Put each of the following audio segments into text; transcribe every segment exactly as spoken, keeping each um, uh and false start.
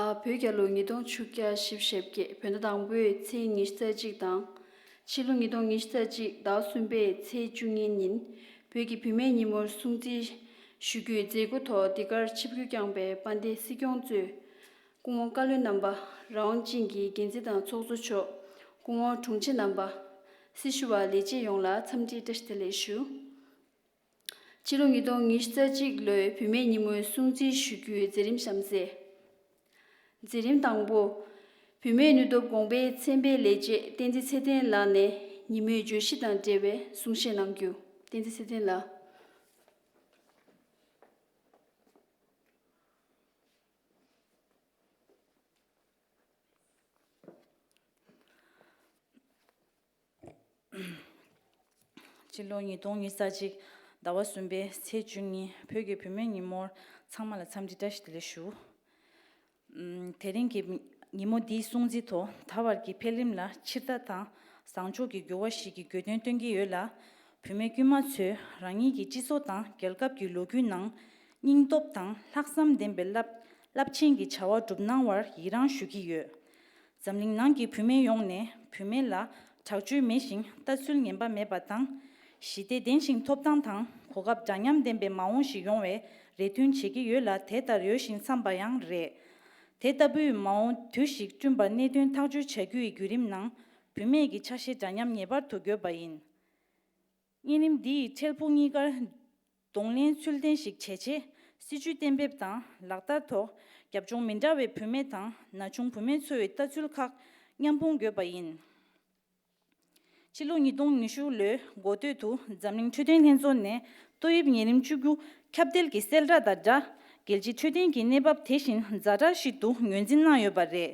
བོད་རྒྱལ་ལོ་ཉིས་སྟོང་བཅུ་བརྒྱ་བཞི་བཅུ་ཞེ་བརྒྱད་བོད་ཟླ་དང་པོའི་ཚེས་ཉི་ཤུ་རྩ་གཅིག་དང་། ཕྱི་ལོ་ཉིས་སྟོང་ཉི་ཤུ་རྩ་གཅིག་ཟླ་བ་གསུམ་པའི་ཚེས་བཅུ་གཉིས་ཉིན་བོད་ཀྱི་བུད་མེད་ཉིན་མོར་སྲུང་བརྩི་ཞུ་རྒྱུའི་མཛད་སྒོ་ཐོག་འདི་གར་ཆིབས་བསྒྱུར་བསྐྱངས་པའི་དཔལ་ལྡན་སྲིད་སྐྱོང་གཙོས། སྐུ་ངོ་བཀའ་བློན་རྣམ་པ། རང་དབང་ཅན་གྱི་འགན་འཛིན་དང་ཚོགས་གཙོ་མཆོག་སྐུ་ངོ་དྲུང་ཆེ་རྣམ་པ། སྲི་ཞུ་བ་ལས་བྱེད་ཡོངས་ལ་འཚམས་འདྲིའི་བཀྲ་ཤིས་བདེ་ལེགས་ཞུ། ཕྱི་ལོ་ཉིས་སྟོང་ཉི་ཤུ་རྩ་གཅིག་ལོའི་བུད་མེད་ཉིན་མོའི་སྲུང་བརྩི་ཞུ་རྒྱུའི་མཛད་རིམ་གཤམ་གསལ། མཛད་རིམ་དང་པོ། བུད་མེད་ནུས་སྟོབས་གོང་སྤེལ་ཚན་པའི་ལས་བྱེད་བསྟན་འཛིན་ཚེ་བརྟན་ལགས་ནས་ཉིན་མོའི་བརྗོད་གཞི་དང་འབྲེལ་བའི་གསུང་བཤད་གནང་རྒྱུ། བསྟན་འཛིན་ཚེ་བརྟན་ལགས། སྤྱི་ལོ་ཉིས་སྟོང་ཉི་ཤུ་རྩ་གཅིག་ཟླ་བ་གསུམ་པའི་ཚེས་བཅུ་གཉིས་བོད་ཀྱི་བུད་མེད་ཉིན་མོར་ཚང་མ་ལ་འཚམས་འདྲི་བཀྲ་ཤིས་བདེ་ལེགས་ཞུ། ཨམ། དེ་རིང་གི་ཉིན་མོ་འདིའི་སྲུང་བརྩི་ཐོག་ད་བར་གྱི་འཕེལ་རིམ་ལ་ཕྱིར་ལྟ་དང་བཟང་ཕྱོགས་ཀྱི་འགྱུར་བ་ཞིག་གི་དགོས་དོན་སྟོན་གྱི་ཡོད་ལ། བུད་མེད་དཀྱུས་མ་ཚོས་རང་ཉིད་ཀྱི་སྤྱི་ཚོགས་དང་རྒྱལ་ཁབ་ཀྱི་ལོ་རྒྱུས་ནང་སྙིང་སྟོབས་དང་ལྷག་བསམ་ལྡན་པའི་རླབས་རླབས་ཆེན་གྱི་བྱ་བ་བསྒྲུབ་གནང་བར་ཡི་རངས་ཞུ་གི་ཡོད། འཛམ་གླིང་ནང་གི་བུད་མེད་ཡོངས་ནས་བུད་མེད་ལ་དྲག་སྤྱོད་མེད་ཞིང་ལྟ་ཚུལ་ངན་པ་མེད་པ་དང་། ཞི་བདེ་ལྡན་ཞིང་ཐོབ་ཐང་དང་གོ་སྐབས་འདྲ་མཉམ་ལྡན་པའི་མ་འོངས་ཤིག་ཡོང་བའི་རེ་འདུན་བྱེད་ཀྱི་ཡོད་ལ། དེ་ལྟར་ཡོད་བཞིན་བསམ་པ་ཡང་རེད། དེ་ལྟ་བུའི་མ་འོངས་དུས་ཤིག་བསྐྲུན་པར་གནད་དོན་ཐག་གཅོད་བྱ་རྒྱུ་ཡི་བརྒྱུད་རིམ་ནང་བུད་མེད་ཀྱི་ཆ་ཤས་འདྲ་མཉམ་ངེས་པར་དུ་དགོས་པ་ཡིན། གཉན་རིམས་འདི་ཡིས་འཕྲལ་ཕུགས་གཉིས་ཀར་གདོང་ལེན་ཚུལ་ལྡན་ཞིག་བྱེད་ཆེད། སྲིད་ཇུས་གཏན་འབེབས་དང་ལག་བསྟར་ཐོག་རྒྱབ་ལྗོངས་མི་འདྲ་བའི་བུད་མེད་དང་ན་ཆུང་བུད་མེད་ཚོའི་ལྟ་ཚུལ་ཁག་མཉམ་སྤུངས་དགོས་པ་ཡིན། ཕྱི་ལོ་ཉིས་སྟོང་ཉི་ཤུ་ལོའི་འགོ་སྟོད་དུ་འཛམ་གླིང་འཕྲོད་བསྟེན་ལྷན་ཚོགས་ནས་ཏོག་དབྱིབས་གཉན་རིམས་བཅུ་དགུ་ཁྱབ་གདལ་གྱི་གསལ་བསྒྲགས་དང་སྦྲགས། རྒྱལ་སྤྱིའི་འཕྲོད་བསྟེན་གྱི་གནས་བབ་དེ་བཞིན་ཛ་དྲག་ཞིག་ཏུ་ངོས་འཛིན་གནང་ཡོད་པ་རེད།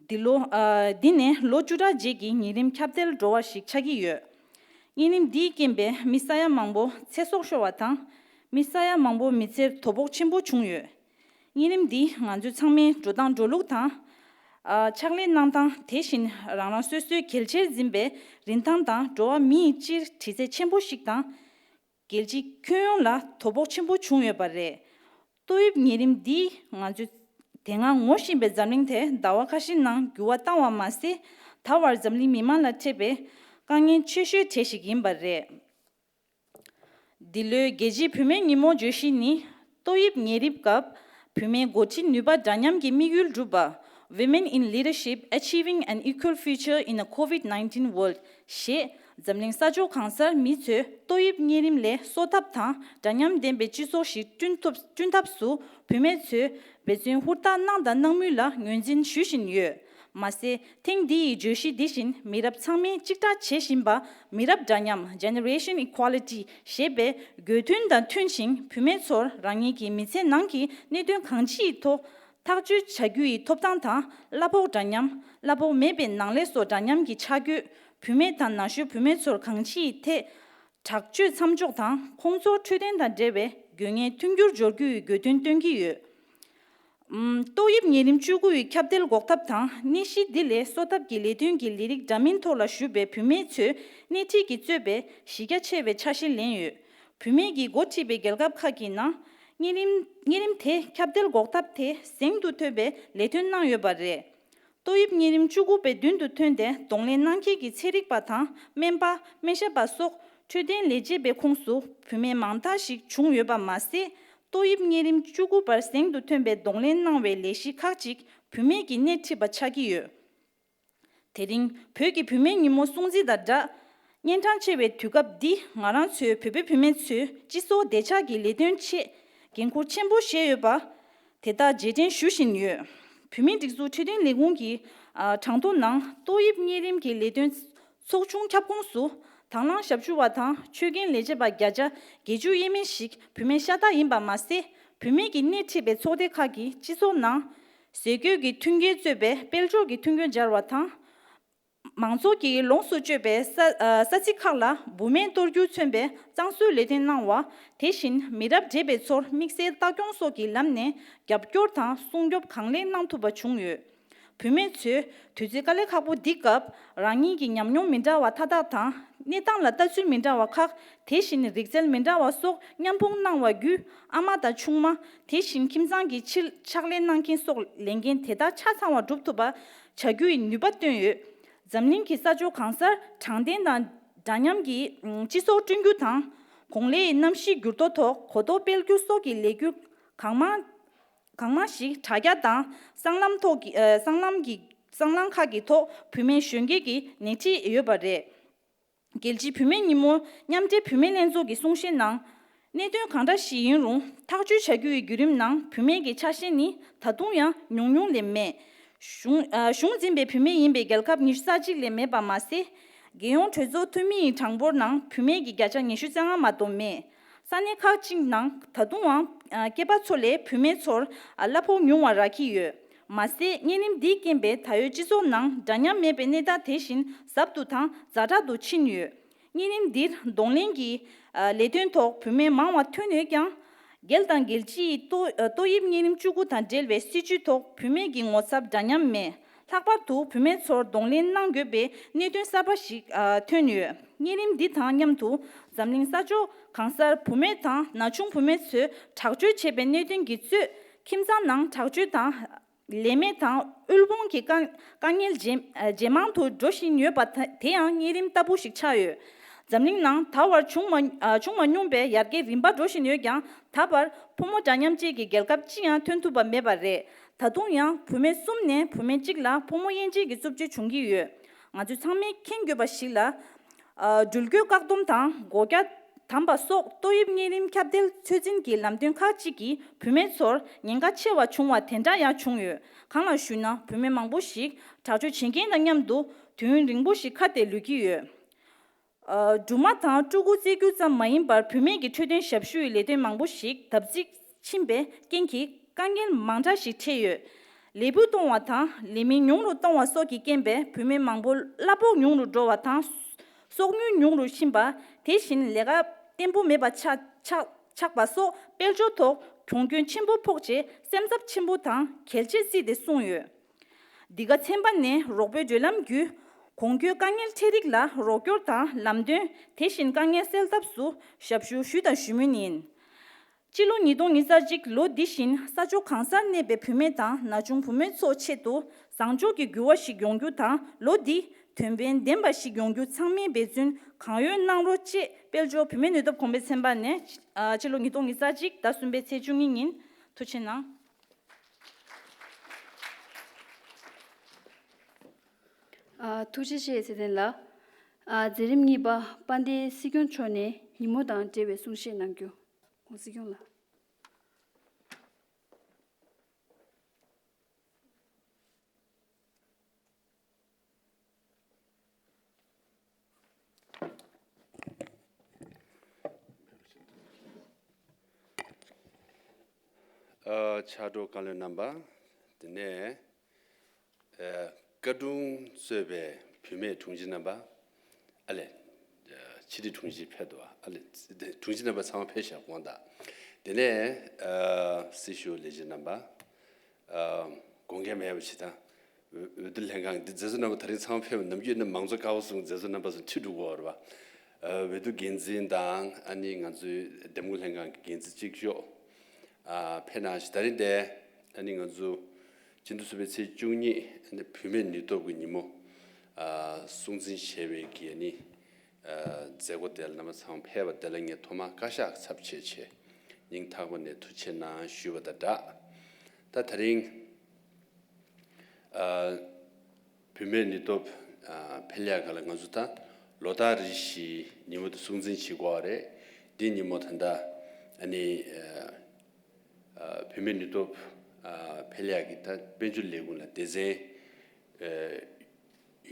འདི་ལོ། ཨ། འདི་ནི་ལོ་བཅུ་ཕྲག་རྗེས་ཀྱི་གཉན་རིམས་ཁྱབ་གདལ་འགྲོ་བ་ཞིག་ཆགས་ཀྱི་ཡོད། གཉན་རིམས་འདིའི་རྐྱེན་པས་མི་ས་ཡ་མང་པོ་ཚེ་སྲོག་ཤོར་བ་དང་། མི་ས་ཡ་མང་པོ་མི་ཚེར་དོ་ཕོག་ཆེན་པོ་བྱུང་ཡོད། གཉན་རིམས་འདིས་ང་ཚོའི་ཚང་མའི་འགྲོ་སྟངས་འགྲོ་ལུགས་དང་། ཨ། ཕྱག་ལས་གནང་སྟངས། དེ་བཞིན་རང་རང་སོ་སོའི་གལ་ཆེར་འཛིན་པའི་རིན་ཐང་དང་འགྲོ་བ་མི་ཡི་སྤྱིར་དྲི་རྩད་ཆེན་པོ་ཞིག་དང་། རྒྱལ་སྤྱིའི་ཁྱོན་ཡོངས་ལ་དོ་ཕོག་ཆེན་པོ་བྱུང་ཡོད་པ་རེད། ཏོག་དབྱིབས་གཉན་རིམས་འདིས་ང་ཚོའི་དེ་སྔ་ངོ་ཤེས་པའི་འཛམ་གླིང་དེ་ཟླ་བ་ཁ་ཤས་ནང་འགྱུར་བ་བཏང་བ་མ་ཟད། ད་བར་འཛམ་གླིང་མི་མང་ལ་འཕྲད་པའི་དཀའ་ངལ་ཆེ་ཤོས་གྲས་ཤིག་ཡིན་པ་རེད། འདི་ལོའི་རྒྱལ་སྤྱིའི་བུད་མེད་ཉིན་མོ་བརྗོད་གཞི་ནི། ཏོག་དབྱིབས་ཉེ་རིབ་སྐབས་བུད་མེད་འགོ་ཁྲིད་ནུས་པ་འདྲ་མཉམ་གྱི་དམིགས་ཡུལ་སྒྲུབ་པ། Women in Leadership, Achieving an Equal Future in a COVID nineteen World ཞེས། འཛམ་གླིང་ས་ཕྱོགས་གང་སར་མི་ཚོས་ཏོག་དབྱིབས་གཉན་རིམས་ལས་གསོ་ཐབས་དང་འདྲ་མཉམ་ལྡན་པའི་སྤྱི་ཚོགས་ཤིག་བསྐྲུན་ཐུབ་བསྐྲུན་ཐབས་སུ་བུད་མེད་ཚོས་འབད་བརྩོན་ཧུར་ཐག་གནང་དང་གནང་མུས་ལ་ངོས་འཛིན་ཞུ་བཞིན་ཡོད། མ་ཟད། ཐེངས་འདི་ཡི་བརྗོད་གཞི་འདི་བཞིན་མི་རབས་ཚང་མས་གཅིག་གྲགས་བྱེད་བཞིན་པ། མི་རབས་འདྲ་མཉམ། Generation Equality ཞེས་པའི་དགོས་འདུན་དང་མཐུན་ཞིང་། བུད་མེད་ཚོར་རང་ཉིད་ཀྱི་མི་ཚེ་ནང་གི་གནད་དོན་གང་ཅིའི་ཐོག་ཐག་གཅོད་བྱ་རྒྱུ་ཡི་ཐོབ་ཐང་དང་། གླ་ཕོགས་འདྲ་མཉམ། གླ་ཕོགས་མེད་པའི་ནང་ལས་བཟོ་འདྲ་མཉམ་གྱི་ཆ་བགོས། བུད་མེད་དང་ན་གཞོན་བུད་མེད་ཚོར་གང་ཅིའི་ཐད་དྲག་སྤྱོད་མཚམས་འཇོག་དང་། ཁོང་ཚོར་འཕྲོད་བསྟེན་དང་འབྲེལ་བའི་དགོས་ངེས་མཐུན་འགྱུར་སྦྱོར་རྒྱུ་ཡི་དགོས་འདུན་བཏོན་གྱི་ཡོད། ཨམ། ཏོག་དབྱིབས་ཉེ་རིམས་བཅུ་དགུ་ཡི་ཁྱབ་གདལ་འགོག་ཐབས་དང་ནད་གཞི་འདི་ལས་གསོ་ཐབས་ཀྱི་ལས་དོན་གྱི་ལས་རིགས་འདྲ་མིན་ཐོག་ལ་ཞུགས་པའི་བུད་མེད་ཚོས་སྣེ་ཁྲིད་ཀྱིས་གཙོས་པའི་གཞི་རྒྱ་ཆེ་བའི་འཆར་གཞི་ལེན་ཡོད། བུད་མེད་ཀྱིས་འགོ་ཁྲིད་པའི་རྒྱལ་ཁབ་ཁག་གི་ནང་གཉན་རིམས་གཉན་རིམས་དེ་ཁྱབ་གདལ་འགོག་ཐབས་དེ་གཟེངས་སུ་ཐོན་པའི་ལས་དོན་གནང་ཡོད་པ་རེད། ཏོག་དབྱིབས་གཉན་རིམས་བཅུ་དགུ་པའི་མདུན་དུ་ཐོན་ཏེ་གདོང་ལེན་གནང་མཁན་གྱི་ཚན་རིག་པ་དང་སྨན་པ། སྨན་ཞབས་པ་སོགས་འཕྲོད་བསྟེན་ལས་བྱེད་པའི་ཁོངས་སུ་བུད་མེད་མང་དག་ཞིག་བྱུང་ཡོད་པ་མ་ཟད། ཏོག་དབྱིབས་གཉན་རིམས་བཅུ་དགུ་པར་གཟེངས་སུ་ཐོན་པའི་གདོང་ལེན་གནང་བའི་ལས་གཞི་ཁག་ཅིག་བུད་མེད་ཀྱིས་སྣེ་ཁྲིད་པ་ཆགས་ཀྱི་ཡོད། དེ་རིང་བོད་ཀྱི་བུད་མེད་ཉིན་མོ་སྲུང་བརྩི་དང་སྦྲགས། གཉན་འཕྲང་ཆེ་བའི་དུས་སྐབས་འདི་ང་རང་ཚོའི་བོད་པའི་བུད་མེད་ཚོས་སྤྱི་ཚོགས་བདེ་འཇགས་ཀྱི་ལས་དོན་ཆེད་འགན་འཁུར་ཆེན་པོ་བཞེས་ཡོད་པ། དེ་དག་རྗེས་དྲན་ཞུ་བཞིན་ཡོད། བུད་མེད་སྒྲིག་འཛུགས་འཕྲོད་བསྟེན་ལས་ཁུངས་ཀྱི་གྲངས་ཐོ་ནང་ཏོག་དབྱིབས་གཉན་རིམས་ཀྱི་ལས་དོན་ཚོགས་ཆུང་ཁྱབ་ཁོངས་སུ་དང་བླངས་ཞབས་ཞུ་བ་དང་ཆོད་མཁན་ལས་བྱེད་པ་བརྒྱ་ཆ་བརྒྱད་ཅུ་ཡས་མས་ཤིག་བུད་མེད་ཤ་སྟག་ཡིན་པ་མ་ཟད། བུད་མེད་ཀྱིས་སྣེ་ཁྲིད་པའི་ཚོགས་སྡེ་ཁག་གིས་སྤྱི་ཚོགས་ནང་ཟས་གོས་ཀྱི་མཐུན་རྐྱེན་གཙོས་པའི་དཔལ་འབྱོར་གྱི་མཐུན་རྐྱེན་སྦྱར་བ་དང་། མང་ཚོགས་ཀྱིས་ལོངས་སུ་སྤྱོད་པའི་ས་ས་ཚིགས་ཁག་ལ་འབུ་སྨན་གཏོར་རྒྱུ་མཚོན་པའི་གཙང་བཟོའི་ལས་དོན་གནང་བ། དེ་བཞིན་མི་རབས་བགྲེས་པའི་ཚོར་དམིགས་བསལ་ལྟ་སྐྱོང་སོགས་ཀྱི་ལམ་ནས་རྒྱབ་སྐྱོར་དང་སྲུང་སྐྱོབ་གང་ལེགས་གནང་ཐུབ་པ་བྱུང་ཡོད། བུད་མེད་ཚོས་དུས་ཚོད་དཀའ་ལས་ཁག་པོ་འདི་སྐབས་རང་ཉིད་ཀྱི་ཉམས་མྱོང་མི་འདྲ་བ་མཐའ་དག་དང་ གནས་སྟངས་ལ་ལྟ་ཚུལ་མི་འདྲ་བ་ཁག་དེ་བཞིན་རིག་རྩལ་མི་འདྲ་བ་སོགས་མཉམ་སྤུངས་གནང་བ་བརྒྱུད། ཨ་མ་དང་ཆུང་མ། དེ་བཞིན་ཁྱིམ་ཚང་གི་ཕྱི་ཕྱག་ལས་གནང་མཁན་སོགས་ལས་འགན་དེ་དག་ཆ་ཚང་བ་སྒྲུབ་ཐུབ་པ་བྱ་རྒྱུ་ཡི་ནུས་པ་བཏོན་ཡོད། འཛམ་གླིང་གི་ས་ཕྱོགས་གང་སར་དྲང་བདེན་དང་འདྲ་མཉམ་གྱི་སྤྱི་ཚོགས་བསྐྲུན་རྒྱུ་དང་། གོང་ལའི་གནམ་གཤིས་འགྱུར་ལྡོག་ཐོག་གོ་རྟོགས་སྤེལ་རྒྱུ་སོགས་ཀྱི་ལས་འགུལ་གང་མང་། གང་མང་ཞིག་དྲ་རྒྱ་དང་སྲང་ལམ་ཐོག་གི་ཨ། སྲང་ལམ་གྱི་སྲང་ལམ་ཁག་གི་ཐོག་བུད་མེད་གཞོན་སྐྱེས་ཀྱིས་སྣེ་ཁྲིད་ཡོད་པ་རེད། རྒྱལ་སྤྱིའི་བུད་མེད་ཉིན་མོ་མཉམ་འབྲེལ་བུད་མེད་ལྷན་ཚོགས་ཀྱིས་གསུང་བཤད་ནང་། གནད་དོན་གང་འདྲ་ཞིག་ཡིན་རུང་ཐག་གཅོད་བྱ་རྒྱུ་ཡི་བརྒྱུད་རིམ་ནང་བུད་མེད་ཀྱི་ཆ་ཤས་ནི་ད་དུང་ཡང་ཉུང་ཉུང་ལས་མེད། གཞུང་ཨ། གཞུང་འཛིན་པའི་བུད་མེད་ཡིན་པའི་རྒྱལ་ཁབ་ཉི་ཤུ་རྩ་གཅིག་ལས་མེད་པ་མ་ཟད། རྒྱལ་ཡོངས་གྲོས་ཚོགས་འཐུས་མི་ཡི་གྲངས་འབོར་ནང་བུད་མེད་ཀྱི་བརྒྱ་ཆ་ཉི་ཤུ་རྩ་ལྔ་མ་གཏོགས་མེད། ས་གནས་ཁག་ཅིག་ནང་ད་དུང་ཡང་སྐྱེས་པ་ཚོ་ལས་བུད་མེད་ཚོར་གླ་ཕོགས་ཉུང་བ་རག་གི་ཡོད། མ་ཟད་གཉན་རིམས་འདིའི་རྐྱེན་པས་ད་ཡོད་སྤྱི་ཚོགས་ནང་འདྲ་མཉམ་མེད་པའི་གནས་སྟངས་དེ་བཞིན་ཟབ་ཏུ་དང་ཛ་དྲག་ཏུ་ཕྱིན་ཡོད། གཉན་རིམས་འདིར་གདོང་ལེན་གྱི་ལས་དོན་ཐོག་བུད་མེད་མང་བ་ཐོན་ཡོད་ཀྱང་། རྒྱལ་དང་རྒྱལ་སྤྱིའི་ཏོག་ཏོག་དབྱིབས་གཉན་རིམས་བཅུ་དགུ་དང་འབྲེལ་བའི་སྲིད་བྱུས་ཐོག་བུད་མེད་ཀྱི་ངོ་ཚབ་འདྲ་མཉམ་མེད། ལྷག་པར་དུ་བུད་མེད་ཚོར་གདོང་ལེན་གནང་དགོས་པའི་གནད་དོན་གསར་པ་ཞིག་ཨ། ཐོན་ཡོད། གཉན་རིམས་འདི་དང་མཉམ་དུ་འཛམ་གླིང་ས་ཕྱོགས་གང་སར་བུད་མེད་དང་ན་ཆུང་བུད་མེད་ཚོས་དྲག་སྤྱོད་བྱས་པའི་གནད་དོན་གྱིས་གཙོས་ཁྱིམ་ཚང་ནང་དྲག་སྤྱོད་དང་ལས་མེད་དང་དབུལ་ཕོངས་ཀྱི་དཀའ་དཀའ་ངལ་ཇེ་ཇེ་མང་དུ་འགྲོ་བཞིན་ཡོད་པ་དེ་ཡང་གཉན་རིམས་ལྟ་བུ་ཞིག་ཆགས་ཡོད། འཛམ་གླིང་ནང་ད་བར་བྱུང་མ་བྱུང་མ་མྱོང་པའི་ཡར་རྒྱས་རིམ་པ་འགྲོ་བཞིན་ཡོད་ཀྱང་། ད་བར་ཕོ་མོ་འདྲ་མཉམ་བཅས་ཀྱི་རྒྱལ་ཁབ་ཅི་ཡང་ཐོན་ཐུབ་པ་མེད་པ་རེད། ད་དུང་ཡང་བུད་མེད་གསུམ་ནས་བུད་མེད་གཅིག་ལ་ཕོ་མོ་དབྱེ་འབྱེད་ཀྱི་རྩུབ་སྤྱོད་འབྱུང་གི་ཡོད། ང་ཚོས་ཚང་མས་མཁྱེན་དགོས་པ་ཞིག་ལ། འགྲུལ་སྐྱོད་བཀག་སྡོམ་དང་སྒོ་རྒྱ་དམ་པ་སོགས་ཏོག་དབྱིབས་གཉན་རིམས་ཁྱབ་གདལ་ཚོད་འཛིན་གྱི་ལམ་སྟོན་ཁག་ཅིག་གིས་བུད་མེད་ཚོར་ཉེན་ཁ་ཆེ་བ་བྱུང་བ་དེ་འདྲ་ཡང་བྱུང་ཡོད། གང་ལགས་ཞུས་ན་བུད་མེད་མང་པོ་ཞིག་དྲག་སྤྱོད་བྱེད་མཁན་དང་མཉམ་དུ་དུས་ཡུན་རིང་པོ་ཞིག་ཁ་གཏད་ལུས་ཀྱི་ཡོད། སྦྲུམ་མ་དང་ཕྲུ་གུ་བཙའ་རྒྱུ་ཙམ་མ་ཡིན་པར་བུད་མེད་ཀྱི་འཕྲོད་བསྟེན་ཞབས་ཞུ་ཡི་ལས་དོན་མང་པོ་ཞིག་བརྡབ་གསིག་ཕྱིན་པའི་རྐྱེན་གྱིས་དཀའ་ངལ་མང་དྲགས་ཤིག་འཕྲད་ཡོད། ལས་འབོར་གཏོང་བ་དང་ལས་མི་ཉུང་རུ་གཏོང་བ་སོགས་ཀྱི་རྐྱེན་པས་བུད་མེད་མང་པོ་གླ་ཕོགས་ཉུང་རུ་འགྲོ་བ་དང་། སོགས་ཉུང་རུ་ཕྱིན་པ། དེ་བཞིན་ལས་ཀ་བརྟན་པོ་མེད་པ་ཆགས་ཆགས་ཆགས་པ་སོགས་དཔལ་འབྱོར་ཐོག་གྱོང་གུན་ཆེན་པོ་ཕོག་རྗེས་སེམས་འཚབ་ཆེན་པོ་དང་གལ་ཆེར་བརྩིས་ཏེ་གསུངས་ཡོད། འདི་ག་ཚན་པ་ནས་རོགས་པའི་བགྲོད་ལམ་བརྒྱུད་གོང་འཁོད་དཀའ་ངལ་འཕྲད་རིགས་ལ་རོགས་སྐྱོར་དང་ལམ་སྟོན། དེ་བཞིན་དཀའ་ངལ་སེལ་ཐབས་སུ་ཞབས་ཞུ་ཞུས་དང་ཞུ་མུས་ཡིན། སྤྱི་ལོ་ཉིས་སྟོང་ཉི་ཤུ་རྩ་གཅིག་ལོ་འདི་བཞིན་ས་ཕྱོགས་གང་སར་གནས་པའི་བུད་མེད་དང་ན་ཆུང་བུད་མེད་ཚོ་ཆེད་དུ་བཟང་ཕྱོགས་ཀྱི་འགྱུར་བ་ཞིག་ཡོང་རྒྱུ་དང་ལོ་འདི་དོན་ཕན་ལྡན་པ་ཞིག་ཡོང་རྒྱུ་ཚང་མས་འབད་བརྩོན་གང་ཡོད་གནང་རོགས་ཅེས་དཔལ་འབྱོར་བུད་མེད་ནུས་སྟོབས་གོང་འཕེལ་ཚན་པ་ནས་ཨ། སྤྱི་ལོ་ཉིས་སྟོང་ཉི་ཤུ་རྩ་གཅིག་ཟླ་གསུམ་པའི་ཚེས་བཅུ་གཉིས་ཉིན། ཐུགས་རྗེ་གནང་། ཨ། ཐུགས་རྗེ་ཆེ་ཚེ་བརྟན་ལགས། ཨ། མཛད་རིམ་གཉིས་པ་དཔལ་ལྡན་སྲིད་སྐྱོང་མཆོག་ནས་ཉིན་མོ་དང་འབྲེལ་བའི་གསུང་བཤད་གནང་རྒྱུ། ༸གོང་ས་༸སྐྱོང་ལགས། ཨ། ཕྱག་རོགས་བཀའ་བློན་རྣམ་པ། དེ་ནས་ཨ། བཀའ་དྲུང་གཙོས་པའི་བུད་མེད་དྲུང་ཆེ་རྣམ་པ། ཨ་ལས། ཕྱི་དྲིལ་དྲུང་ཆེ་ཕེབས་འདུག་ཨ་ལས། དྲུང་ཆེ་རྣམ་པ་ཚང་མ་ཕེབས་ཤག་དགོངས་དག་དེ་ནས་ཨ། སྲི་ཞུ་ལས་བྱེད་རྣམ་པ། ཨ། དགོངས་འགལ་མེད་པ་ཞིག་དང་། འོས་འོས་བསྡུ་ལྷན་ཁང་འདི་མཛད་གཙོ་རྣམ་པ་དེ་རིང་ཚང་མ་ཕེབས། ནམ་རྒྱུན་ནི་མང་གཙོ་ཀ་བ་གསུམ་མཛད་གཙོ་རྣམ་པ་ཚོ་འཁྲིད་འགྲོ་གི་ཡོད་རེད་པ། ཨ། འོས་བསྡུ་འགན་འཛིན་དང་ཨ་ནི་ང་ཚོའི་འདེམས་བསྐོ་ལྷན་ཁང་གི་འགན་འཛིན་གཅིག་ལྕོགས། ཨ། ཕེབས་གནང་ཞིང་། ད་རིང་འདིར་ཨ་ནི་ང་ཚོ་སྤྱི་ཟླ་གསུམ་པའི་ཚེས་བཅུ་གཉིས་ཨ་ནི་བུད་མེད་ནུས་སྟོབས་ཀྱི་ཉིན་མོ། ཨ། སྲུང་བརྩི་བྱས་པའི་གི་ཨ་ནི། ཨ། མཛད་སྒོ་དེ་ལ་རྣམ་པ་ཚང་མ་ཕེབས་པ་དེ་ལ་ངས་ཐོག་མར་བཀའ་ཤག་ཚབ་བྱས་བྱས་སྙིང་ཐག་པ་ནས་ཐུགས་རྗེ་གནང་ཞུས་པ་དང་སྦྲགས། ད་དེ་རིང་ཨ། བུད་མེད་ནུས་སྟོབས་ཨ། འཕེལ་ཡག་སྒང་ལ་ང་ཚོ་ད་ལོ་ལྟར་རེ་བཞིན་ཉིན་མོ་དེ་སྲུང་བརྩི་བྱེད་དགོས་པ་རེད། འདི་ཉིན་མོ་ད་ལྟ་ཨ་ནི་ཨ། བུད་མེད་ནུས་སྟོབས་ཨ། འཕེལ་ཡག་གི་ད་དཔལ་འབྱོར་ལས་ཁུངས་ལ་སྡེ་ཚན་ཨ།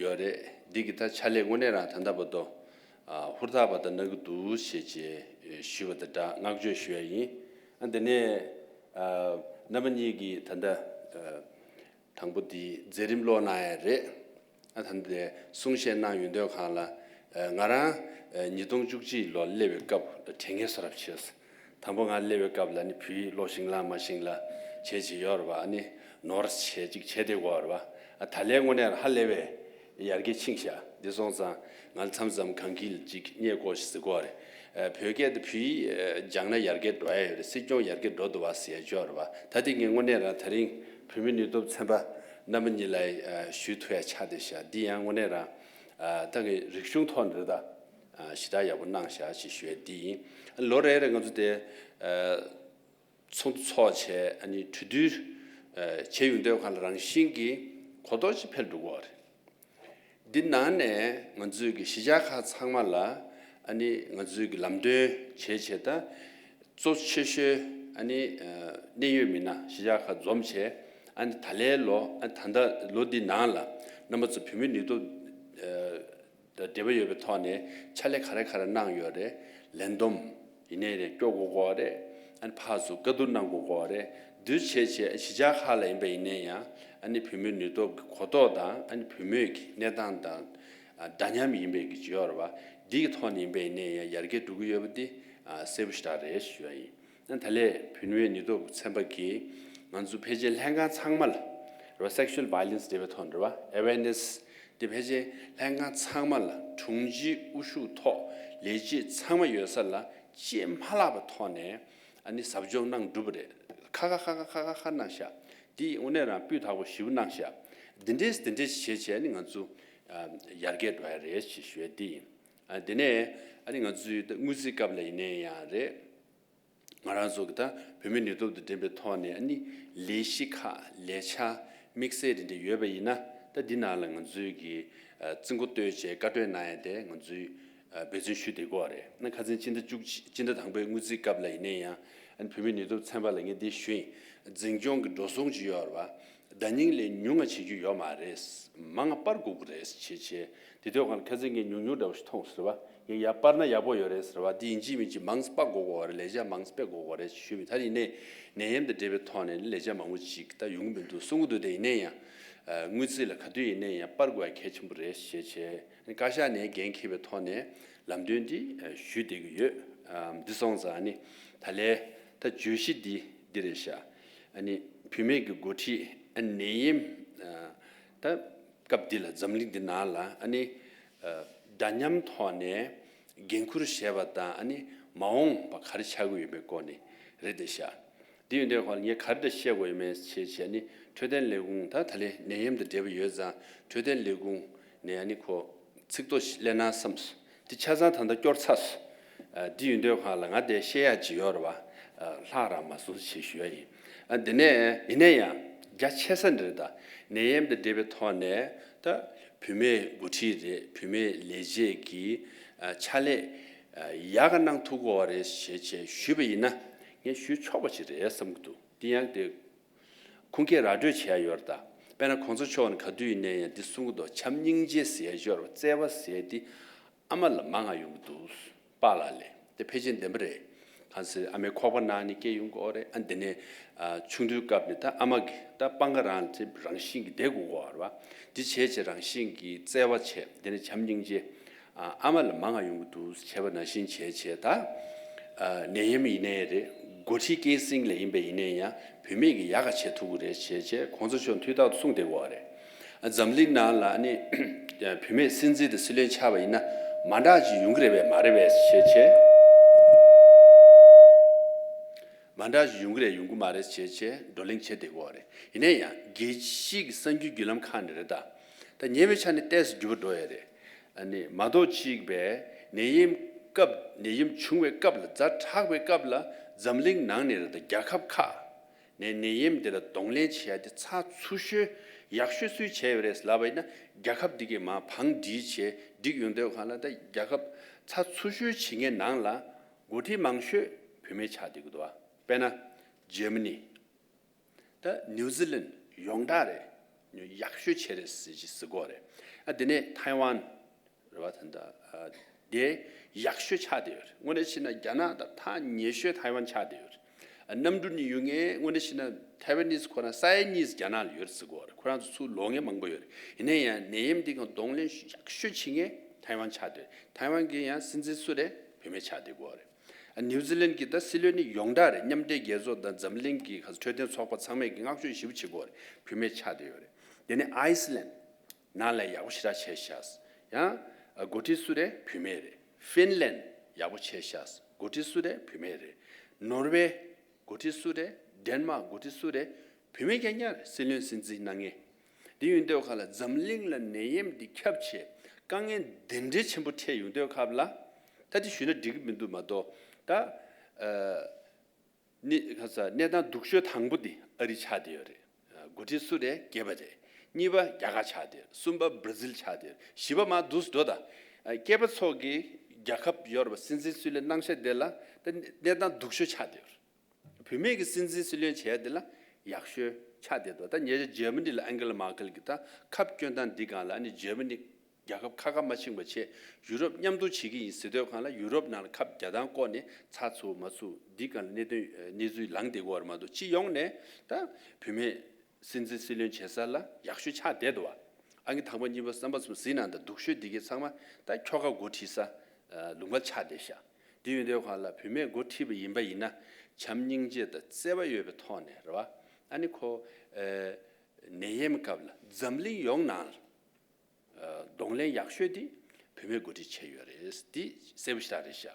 ཡོད་རེད། འདི་གི་ད་ཕྱག་ལས་དངོས་གནས་རང་ད་ལྟ་བར་དུ་ཨ། ཧུར་ཐག་པ་དང་གནང་གི་འདུག་ཞེས་བྱས་ཞུས་པ་དང་སྦྲགས་བསྔགས་བརྗོད་ཞུ་ཡ་ཡིན། ཨ། འདི་ནས་ཨ། རྣམ་པ་གཉིས་ཀྱིས་ད་ལྟ་ཨ། དང་པོ་འདི་མཛད་རིམ་ཀློག་གནང་ཡ་རེད། ཨ། ད་ལྟ་གསུང་བཤད་གནང་ཡོང་དུས་སྒང་ལ་ཨ། ང་རང་ཨ། ཉིས་སྟོང་བཅུ་གཅིག་ལོ་སླེབས་པའི་སྐབས་དྲན་མཁན་བཟོ་འདྲ་བྱས། དང་པོ་ང་སླེབས་པའི་སྐབས་ལ་ནི་བོད་ཡིག་ཀློག་ཤེས་ལ་མ་ཤེས་ལ་བྱས་བྱས་ཡོད་རེད་པ། ཨ་ནི་ནོར་བྱས་ཅིག་བྱས་བསྡད་ཡོད་རེད་པ། ཨ། ད་ལན་དངོས་གནས་ཧ་ལས་པའི་ཡར་རྒྱས་ཕྱིན་ཤག་འདི་སོང་ཙང་ང་ལ་མཚམས་མཚམས་གངས་སྐྱིད་ཅིག་རྙེད་དགོས་ཤིག་ཟེར་གོ་རེད། ཨ། བོད་སྐད་དེ་བོད་ཡིག་ཨ་སྦྱངས་ན་ཡར་རྒྱས་འགྲོ་ཡ་ཡོད་རེད། སྲིད་སྐྱོང་ཡར་རྒྱས་འགྲོ་འདུག་བ་ཟེར་ཡ་ཅིག་ཡོད་རེད་བ། ད་དེ་ངས་དངོས་གནས་རང་དེ་རིང་བོད་མིའི་ནུས་སྟོབས་ཚན་པ་རྣམ་པ་གཉིས་ལ་ཨ་ཞུ་ཐུབ་ཡ་ཆགས་བསྡད་ཤག་འདི་ཡང་དངོས་གནས་རང་ཨ་ད་ངས་རིག་གཞུང་ཐོག་ནས་རེད་ད། ཨ་ཞེ་དྲག་ཡག་པོ་གནང་ཤག་ཅེས་ཞུ་ཡ་འདི་ཡིན། ལོ་རེ་རེ་ང་ཚོ་དེ་ཨ་ཚོགས་འདུ་ཚོགས་བྱས། ཨ་ནི་གྲོས་བསྡུར་ཨ་བྱས་ཡོང་དུས་སྒང་ལ་རང་བཞིན་གྱིས་གོ་རྟོགས་ཅིག་འཕེལ་འགྲོ་གི་ཡོད་རེད། འདི་ནང་ནས་ང་ཚོའི་གི་གཞིས་ཆགས་ཁག་ཚང་མ་ལ་ཨ་ནི་ང་ཚོའི་གི་ལམ་སྟོན་བྱས་བྱས། ད་གཙོ་ཆེ་ཤོས་ཨ་ནི་ཨ་གནད་ཡོད་མི་སྣ་གཞིས་ཆགས་ཁག་འཛོམས་བྱས། ཨ་ནི་ད་ལོའི་ལོ། ཨ་ད་ལྟ་ལོ་འདི་ནང་ལ་རྣམ་པ་ཚོ་བོད་མིའི་ནུས་སྟོབས་ཨ་དང་འབྲེལ་བ་ཡོད་པའི་ཐོག་ནས་ཕྱག་ལས་ག་རེ་ག་རེ་གནང་ཡོད་རེད། ལས་བསྡོམས་ཡིན་ནའི་རེད། སྐྱོར་དགོས་ཀྱི་ཡོད་རེད། ཨ་ནི་ཕར་ཚུར་བཀའ་བསྡུར་གནང་དགོས་ཀྱི་ཡོད་རེད། འདུ་བྱས་བྱས་གཞིས་ཆགས་ཁག་ལ་ཡིན་པ་ཡིན་ནའི་ཡང་ཨ་ནི་བོད་མིའི་ནུས་སྟོབས་ཀྱི་གོ་རྟོགས་དང་། ཨ་ནི་བོད་མིའི་གི་གནས་སྟངས་དང་ཨ་འདྲ་མཉམ་ཡིན་པའི་གི་ཅིག་ཡོད་རེད་བ། འདི་གི་ཐོག་ནས་ཡིན་པ་ཡིན་ནའི་ཡང་ཡར་རྒྱས་འགྲོ་གི་ཡོད་པ་འདི་ཨ་གསལ་པོ་ཞེ་དྲག་རེད་ཞུ་ཡ་ཡིན། ཨ་ད་ལོའི་བོད་མིའི་ནུས་སྟོབས་ཀྱི་ཚན་པ་གིས་ང་ཚོ་ཕལ་ཆེར་ལྷན་ཁང་ཚང་མ་ལ་རེད་བ། sexual violence འབྲེལ་བའི་ཐོག་ནས་རེད་བ། awareness འདི་ཕལ་ཆེར་ལྷན་ཁང་ཚང་མ་ལ་དྲུང་ཆེའི་དབུ་བཞུགས་ཐོག་ལས་བྱེད་ཚང་མ་ཡོད་ས་ལ་ཆད་མ་ལྷག་པའི་ཐོག་ནས་ཨ་ནི་ཟབ་སྦྱོང་གནང་གྲུབ་པ་རེད། ཁ་ཁ་ཁ་ཁ་ཁ་ཁ་ཁ་གནང་ཤག་འདི་དངོས་གནས་རང་སྤུས་དག་པོ་ཞེ་པོ་གནང་ཤག་འདི་འདྲས་འདི་འདྲས་བྱས་བྱས་ཨ་ནི་ང་ཚོ་ཨ་ཡར་རྒྱས་འགྲོ་ཡ་རེད་ཅེས་ཞུ་ཡ་འདི་ཡིན། ཨ་དེ་ནས་ཨ་ནི་ང་ཚོའི་ད་དངུལ་རྩིས་སྐབས་ལ་ཡིན་ནའི་ཡང་རེད། ང་རང་ཚོ་གི་ད་བོད་མིའི་ནུས་སྟོབས་དང་འབྲེལ་བའི་ཐོག་ནས་ཨ་ནི་ལས་གཞི་ཁག་ལས་འཆར་དམིགས་བསལ་དེ་འདྲ་ཡོད་པ་ཡིན་ན། ད་འདི་ནང་ལ་ང་ཚོའི་གི་ཨ་རྩིས་འགོ་བཏོན་བྱས་བཀའ་འཁྲོལ་གནང་ཡ་དེ་ང་ཚོས་ཨ་འབད་བརྩོན་ཞུ་བསྡད་ཀྱི་ཡོད་རེད། ཨ་ནི་ཁ་སང་སྤྱི་ཟླ་བཅུ་གཅིག་སྤྱི་ཟླ་དང་པོའི་དངུལ་རྩིས་སྐབས་ལ་ཡིན་ནའི་ཡང་ཨ་ནི་བོད་མིའི་ནུས་སྟོབས་ཚན་པ་ལ་ངས་འདི་ཞུས་ཡིན། འཛིན་སྐྱོང་གི་འགྲོ་སོང་ཅིག་ཡོད་རེད་བ། ཟླ་ཉིན་ལས་ཉུང་ང་བྱེད་རྒྱུ་ཡོད་མ་རེད། མང་ང་སྤར་དགོས་ཀྱི་རེད་ཅེས་བྱས། དེ་དུས་སྒང་ལ་ཁ་སང་ངས་ཉུང་ཉུང་འདྲ་བོ་ཞིག་མཐོང་ཟེར་བ། ངས་ཡར་སྤར་ན་ཡག་པོ་ཡོད་རེད་ཟེར་བ། འདི་ཡིན་གཅིག་མིན་གཅིག་མང་ཙམ་སྤར་དགོས་ཀྱི་ཡོད་རེད། ལས་བྱ་མང་ཙམ་སྤེལ་དགོས་ཀྱི་ཡོད་རེད་ཞུས་པ་ཡིན། ད་ཡིན་ནའི་ནད་ཡམས་དང་འབྲེལ་བའི་ཐོག་ནས་ལས་བྱ་མང་པོ་ཅིག་ད་ཡོང་གི་མི་འདུག་གསུང་གི་འདུག་དེ་ཡིན་ནའི་ཡང་ཨ་དངུལ་རྩིས་ལ་ག་དུས་ཡིན་ནའི་ཡང་སྤར་དགོས་ཡ་གལ་ཆེན་པོ་རེད་ཞེས་བྱས། བཀའ་ཤག་ནས་འགན་འཁྱེར་བའི་ཐོག་ནས་ལམ་སྟོན་འདི་ཨ་ཞུས་བསྡད་ཀྱི་ཡོད། ཨ་འདི་སོང་ཙང་ཨ་ནི་ད་ལོའི་ད་བརྗོད་གཞི་འདི་འདི་རེད་ཤག་ཨ་ནི་བུད་མེད་ཀྱི་འགོ་ཁྲིད་ཨ་ནད་ཡམས་ཨ་ད་སྐབས་འདི་ལ་འཛམ་གླིང་འདི་ནང་ལ་ཨ་ནི་ཨ་འདྲ་མཉམ་ཐོག་ནས་འགན་འཁུར་བཞེས་པ་དང་། ཨ་ནི་མ་འོངས་པ་ག་རེ་ཆགས་ཀྱི་ཡོད་པའི་སྐོར་ནས་རེད་བསྡད་ཤག་འདི་ཡོད་དུས་སྒང་ལ་ངས་ག་རེ་འདྲ་བཤད་དགོས་ཡོད་མེད་ཅེས་བྱས་ནི། འཕྲོད་བསྟེན་ལས་ཁུངས་ད་ད་ལོའི་ནད་ཡམས་དང་འབྲེལ་བ་ཡོད་ཙང་འཕྲོད་བསྟེན་ལས་ཁུངས་ནས་ཨ་ནི་ཁོ་ཚིག་ཐོ་ཞིག་སླེབས་ན་བསམས་སོང་། འདི་ཆ་ཚང་ད་ལྟ་སྐྱོར་ཚར་སོང་། ཨ་འདི་ཡོད་དུས་སྒང་ལ་ང་དེ་བཤད་ཡག་ཅིག་ཡོད་རེད་བ། ཨ་ལྷག་རང་མ་སོང་ཞེས་ཞུ་ཡ་ཡིན། ཨ་འདི་ནས་ཡིན་ན་ཡང་རྒྱ་ཆེ་ས་འདི་རེད། ད་ནད་ཡམས་དང་འབྲེལ་བའི་ཐོག་ནས་ད་བུད་མེད་འགོ་ཁྲིད་རེད། བུད་མེད་ལས་བྱེད་ཀྱི་ཨ་ཕྱག་ལས་ཨ་ཡག་ག་གནང་ཐུབ་ཀྱི་ཡོད་རེད་ཞེས་བྱས་ཞུས་པ་ཡིན་ན་ངས་ཞུ་ཆོག་པ་ཅིག་རེད་བསམ་གྱི་འདུག་འདི་ཡང་དེ་ཁུངས་སྐྱེལ་ར་སྤྲོད་བྱེད་ཡ་ཡོད་རེད། ད་དཔེར་ན་གོང་ས་མཆོག་ནས་ག་དུས་ཡིན་ནའི་ཡང་འདི་གསུང་གི་འདུག་བྱམས་སྙིང་རྗེ་ཟེར་ཡ་ཅིག་ཡོད་རེད་བ། བརྩེ་བ་ཟེར་ཡ་འདི་ཨ་མ་ལ་མང་ང་ཡོང་གི་འདུག་པཱ་ལགས་ལས་དེ་ཕལ་ཆེར་བདེན་པ་རེད། གང་ཟེར་ཨ་མའི་ཁོག་པ་ནང་ནས་སྐྱེས་ཡོང་གི་ཡོད་རེད། ཨ་འདི་ནས་ཨ་ཆུང་དུས་སྐབས་ནས་ད་ཨ་མ་གི་ད་པང་ཁ་རང་ལ་དེ་རང་བཞིན་གྱིས་བསྡད་དགོས་ཀྱི་ཡོད་རེད་བ། འདི་བྱས་བྱས་རང་བཞིན་གྱིས་བརྩེ་བ་བྱས། དེ་ནས་བྱམས་སྙིང་རྗེ། ཨ་ཨ་མ་ལ་མང་ང་ཡོང་གི་འདུག་བྱས་པ་ནང་བཞིན་བྱས་བྱས། ད་ཨ་ནད་ཡམས་ཡིན་ནའི་རེད། འགོ་ཁྲིད་སྐྱེད་སྲིང་ལ་ཡིན་པ་ཡིན་ནའི་ཡང་བུད་མེད་ཀྱིས་ཡག་ག་བྱེད་ཐུབ་ཀྱི་རེད་བྱས་བྱས་གོང་ས་མཆོག་དུས་རྟག་ཏུ་གསུངས་བསྡད་ཀྱི་ཡོད་རེད། ཨ་འཛམ་གླིང་ནང་ལ་ཨ་ནི་བུད་མེད་སྲིད་འཛིན་དང་སྲིད་བློན་ཆགས་པ་ཡིན་ན་མ་འདྲ་ཅིག་ཡོང་གི་རེད་པས་མ་རེད་པས་བྱས་བྱས། མ་འདྲ་ཅིག་ཡོང་གི་རེད་ཡོང་གི་མ་རེད་བྱས་བྱས་བགྲོ་གླེང་བྱས་བསྡད་ཀྱི་ཡོད་རེད། ཡིན་ན་ཡང་རྒྱལ་སྤྱིའི་གསར་འགྱུར་བརྒྱུད་ལམ་ཁག་ནས་རེད། ད་ད་ཉེ་བའི་ཆར་ནས་ཏོག་ཙམ་འགྱུར་བ་འགྲོ་ཡ་རེད། ཨ་ནི་མ་གཏོགས་གཅིག་པས་ནད་ཡམས་སྐབས་ནད་ཡམས་བྱུང་བའི་སྐབས་ལ་ཛ་དྲག་པའི་སྐབས་ལ་འཛམ་གླིང་ནང་ནས་རེད། ད་རྒྱལ་ཁབ་ཁག་ནས་ནད་ཡམས་འདི་ལ་གདོང་ལེན་བྱེད་ཡ་དེ་ཚགས་ཚུད་ཤོས་ཡག་ཤོས་སུས་བྱས་ཡོད་རེད་ལབ་པ་ཡིན་ན་རྒྱལ་ཁབ་འདི་གས་མར་བང་སྒྲིག་བྱས་སྒྲིག་ཡོང་དུས་སྒང་ལ་ད་རྒྱལ་ཁབ་ཚགས་ཚུད་ཤོས་བྱེད་མཁན་ནང་ལ་འགོ་ཁྲིད་མང་ཤོས་བུད་མེད་ཆགས་བསྡད་ཀྱི་འདུག་བ། དཔེར་ན་ཇར་མ་ནི། ད་ནིའུ་ཛི་ལན་ཡོངས་གྲགས་རེད། ཡག་ཤོས་བྱས་རེད་ཟེར་གྱི་ཟེར་གོ་རེད། ཨ་དེ་ནས་ཐའེ་ཝན་རེད་བ། ད་ད་ཨ་དེ་ཡག་ཤོས་ཆགས་བསྡད་ཡོད་རེད། དངོས་གནས་བྱས་ན་རྒྱ་ནག་དང་ཐག་ཉེ་ཤོས་ཐའེ་ཝན་ཆགས་བསྡད་ཡོད་རེད། ཨ་གནམ་གྲུ་ནས་ཡོང་མཁན་དངོས་གནས་བྱས་ན་ཐའེ་ཝན་ནིས་ཁོ་རང་ས་ཡ་གཉིས་རྒྱ་ནག་ལ་ཡོད་རེད་ཟེར་གོ་རེད། ཁོ་རང་ཚོ་ཚུར་ལོག་མཁན་མང་པོ་ཡོད་རེད། ཡིན་ན་ཡང་ནད་ཡམས་འདི་གང་གདོང་ལེན་ཡག་ཤོས་བྱེད་མཁན་ཐའེ་ཝན་ཆགས་བསྡད་ཡོད་རེད། ཐའེ་ཝན་གྱི་ཡང་སྲིད་འཛིན་སུ་རེད། བུད་མེད་ཆགས་བསྡད་ཡོད་རེད། ཨ་ནིའུ་ཛི་ལན་གྱི་ད་སྲིད་བློན་ནི་ཡོངས་གྲགས་རེད། མཉམ་འབྲེལ་རྒྱལ་ཚོགས་དང་འཛམ་གླིང་གི་ཁ་འཕྲོད་བསྟེན་ཚོགས་པ་ཚང་མས་ཀྱི་བསྔགས་བརྗོད་ཞེ་པོ་བྱེད་ཀྱི་ཡོད་རེད། བུད་མེད་ཆགས་བསྡད་ཡོད་རེད། དེ་ནས་ཨའི་སི་ལན་ནང་ལ་ཡག་པོ་ཞེ་དྲག་བྱས་ཤག་ཡང་འགོ་ཁྲིད་སུ་རེད། བུད་མེད་རེད། ཧྥིན་ལན་ཡག་པོ་བྱས་ཤག་འགོ་ཁྲིད་སུ་རེད། བུད་མེད་རེད། ནོར་ཝེ་འགོ་ཁྲིད་སུ་རེད། ཌེན་མཱག་འགོ་ཁྲིད་སུ་རེད། བུད་མེད་རྐྱང་རྐྱང་རེད། སྲིད་བློན་སྲིད་འཛིན་གནང་མཁན། འདི་ཡིན་དུས་སྒང་ལ་འཛམ་གླིང་ལ་ནད་ཡམས་འདི་ཁྱབ་བྱས་དཀའ་ངལ་འདི་འདྲའི་ཆེན་པོ་འཕྲད་ཡོང་དུས་སྐབས་ལ། ད་འདི་ཞུས་ན་འགྲིག་གི་མི་འདུག་མ་གཏོགས། ད་ཨ་ནི་ག་ས་གནས་སྟངས་སྡུག་ཤོས་དང་པོ་འདི་ཨ་རི་ཆགས་བསྡད་ཡོད་རེད། འགོ་ཁྲིད་སུ་རེད། སྐྱེས་པ་རེད། གཉིས་པ་རྒྱ་གར་ཆགས་བསྡད་ཡོད་རེད། གསུམ་པ་བྷར་ཛིལ་ཆགས་བསྡད་ཡོད་རེད། བཞི་པ་མར་འདུག་སེ་འགྲོ་ད། ཨ་སྐྱེས་པ་ཚོ་གི་རྒྱལ་ཁབ་ཡོད་རེད་པ། སྲིད་འཛིན་སྲིད་བློན་གནང་ཤག་དེ་ལ་ད་གནས་སྟངས་སྡུག་ཤོས་ཆགས་བསྡད་ཡོད་རེད། བུད་མེད་ཀྱི་སྲིད་འཛིན་སྲིད་བློན་བྱས་དེ་ལ་ཡག་ཤོས་ཆགས་བསྡད་འདུག་ད་ཉེ་ཆར་འཇར་མ་ནི་ལ་ཨན་གེ་ལ་མར་ཀེལ་གྱིས་ད་ཁབ་སྐྱོན་སྟངས་འདི་སྒང་ལ་ཨ་ནི་འཇར་མ་ནི་རྒྱལ་ཁབ་ཁ་ཁ་མ་ཕྱིན་པ་བྱས་ཡུ་རོབ་མཉམ་དུ་བྱེད་ཀྱི་ཡིན་ཟེར་དུས་སྒང་ལ་ཡུ་རོབ་ནང་ལ་ཁབ་རྒྱག་སྟངས་བཀོད་ནས་ཚགས་ཚུད་མ་ཚུད་འདི་སྒང་ལ་གནད་དོན་གནས་ཚུལ་ལངས་བསྡད་ཀྱི་ཡོད་རེད་མ་གཏོགས། སྤྱི་ཡོངས་ནས་ད་བུད་མེད་སྲིད་འཛིན་སྲིད་བློན་བྱེད་ས་ལ་ཡག་ཤོས་ཆགས་བསྡད་འདུག་བ། ཨང་ཀི་དང་པོ་གཉིས་པ་གསུམ་པ་གཟིགས་ན་ད་སྡུག་ཤོས་འདི་གའི་ཚང་མ་ད་ཁྱོ་ག་འགོ་ཁྲིད་ས་ལུང་པ་ཆགས་བསྡད་ཤག་དེ་ཡིན་དུས་སྒང་ལ་བུད་མེད་འགོ་ཁྲིད་པ་ཡིན་པ་ཡིན་ན་བྱམས་སྙིང་རྗེ་དང་བརྩེ་བ་ཡོད་པའི་ཐོག་ནས་རེད་བ། ཨ་ནི་ཁོ་ནད་ཡམས་སྐབས་ལ་འཛམ་གླིང་ཡོངས་ནང་གདོང་ལེན་ཡག་ཤོས་དེ་བུད་མེད་འགོ་ཁྲིད་བྱས་ཡོད་རེད། དེ་གསལ་པོ་ཞེ་དྲག་རེད་ཤག་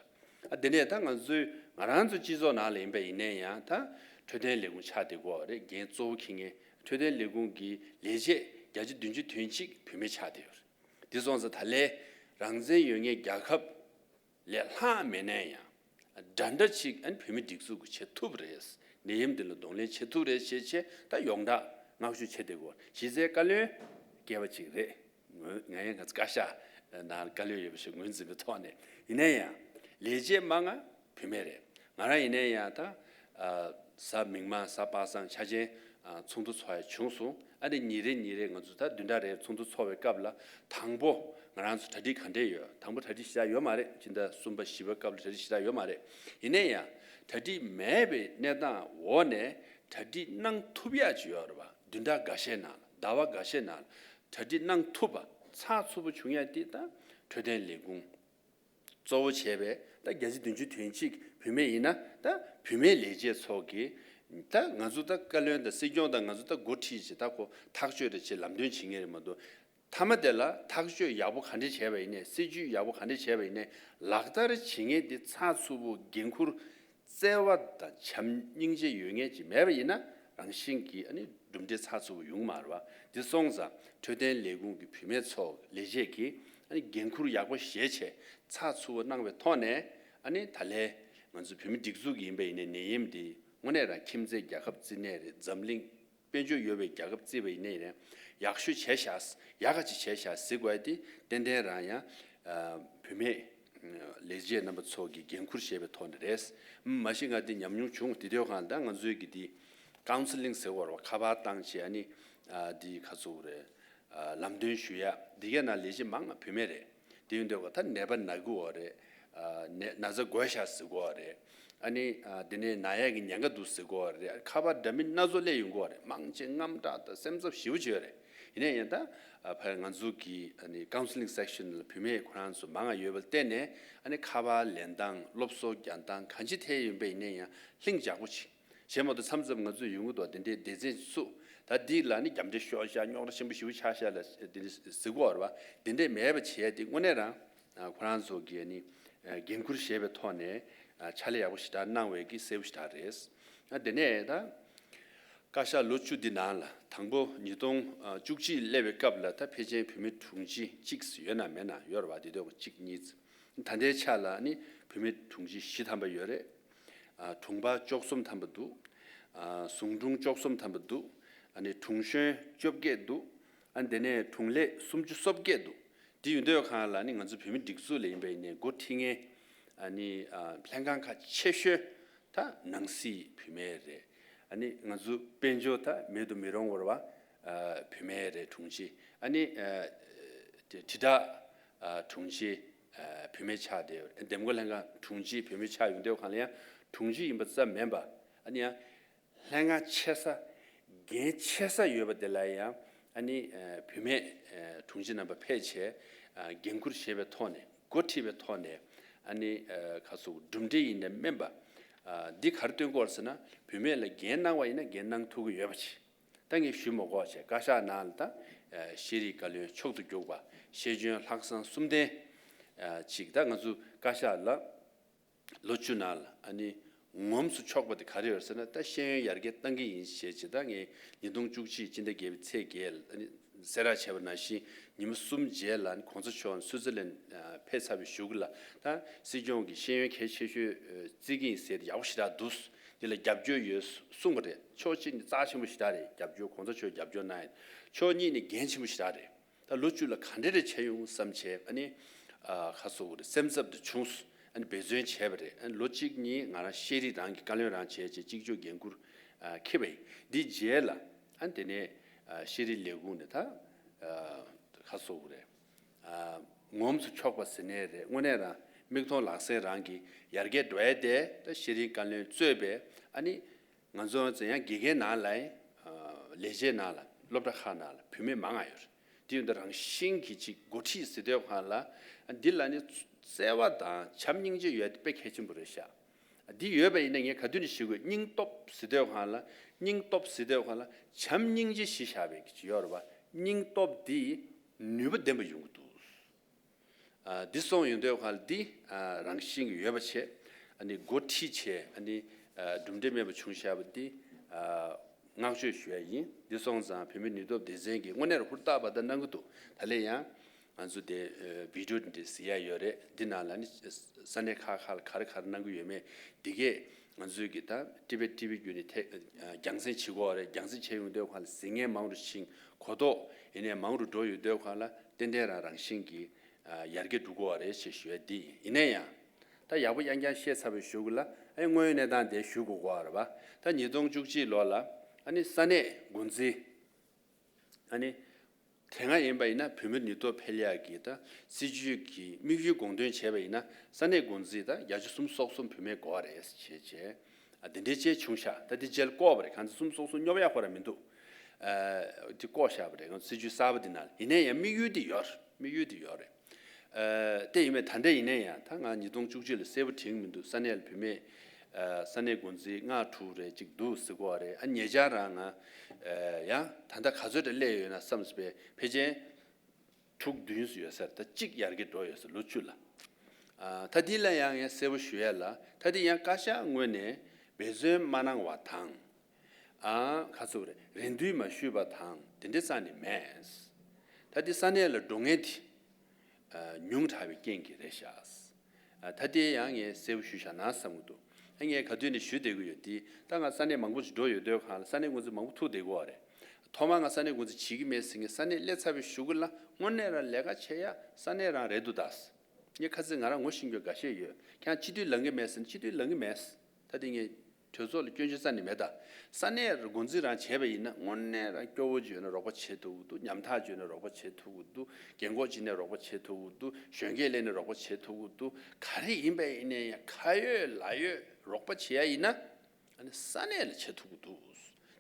ཨ་དེ་ནས་ད་ང་ཚོའི་ང་རང་ཚོ་སྤྱི་ཚོགས་ནང་ལ་ཡིན་པ་ཡིན་ན་ཡང་ད་འཕྲོད་བསྟེན་ལས་ཁུངས་ཆགས་བསྡད་ཀྱི་ཡོད་རེད། འགན་གཙོ་བོ་འཁྱེར་མཁན་འཕྲོད་བསྟེན་ལས་ཁུངས་ཀྱི་ལས་བྱེད་བརྒྱ་ཆ་བདུན་ཅུ་དོན་གཅིག་བུད་མེད་ཆགས་བསྡད་ཡོད་རེད། དེ་སོང་ཙང་ད་ལས་རང་བཙན་ཡོད་མཁན་རྒྱལ་ཁབ་ལས་ལྷག་མེད་ན་ཡང་འདྲ་འདྲ་ཅིག་ཨ་ནི་བུད་མེད་སྒྲིག་འཛུགས་ཀྱིས་བྱེད་ཐུབ་རེད། ནད་ཡམས་འདི་ལ་གདོང་ལེན་བྱེད་ཐུབ་རེད་ཞེས་བྱས་ད་ཡོངས་གྲགས་བསྔགས་བརྗོད་བྱེད་བསྡད་ཀྱི་ཡོད། གཞི་རྩའི་བཀའ་བློན་སྐྱེས་པ་ཅིག་རེད། ངོས་ང་ཡང་ང་ཚོ་བཀའ་ཤག་ནང་བཀའ་བློན་ཡོད་པ་ཞིག་ངོས་འཛིན་པའི་ཐོག་ནས་ཡིན་ན་ཡང་ལས་བྱེད་མང་ང་བུད་མེད་རེད། ང་རང་ཡིན་ན་ཡང་ད་གཟའ་མིག་དམར་གཟའ་པ་སངས་ཆ་ཆེན་ཚོགས་འདུ་ཚོགས་ཡ་བྱུང་སོང་། ཨ་ནི་ཉིན་རེ་ཉིན་རེ་ང་ཚོ་ད་བདུན་ཕྲག་རེར་ཚོགས་འདུ་ཚོགས་པའི་སྐབས་ལ་དང་པོ་ང་རང་ཚོ་གྲ་སྒྲིག་ག་འདྲས་ཡོད། དང་པོ་གྲ་སྒྲིག་ཞེ་དྲག་ཡོད་མ་རེད། ཕྱི་ཟླ་གསུམ་པ་བཞི་པའི་སྐབས་ལ་གྲ་སྒྲིག་ཞེ་དྲག་ཡོད་མ་རེད། ཡིན་ན་ཡང་གྲ་སྒྲིག་མེད་པའི་གནས་སྟངས་འོག་ནས་གྲ་སྒྲིག་གནང་ཐུབ་ཡག་ཅིག་ཡོད་རེད་བ། བདུན་ཕྲག་འགའ་ཤས་ནང་ལ་ཟླ་བ་འགའ་ཤས་ནང་ལ་གྲ་སྒྲིག་གནང་ཐུབ་པ་ཚགས་ཚུད་པོ་བྱུང་ཡ་དེ་ད་འཕྲོད་བསྟེན་ལས་ཁུངས་གཙོ་བོ་བྱས་པའི་ད་བརྒྱ་ཆ་བདུན་ཅུ་དོན་གཅིག་བུད་མེད་ཡིན་ན་ད་བུད་མེད་ལས་བྱེད་ཚོ་གིས་ད་ང་ཚོ་ད་བཀའ་བློན་དང་སྲིད་སྐྱོང་དང་ང་ཚོ་ད་འགོ་ཁྲིད་ཅིག་ད་ཁོ་ཐག་གཅོད་རེ་བྱེད་ལམ་སྟོན་བྱེད་མཁན་རེད་མ་གཏོགས། མཐའ་མ་དེ་ལ་ཐག་གཅོད་ཡག་པོ་ག་འདྲས་བྱས་པ་ཡིན་ནའི་སྲིད་ཇུས་ཡག་པོ་ག་འདྲས་བྱས་པ་ཡིན་ནའི་ལག་བསྟར་བྱེད་མཁན་དེ་ཚགས་ཚུད་པོ་འགན་འཁུར་བརྩེ་བ་དང་བྱམས་སྙིང་རྗེ་ཡོད་མཁན་ཅིག་མེད་པ་ཡིན་ན་རང་བཞིན་གྱིས་ཨ་ནི་གྲུབ་འབྲས་ཚགས་ཚུད་པོ་ཡོང་གི་མ་རེད་བ། དེ་སོང་ཙང་འཕྲོད་བསྟེན་ལས་ཁུངས་ཀྱི་བུད་མེད་ཚོ་ལས་བྱེད་ཀྱིས་ཨ་ནི་འགན་འཁུར་ཡག་པོ་བཞེས་བྱས་ཚགས་ཚུད་པོ་གནང་བའི་ཐོག་ནས་ཨ་ནི་ད་ལན་ང་ཚོ་བོད་མི་སྒྲིག་འཛུགས་ཀྱི་ཡིན་པ་ཡིན་ནའི་ནད་ཡམས་འདི་དངོས་གནས་རང་ཁྱིམ་མཚེས་རྒྱལ་ཁབ་བརྩི་ནའི་རེད། འཛམ་གླིང་དཔལ་འབྱོར་ཡོད་པའི་རྒྱལ་ཁབ་བརྩིས་པ་ཡིན་ནའི་རེད། ཡག་ཤོས་བྱས་ཤག་ཡག་ག་ཅིག་བྱས་ཤག་ཟེར་དགོས་ཡ་དེ་ཏན་ཏན་རང་ཡང་བུད་མེད་ལས་བྱེད་རྣམ་པ་ཚོ་གིས་འགན་འཁུར་བཞེས་པའི་ཐོག་ནས་རེད། མ་གཞི་ང་འདི་ཉམས་མྱོང་བྱུང་། དེ་དུས་སྒང་ད་ང་ཚོའི་གི་འདི་ཀའུན་སི་ལིང་ཟེར་བ་རེད་བ། ཁ་པར་བཏང་བྱས་ཨ་ནི་འདི་ག་ཚོད་རེད། ལམ་སྟོན་ཞུ་ཡ་འདི་གའི་ནང་ལས་བྱེད་མང་ང་བུད་མེད་རེད། དེ་ཡིན་དུས་ད་ནད་པ་ན་གི་ཡོད་རེད། ཨ་ནད་ན་ཚ་འགོས་ཤག་ཟེར་གི་ཡོད་རེད། ཨ་ནི་ཨ་དེ་ནས་ན་ཡག་གི་ཉེན་ཁ་འདུག་ཟེར་གི་ཡོད་རེད། ཁ་པར་འདྲ་མིན་སྣ་ཚོགས་སླེབས་ཡོང་གི་ཡོད་རེད། མང་ཆེ་དངངས་སྐྲག་དང་སེམས་འཚབ་ཞེ་པོ་ཅིག་ཡོད་རེད། ཡིན་ན་ཡང་ད་ཨ་ཕར་ང་ཚོ་གི་ཨ་ནི་ཀའུན་སི་ལིང་སེག་ཤན་ལ་བུད་མེད་ཁོ་རང་ཚོ་མང་ང་ཡོད་པ་ལ་བརྟེན་ནས་ཨ་ནི་ཁ་པར་ལེན་སྟངས་སློབ་གསོ་རྒྱག་སྟངས་གང་ཅི་ཐད་ཡིན་པ་ཡིན་ན་ཡང་ལྷིང་འཇགས་པོ་ཅིག་བྱས་མ་གཏོགས་མཚམས་མཚམས་ང་ཚོས་ཡོང་གི་འདུག་དེ་འདྲའི་སྡེ་ཚན་སུ་ད་འདི་ལ་ནི་རྒྱབ་འདྲེ་ཤོར་ཤག་རྙོག་དྲ་ཆེན་པོ་ཞེ་པོ་ཆགས་ཤག་ལ་དེ་འདྲ་ཟེར་གི་ཡོད་རེད་བ། དེ་འདྲས་མེད་པ་བྱས་ཏེ་དངོས་གནས་རང་ཨ་ཁོ་རང་ཚོ་གིས་ནི་ཨ་འགན་འཁུར་བཞེས་པའི་ཐོག་ནས་ཨ་ཕྱག་ལས་ཡག་པོ་ཞེ་དྲག་གནང་བའི་གི་གསལ་པོ་ཞེ་དྲག་རེད། ཨ་དེ་ནས་ད་བཀའ་ཤག་ལོ་བཅུ་འདི་ནང་ལ་དང་པོ་ཉིས་སྟོང་བཅུ་གཅིག་སླེབས་པའི་སྐབས་ལ་ད་ཕལ་ཆེར་བུད་མེད་དྲུང་ཆེ་གཅིག་ཡོད་ན་མེད་ན་ཡོད་རེད་བ། དེ་དུས་གཅིག་གཉིས། ད་ལྟའི་ཆ་ལ་ནི་བུད་མེད་དྲུང་ཆེ་བཞི་ཐམ་པ་ཡོད་རེད། ཨ་དྲུང་འཕར་བཅུ་གསུམ་ཐམ་པ་འདུག་ཨ་ཟུང་དྲུང་བཅུ་གསུམ་ཐམ་པ་འདུག་ཨ་ནི་དྲུང་གཞོན་བཅོ་བརྒྱད་འདུག་ཨ་དེ་ནས་དྲུང་ལས་སུམ་ཅུ་སོ་བརྒྱད་འདུག་དེ་ཡིན་དུས་སྒང་ལ་ནི་ང་ཚོ་བོད་མི་སྒྲིག་འཛུགས་ལ་ཡིན་པ་ཡིན་ནའི་འགོ་ཁྲིད་མཁན་ཨ་ནི་ཨ་ལྷན་ཁང་ཁག་ཆེ་ཤོས་ད་ནང་སྲིད་བུད་མེད་རེད། ཨ་ནི་ང་ཚོ་དཔལ་འབྱོར་ད་མེད་དུ་མི་རུང་བ་རེད་བ། ཨ་བུད་མེད་རེད་དྲུང་ཆེ། ཨ་ནི་ཨ་དེ་དྲིལ་བསྒྲགས་ཨ་དྲུང་ཆེ་ཨ་བུད་མེད་ཆགས་བསྡད་ཡོད་རེད། འདེམས་བསྐོ་ལྷན་ཁང་དྲུང་ཆེ་བུད་མེད་ཆགས་ཡོང་དུས་སྒང་ལ་ཡང་དྲུང་ཆེ་ཡིན་པ་ཙམ་མིན་པ་ཨ་ནི་ཡང་ལྷན་ཁང་ཆེ་ས་འགན་ཆེ་ས་ཡོད་པ་དེ་ལ་ཡང་ཨ་ནི་ཨ་བུད་མེད་ཨ་དྲུང་ཆེ་རྣམ་པ་ཕེབས་བྱས་ཨ་འགན་འཁུར་བཞེས་པའི་ཐོག་ནས་འགོ་ཁྲིད་པའི་ཐོག་ནས་ཨ་ནི་ཨ་ཁ་སོ་གྲུབ་འབྲས་ཡིན་ནའི་མིན་པ་ཨ་འདི་ག་རེ་སྟོན་གྱི་ཡོད་རེད་ཟེར་ན་བུད་མེད་ལ་འགན་གནང་བ་ཡིན་ན་འགན་གནང་ཐུབ་ཀྱི་ཡོད་པ་ཅིག་ད་ངས་ཞུ་མ་དགོས་བྱས་བཀའ་ཤག་ནང་ལ་ད་ ཤེས་རིག་བཀའ་བློན་མཆོག་ཏུ་གྱུར་པ་ཤེས་འཇོན་ལྷག་བསམ་གསུམ་ལྡན་ཅིག་ད་ང་ཚོ་བཀའ་ཤག་ལ་ལོ་བཅུ་ནང་ལ་ཨ་ནི་ངོམས་སུ་ཆོག་པ་དེ་ག་རེ་ཡོད་ཟེར་ན། ད་ཤེས་ཡོན་ཡར་རྒྱས་གཏང་གི་ཡིན་ཞེས་བྱས། ད་ངས་ཉིས་སྟོང་བཅུ་གཅིག་སྤྱི་ཟླ་བརྒྱད་པའི་ཚེས་བརྒྱད་ལ་ཨ་ནི་གསལ་བསྒྲགས་བྱས་པ་ནང་བཞིན་ཉི་མ་གསུམ་རྗེས་ལ་ཨ་ནི་གོང་ས་མཆོག་སུའི་ཙི་ལན་ཕེབས་ཚར་བའི་གཞུག་ལ་ད་སྲིད་སྐྱོང་གིས་ཤེས་ཡོན་གལ་ཆེ་ཤོས་བརྩི་གི་ཡིན་ཟེར་ཡག་པོ་ཞེ་དྲག་འདུག་འདི་ལ་རྒྱབ་སྐྱོར་ཡོད་གསུངས་པ་རེད། ཕྱོགས་གཅིག་ནས་རྩ་ཆེན་པོ་ཞེ་དྲག་རེད། རྒྱབ་སྐྱོར་གོང་ས་མཆོག་རྒྱབ་སྐྱོར་གནང་ཡོད། ཕྱོགས་གཉིས་ནས་འགན་ཆེན་པོ་ཞེ་དྲག་རེད། ད་ལོ་བཅུ་ལ་ག་འདྲ་རེ་བྱས་ཡོང་བསམ་བྱས་ཨ་ནི་ཨ་ཁ་སོ་རེ་སེམས་འཚབ་ཏུ་བྱུང་། ཨ་ནི་འབད་བརྩོན་བྱས་པ་རེད། ཨ་ནི་ལོ་གཅིག་གཉིས་ང་རང་ཤེས་རིག་རང་གི་བཀའ་བློན་རང་བྱས་བྱས་གཅིག་ལྕོགས་འགན་འཁུར་ཨ་འཁྱེར་བ་ཡིན། འདི་རྗེས་ལ་ཨ་ནི་དེ་ནས་ཨ་ཤེས་རིག་ལས་ཁུངས་ནས་ད་ཨ་ཁ་སོ་རེ་ཨ་ངོམས་སུ་ཆོག་པ་ཟེར་ནའི་རེད། དངོས་གནས་རང་མིག་མཐོང་ལག་ཟིན་རང་གི་ཡར་རྒྱས་འགྲོ་ཡ་དེ་ད་ཤེས་རིག་བཀའ་བློན་གཙོས་པའི་ཨ་ནི་ང་ཚོ་ཡང་དགེ་རྒན་ནང་ལ་ཡང་ལས་བྱེད་ནང་ལ་སློབ་གྲྭ་ཁག་ནང་ལ་བུད་མེད་མང་ང་ཡོད་རེད། དེ་ཡོད་འདི་རང་བཞིན་གྱི་ཅིག་འགོ་ཁྲིད་ཟེར་དུས་སྒང་ལ་འདི་ལ་ནི་བརྩེ་བ་དང་བྱམས་སྙིང་རྗེ་ཡོད་དེ་དཔེ་གལ་ཆེན་པོ་རེད་ཤག་འདི་ཡོད་པ་ཡིན་ན་ངས་ག་དུས་ནས་ཞུ་དགོས། སྙིང་སྟོབས་ཟེར་དུས་སྒང་ལ་སྙིང་སྟོབས་ཟེར་དུས་སྒང་ལ་བྱམས་སྙིང་རྗེ་གཞི་བཞག་པའི་ཅིག་ཡོད་རེད་པ། སྙིང་སྟོབས་འདི་ནུས་པ་ལྡན་པ་ཡོང་གི་འདུག་ཨ་འདི་སོང་ཡོང་དུས་སྒང་ལ་འདི་ཨ་རང་བཞིན་གྱི་ཡོད་པ་བྱས། ཨ་ནི་འགོ་ཁྲིད་བྱས་ཨ་ནི་ཨ་གྲུབ་འབྲས་མེད་པ་བྱུང་བཞག་པ་འདི་ཨ་བསྔགས་བརྗོད་ཞུ་ཡ་ཡིན། འདི་སོང་ཙང་བུད་མེད་ནུས་སྟོབས་སྡེ་ཚན་གྱིས་དངོས་གནས་ཧུར་ཐག་པ་ད་གནང་གི་འདུག་ད་ལན་ཡང་ང་ཚོ་དེ་ཨ་བི་ཌི་ཡོ་འདི་གཟིགས་ཡ་ཡོད་རེད། འདི་ནང་ལ་ནི་ས་གནས་ཁག་ཁག་ལ་ག་རེ་ག་རེ་གནང་གི་ཡོད་མེད་འདི་གས་ང་ཚོའི་གི་ད་ཊི་བི་ཊི་བི་བརྒྱུད་ནས་ཐད་ཨ་རྒྱང་སྲིང་བྱེད་དགོས་པ་རེད། རྒྱང་སྲིང་བྱེད་ཡོང་དུས་སྒང་ལ་གཟིགས་མཁན་མང་རུ་ཕྱིན། གོ་རྟོགས་ཡིན་ནའི་མང་རུ་འགྲོ་ཡོང་དུས་སྒང་ལ་ཏན་ཏན་རང་རང་བཞིན་གྱིས་ཨ་ཡར་རྒྱས་འགྲོ་གི་ཡོད་རེད་ཅེས་ཞུ་ཡ་འདི་ཡིན། ཡིན་ན་ཡང་ད་ཡག་པོ་རྐྱང་རྐྱང་བཤད་ཚར་བའི་གཞུག་ལ་ཨ་ནི་དངོས་ཡོད་གནས་སྟངས་དེ་ཞུ་དགོས་ཀྱི་ཡོད་རེད་པ། ད་ཉིས་སྟོང་བཅུ་གཅིག་ལོ་ལ་ཨ་ནི་ས་གནས་འགོ་འཛིན་ཨ་ནི་དེ་སྔ་ཡིན་པ་ཡིན་ན་བུད་མེད་ནུས་སྟོབས་འཕེལ་ཡག་གི་ད་སྲིད་ཇུས་ཀྱི་དམིགས་ཡུལ་དགོངས་དོན་བྱས་པ་ཡིན་ན་ས་གནས་འགོ་འཛིན་ད་བརྒྱ་ཆ་གསུམ་སོགས་གསུམ་བུད་མེད་དགོས་པ་རེད་ཅེས་བྱས། ཨ་དེ་འདྲའི་ཅིག་བྱུང་ཤག་ད་དེ་རྗེས་ལ་བཀོད་པ་རེད། གང་ཚེ་གསུམ་སོགས་གསུམ་སྙོབ་ཡག་ཁོ་རང་མི་འདུག་ཨ་དེ་བཀོད་བཞག་པ་རེད། སྲིད་ཇུས་གསར་པ་དེ་ནང་ལ། ཡིན་ན་ཡང་དམིགས་ཡུལ་དེ་ཡོད་རེད། དམིགས་ཡུལ་དེ་ཡོད་རེད། ཨ་དེ་ཡིན་པས་ད་ལྟ་ཡིན་ན་ཡང་ད་ང་ཉིས་སྟོང་བཅུ་གཅིག་ལ་གསལ་པོ་དྲན་གྱི་མི་འདུག་ས་གནས་ལ་བུད་མེད་ཨ་ས་གནས་འགོ་འཛིན་ལྔ་དྲུག་རེ་ཅིག་འདུག་ཟེར་གོ་བ་རེད། ཨ་ཉེ་ཆར་རང་ང་ཨ་ཡང་ད་ལྟ་ག་ཚོད་འདྲ་སླེབས་ཡོད་ན་བསམ་སོང་བས། ཕལ་ཆེར་དྲུག་བདུན་ཙམ་ཡོད་ས་རེད། ད་གཅིག་ཡར་རྒྱས་འགྲོ་ཡོད་ས་རེད་ལོ་བཅུ་ལ། ཨ་ད་འདི་ལ་ཡང་ངས་གསལ་པོ་ཞུ་ཡ་ལ་ད་འདི་ཡང་བཀའ་ཤག་ངོས་ནས་འབད་བརྩོན་མ་གནང་བ་དང་། ཨ་ག་ཚོད་རེད། རེ་འདུན་མ་ཞུས་པ་དང་དེ་འདྲ་རྩ་ནས་མེད། ད་འདི་ས་གནས་ལ་འགྲོ་མཁན་དེ་ཨ་ཉུང་དྲགས་པའི་རྐྱེན་གྱིས་རེད་ཤག་ཨ་ད་དེ་ཡང་ངས་གསལ་པོ་ཞུས་བཞག་ན་བསམ་གྱི་འདུག་ཨ་ངས་ག་དུས་ནས་ཞུ་བསྡད་ཀྱི་ཡོད་དེ། ད་ང་ས་གནས་མང་པོ་ཅིག་འགྲོ་ཡོད་དུས་སྒང་ལ་ས་གནས་འགོ་འཛིན་མང་པོ་ཐུག་བསྡད་ཀྱི་ཡོད་རེད། ཐོག་མར་ང་ས་གནས་འགོ་འཛིན་བྱེད་ཀྱི་མེད་ཟེར་མཁན། ས་གནས་སླེབས་ཚར་བའི་གཞུག་གུ་ལ་དངོས་གནས་རང་ལས་ཀ་བྱེད་ཡ་ས་གནས་རང་རེད་འདུག་ད། ངས་ཁ་སང་ང་རང་ངོ་ཤེས་མཁན་འགའ་ཤས་ཡོད། ཁྱེད་རང་སྤྱི་འཐུས་ལངས་ཀྱི་མེད་ཟེར་ན་སྤྱི་འཐུས་ལངས་ཀྱི་མེད། ད་དེ་ངས་གྲོས་ཚོགས་ལ་སྐྱོན་བརྗོད་རྩ་ནས་མེད་ད། ས་གནས་འགོ་འཛིན་རང་བྱས་པ་ཡིན་ན་དངོས་གནས་རང་སྐྱོ་བོ་བརྗོད་ན་རོགས་པ་བྱེད་ཐུབ་ཀྱི་འདུག་ཉམ་ཐག་བརྗོད་ན་རོགས་པ་བྱེད་ཐུབ་ཀྱི་འདུག་རྒན་གོག་བྱས་ན་རོགས་པ་བྱེད་ཐུབ་ཀྱི་འདུག་གཞོན་སྐྱེས་སླེབས་ན་རོགས་པ་བྱེད་ཐུབ་ཀྱི་འདུག་ག་རེ་ཡིན་པ་ཡིན་ན་ཡང་ཁ་ཡོད་ལག་ཡོད་རོགས་པ་བྱེད་ཡ་ཡིན་ན། ཨ་ནི་ས་གནས་ལ་བྱེད་ཐུབ་ཀྱི་འདུག་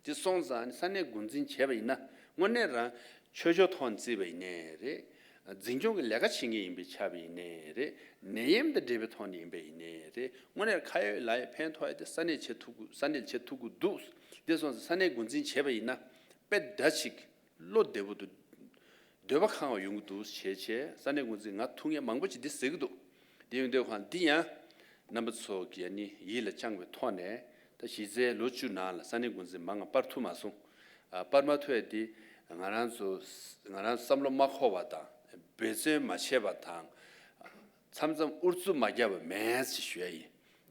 དེ་སོང་ཙང་ཨ་ནི་ས་གནས་འགོ་འཛིན་བྱས་པ་ཡིན་ན་དངོས་གནས་རང་ཆོས་ཕྱོགས་ཐོག་ནས་བརྩིས་པ་ཡིན་ནའི་རེད། འཛིན་སྐྱོང་གི་ལས་ཀ་བྱེད་མཁན་ཡིན་པའི་ཆ་བ་ཡིན་ནའི་རེད། ནད་ཡམས་དང་འབྲེལ་བའི་ཐོག་ནས་ཡིན་པ་ཡིན་ནའི་རེད། དངོས་གནས་ཁ་ཡོད་ལག་ཡོད་ཕན་ཐོགས་ཡ་དེ་ས་གནས་བྱེད་ཐུབ་ཀྱི། ས་གནས་ལ་བྱེད་ཐུབ་ཀྱི་འདུག་དེ་སོང་ཙང་ས་གནས་འགོ་འཛིན་བྱས་པ་ཡིན་ན་དཔེ་འདྲ་ཅིག་བློ་བདེ་པོ་འདུག་འདོད་པ་ཁེངས་པ་ཡོང་གི་འདུག་བྱས་བྱས་ས་གནས་འགོ་འཛིན་ང་ཐུག་མཁན་མང་པོ་ཅིག་འདི་ཟེར་གྱི་འདུག་དེ་ཡོང་དུས་སྒང་འདི་ཡང་རྣམ་པ་ཚོ་གིས་ཨ་ནི་ཡིད་ལ་བཅངས་པའི་ཐོག་ནས་ད་གཞི་རྩའི་ལོ་བཅུ་ནང་ལ་ས་གནས་འགོ་འཛིན་མང་ང་སྤར་ཐུབ་མ་སོང་། ཨ་སྤར་མ་ཐུབ་ཡ་དེ་ང་རང་ཚོ་ང་རང་བསམ་བློ་མ་འཁོར་བ་དང་འབད་བརྩོན་མ་བྱས་པ་དང་མཚམས་མཚམས་ཨུ་ཚུགས་མ་བརྒྱབ་པ་མེད་ཅེས་ཞུ་ཡ་ཡིན།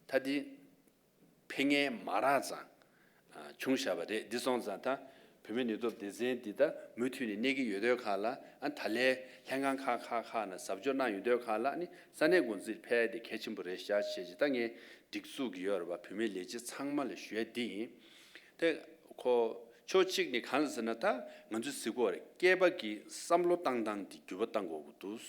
ད་དེ་ཕན་ངེས་མ་རག་ཙང་ཨ་བྱུང་བཞག་པ་རེད། འདི་སོང་ཙང་ད་བུད་མེད་ནུས་སྟོབས་སྡེ་ཚན་འདི་ད་མུ་མཐུད་ནས་གནས་ཀྱི་ཡོད་དུས་སྒང་ལ་ཨ་ད་ལན་ལྷན་ཁང་ཁག་ཁག་ཁག་ནས་གཟབ་སྦྱོར་གནང་ཡོང་དུས་སྒང་ལ་ཨ་ནི་ས་གནས་འགོ་འཛིན་ཕེབས་ཡ་དེ་གལ་ཆེན་པོ་རེད་ཤག་བྱས་བྱས་ད་ངས་སྒྲིག་འཛུགས་ཀྱི་ཡོད་རེད་པ། བུད་མེད་ལས་བྱེད་ཚང་མ་ལ་ཞུ་ཡ་འདི་ཡིན། དེ་ཁོ་ཕྱོགས་གཅིག་ནས་གང་ཟེར་ན་ད་ང་ཚོས་ཟེར་གྱི་ཡོད་རེད། སྐྱེས་པ་གི་བསམ་བློ་བཏང་སྟངས་འདི་འགྱུར་བ་གཏང་དགོས་ཀྱི་འདུག་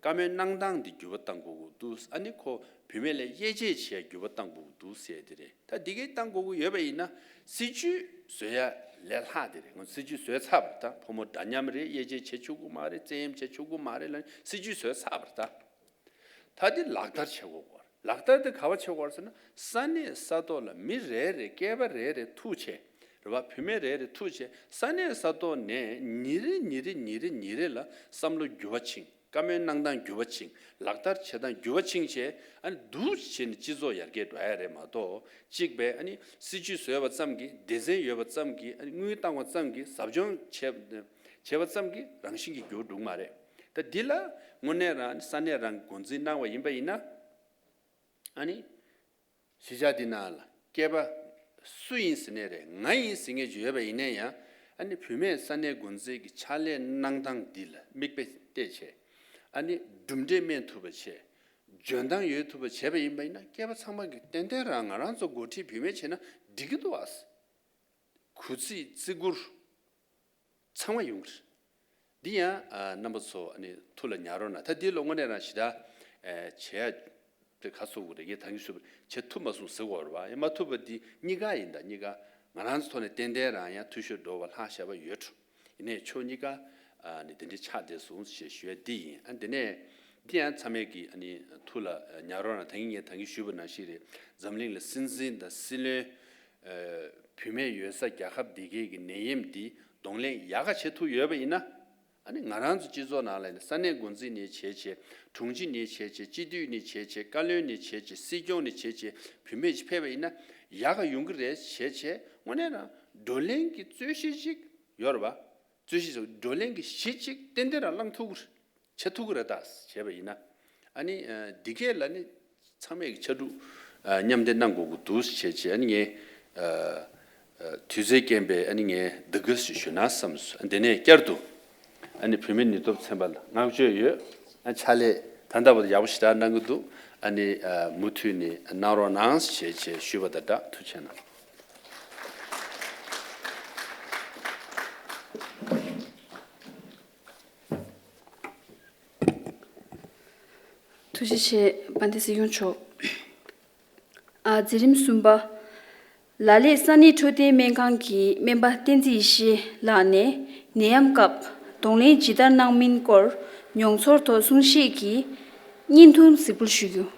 བཀའ་མོལ་གནང་སྟངས་འདི་འགྱུར་བ་གཏང་དགོས་ཀྱི་འདུག་ཨ་ནི་ཁོ་བུད་མེད་ལ་དབྱེ་འབྱེད་བྱེད་ཡ་འགྱུར་བ་གཏང་དགོས་ཀྱི་འདུག་ཟེར་དེ་རེད། ད་འདི་གའི་གཏང་དགོས་ཀྱི་ཡོད་པ་ཡིན་ན་སྲིད་ཇུས་བཟོ་ཡ་ལས་ལྷག་དེ་རེད། ང་སྲིད་ཇུས་བཟོས་ཚར་བ་རེད། ད་ཕོ་མོ་འདྲ་མཉམ་རེད། དབྱེ་འབྱེད་བྱེད་ཆོག་གི་མ་རེད། བཙན་གཡེམ་བྱེད་ཆོག་གི་མ་རེད་ལབ་ནས་སྲིད་ཇུས་བཟོས་ཚར་བ་རེད། ད་ད་འདི་ལག་བསྟར་བྱེད་དགོས་པ་རེད། ལག་བསྟར་དེ་ག་པར་བྱེད་དགོས་རེད་ཟེར་ན་ས་གནས་ས་ཐོག་ལ་མི་རེ་རེ་སྐྱེས་པ་རེ་རེ་ཐུག་བྱས་ རེད་བ། བུད་མེད་རེ་རེ་ཐུག་བྱས་ས་གནས་ས་ཐོག་ནས་ཉིན་རེ་ཉིན་རེ་ཉིན་རེ་ཉིན་རེ་ལ་བསམ་བློ་འགྱུར་བ་ཕྱིན། བཀའ་མོལ་གནང་སྟངས་འགྱུར་བ་ཕྱིན། ལག་བསྟར་བྱེད་སྟངས་འགྱུར་བ་ཕྱིན་བྱས། ཨ་ནི་འདུག་བྱས་ནས་སྤྱི་ཚོགས་ཡར་རྒྱས་འགྲོ་ཡ་རེད་མ་གཏོགས། གཅིག་པས་ཨ་ནི་སྲིད་ཇུས་བཟོས་པ་ཙམ་གྱིས། སྡེ་ཚན་ཡོད་པ་ཙམ་གྱིས། ཨ་ནི་དངུལ་བཏང་བ་ཙམ་གྱིས། ཟབ་སྦྱོང་བྱས་བྱས་པ་ཙམ་གྱིས་རང་བཞིན་གྱིས་འགྱུར་འགྲོ་གི་མ་རེད། ད་འདི་ལ་དངོས་གནས་རང་ས་གནས་རང་འགོ་འཛིན་གནང་བ་ཡིན་པ་ཡིན་ན། ཨ་ནི་གཞིས་ཆགས་འདི་ནང་ལ་སྐྱེས་པ་སུ་ཡིན་ཟེར་ནའི་རེད། ང་ཡིན་ཟེར་མཁན་ཅིག་ཡོད་པ་ཡིན་ན་ཡང་། ཨ་ནི་བུད་མེད་ས་གནས་འགོ་འཛིན་གྱི་ཕྱག་ལས་གནང་སྟངས་འདི་ལ་མིག་དཔེ་བལྟས་བྱས། ཨ་ནི་གྲུབ་འབྲས་སྨིན་ཐུབ་པ་བྱས། འཇོན་ཐང་ཡོད་ཐུབ་པ་བྱས་པ་ཡིན་པ་ཡིན་ན། སྐྱེས་པ་ཚང་མ་གིས་ཏན་ཏན་རང་ང་རང་ཚོ་འགོ་ཁྲིད་བུད་མེད་བྱས་ན་འགྲིག་གི་འདུག་ཨ། གུས་བརྩི་བརྩི་བཀུར་ཚང་མ་ཡོང་གི་རེད། འདི་ཡང་ཨ་རྣམ་པ་ཚོ་ཨ་ནི་ཐུགས་ལ་ཉར་རོགས་གནང་། ད་འདི་ལོ་དངོས་གནས་རང་ཞེ་དྲག་ཨ་བྱེད་ཡ་དེ་ག་ཚོད་དགོས་རེད། ངས་ད་གིན་ཞུས་པ་བྱེད་ཐུབ་མ་སོང་ཟེར་དགོས་རེད་བ། ཡང་མ་ཐུབ་པ་འདི་གཉིས་ཀ་ཡིན། ད་གཉིས་ཀ་ང་རང་ཚོ་ཐོག་ནས་ཏན་ཏན་རང་ཡང་འཐུས་ཤོར་འགྲོ་བ་ལྷག་བཞག་པ་ཡོད་འགྲོ། ཡིན་ནའི་ཕྱོགས་གཉིས་ཀ་ཨ་ནི་དེ་འདྲའི་ཆགས་བསྡད་སོང་ཞེས་ཞུ་ཡ་འདི་ཡིན། ཨ་འདི་ནས་འདི་ཡང་ཚང་མས་ཀྱིས་ཨ་ནི་ཐུགས་ལ་ཉར་རོགས་གནང་། ད་གིན་ངས་ད་གིན་ཞུས་པ་ནང་བཞིན་རེད། འཛམ་གླིང་ལ་སྲིད་འཛིན་དང་སྲིད་བློན། ཨ་བུད་མེད་ཡོད་ས་རྒྱལ་ཁབ་འདི་གའི་གི་ནད་ཡམས་འདི་གདོང་ལེན་ཡག་ག་བྱེད་ཐུབ་ཡོད་པ་ཡིན་ན། ཨ་ནི་ང་རང་ཚོ་སྤྱི་ཚོགས་ནང་ལ་ཡིན་ན་ས་གནས་འགོ་འཛིན་ནས་བྱས་བྱས། དྲུང་ཆེ་ནས་བྱས་བྱས། སྤྱི་འཐུས་ནས་བྱས་བྱས། བཀའ་བློན་ནས་བྱས་བྱས། སྲིད་སྐྱོང་ནས་བྱས་བྱས། བུད་མེད་ཅིག་ཕེབས་པ་ཡིན་ན་ཡག་ག་ཡོང་གི་རེད་བྱས་བྱས། དངོས་གནས་རང་བགྲོ་གླེང་གི་རྩོད་གཞི་ཅིག་ཡོད་རེད་བ། རྩོད་གཞི་ཅིག་བགྲོ་གླེང་གི་གཞི་ཅིག་ཏན་ཏན་རང་བསླངས་ཐུབ་ཀྱི་རེད། བྱེད་ཐུབ་ཀྱི་རེད། ད་བྱས་པ་ཡིན་ན། ཨ་ནི་ཨ་འདི་གས་ལ་ནི་ཚང་མས་ཀྱི་ཕྱར་གྲུ་ཨ་མཉམ་འདེགས་གནང་དགོས་ཀྱི་འདུག་བྱས་བྱས། ཨ་ནི་ངས་ཨ་ཨ་དུས་ཚོད་རྐྱེན་པས་ཨ་ནི་ངས་འདི་ག་ཞིག་ཞུ་ན་བསམས་སོང་། ཨ་འདི་ནས་བསྐྱར་དུ་ཨ་ནི་བུད་མེད་ནུས་སྟོབས་ཚན་པ་ལ་བསྔགས་བརྗོད་ཡོད། ཨ་ཕྱག་ལས་ད་ལྟ་བར་ཡག་པོ་ཞེ་དྲག་གནང་གི་འདུག། ཨ་ནི་ཨ་མུ་མཐུད་ནས་གནང་རོགས་གནང་ཞེས་བྱས་ཞུས་པ་དང་སྦྲགས། ཐུགས་རྗེ་གནང་། ཐུགས་རྗེ་ཆེ། དཔལ་ལྡན་སྲིད་སྐྱོང་མཆོག། ཨ་མཛད་རིམ་གསུམ་པ། ལ་ལས་ས་གནས་འཕྲོད་བསྟེན་སྨན་ཁང་གི་སྨན་པ་བསྟན་འཛིན་ཡེ་ཤེས་ལགས་ནས་ནད་ཡམས་སྐབས་གདོང་ལེན་ཇི་ལྟར་གནང་མིན་སྐོར་མྱོང་ཚོར་ཐོག་གསུང་བཤད་ཀྱིས་བརྙན་ཐུང་གཟིགས་འབུལ་ཞུ་རྒྱུ།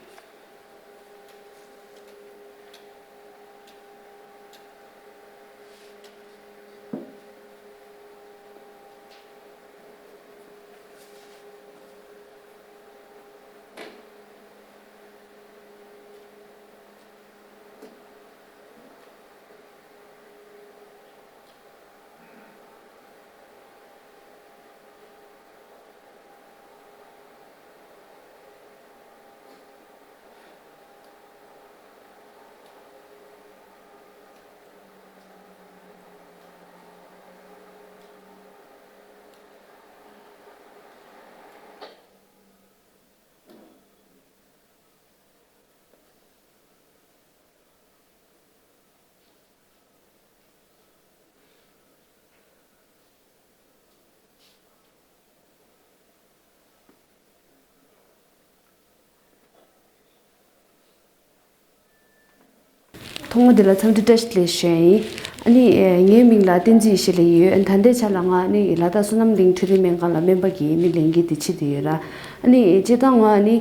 ཐོག་མ་དེ་ལ་འཚམས་འདྲི་བཀྲ་ཤིས་བདེ་ལེགས་ཞུ་ཡ་ཡིན། ཨ་ནི་ངའི་མིང་ལ་བསྟན་འཛིན་ཡེ་ཤེས་ལབ་ཡོད། ད་ལྟའི་ཆ་ལ་ང་ཨ་ནི་ལ་དྭགས་བསོད་ནམས་གླིང་འཕྲོད་བསྟེན་སྨན་ཁང་ལ་སྨན་པ་གི་ཨ་ནི་ལས་འགན་དེ་བྱེད་བསྡད་ཡོད་ར། ཨ་ནི་སྤྱིར་བཏང་ང་ཨ་ནི་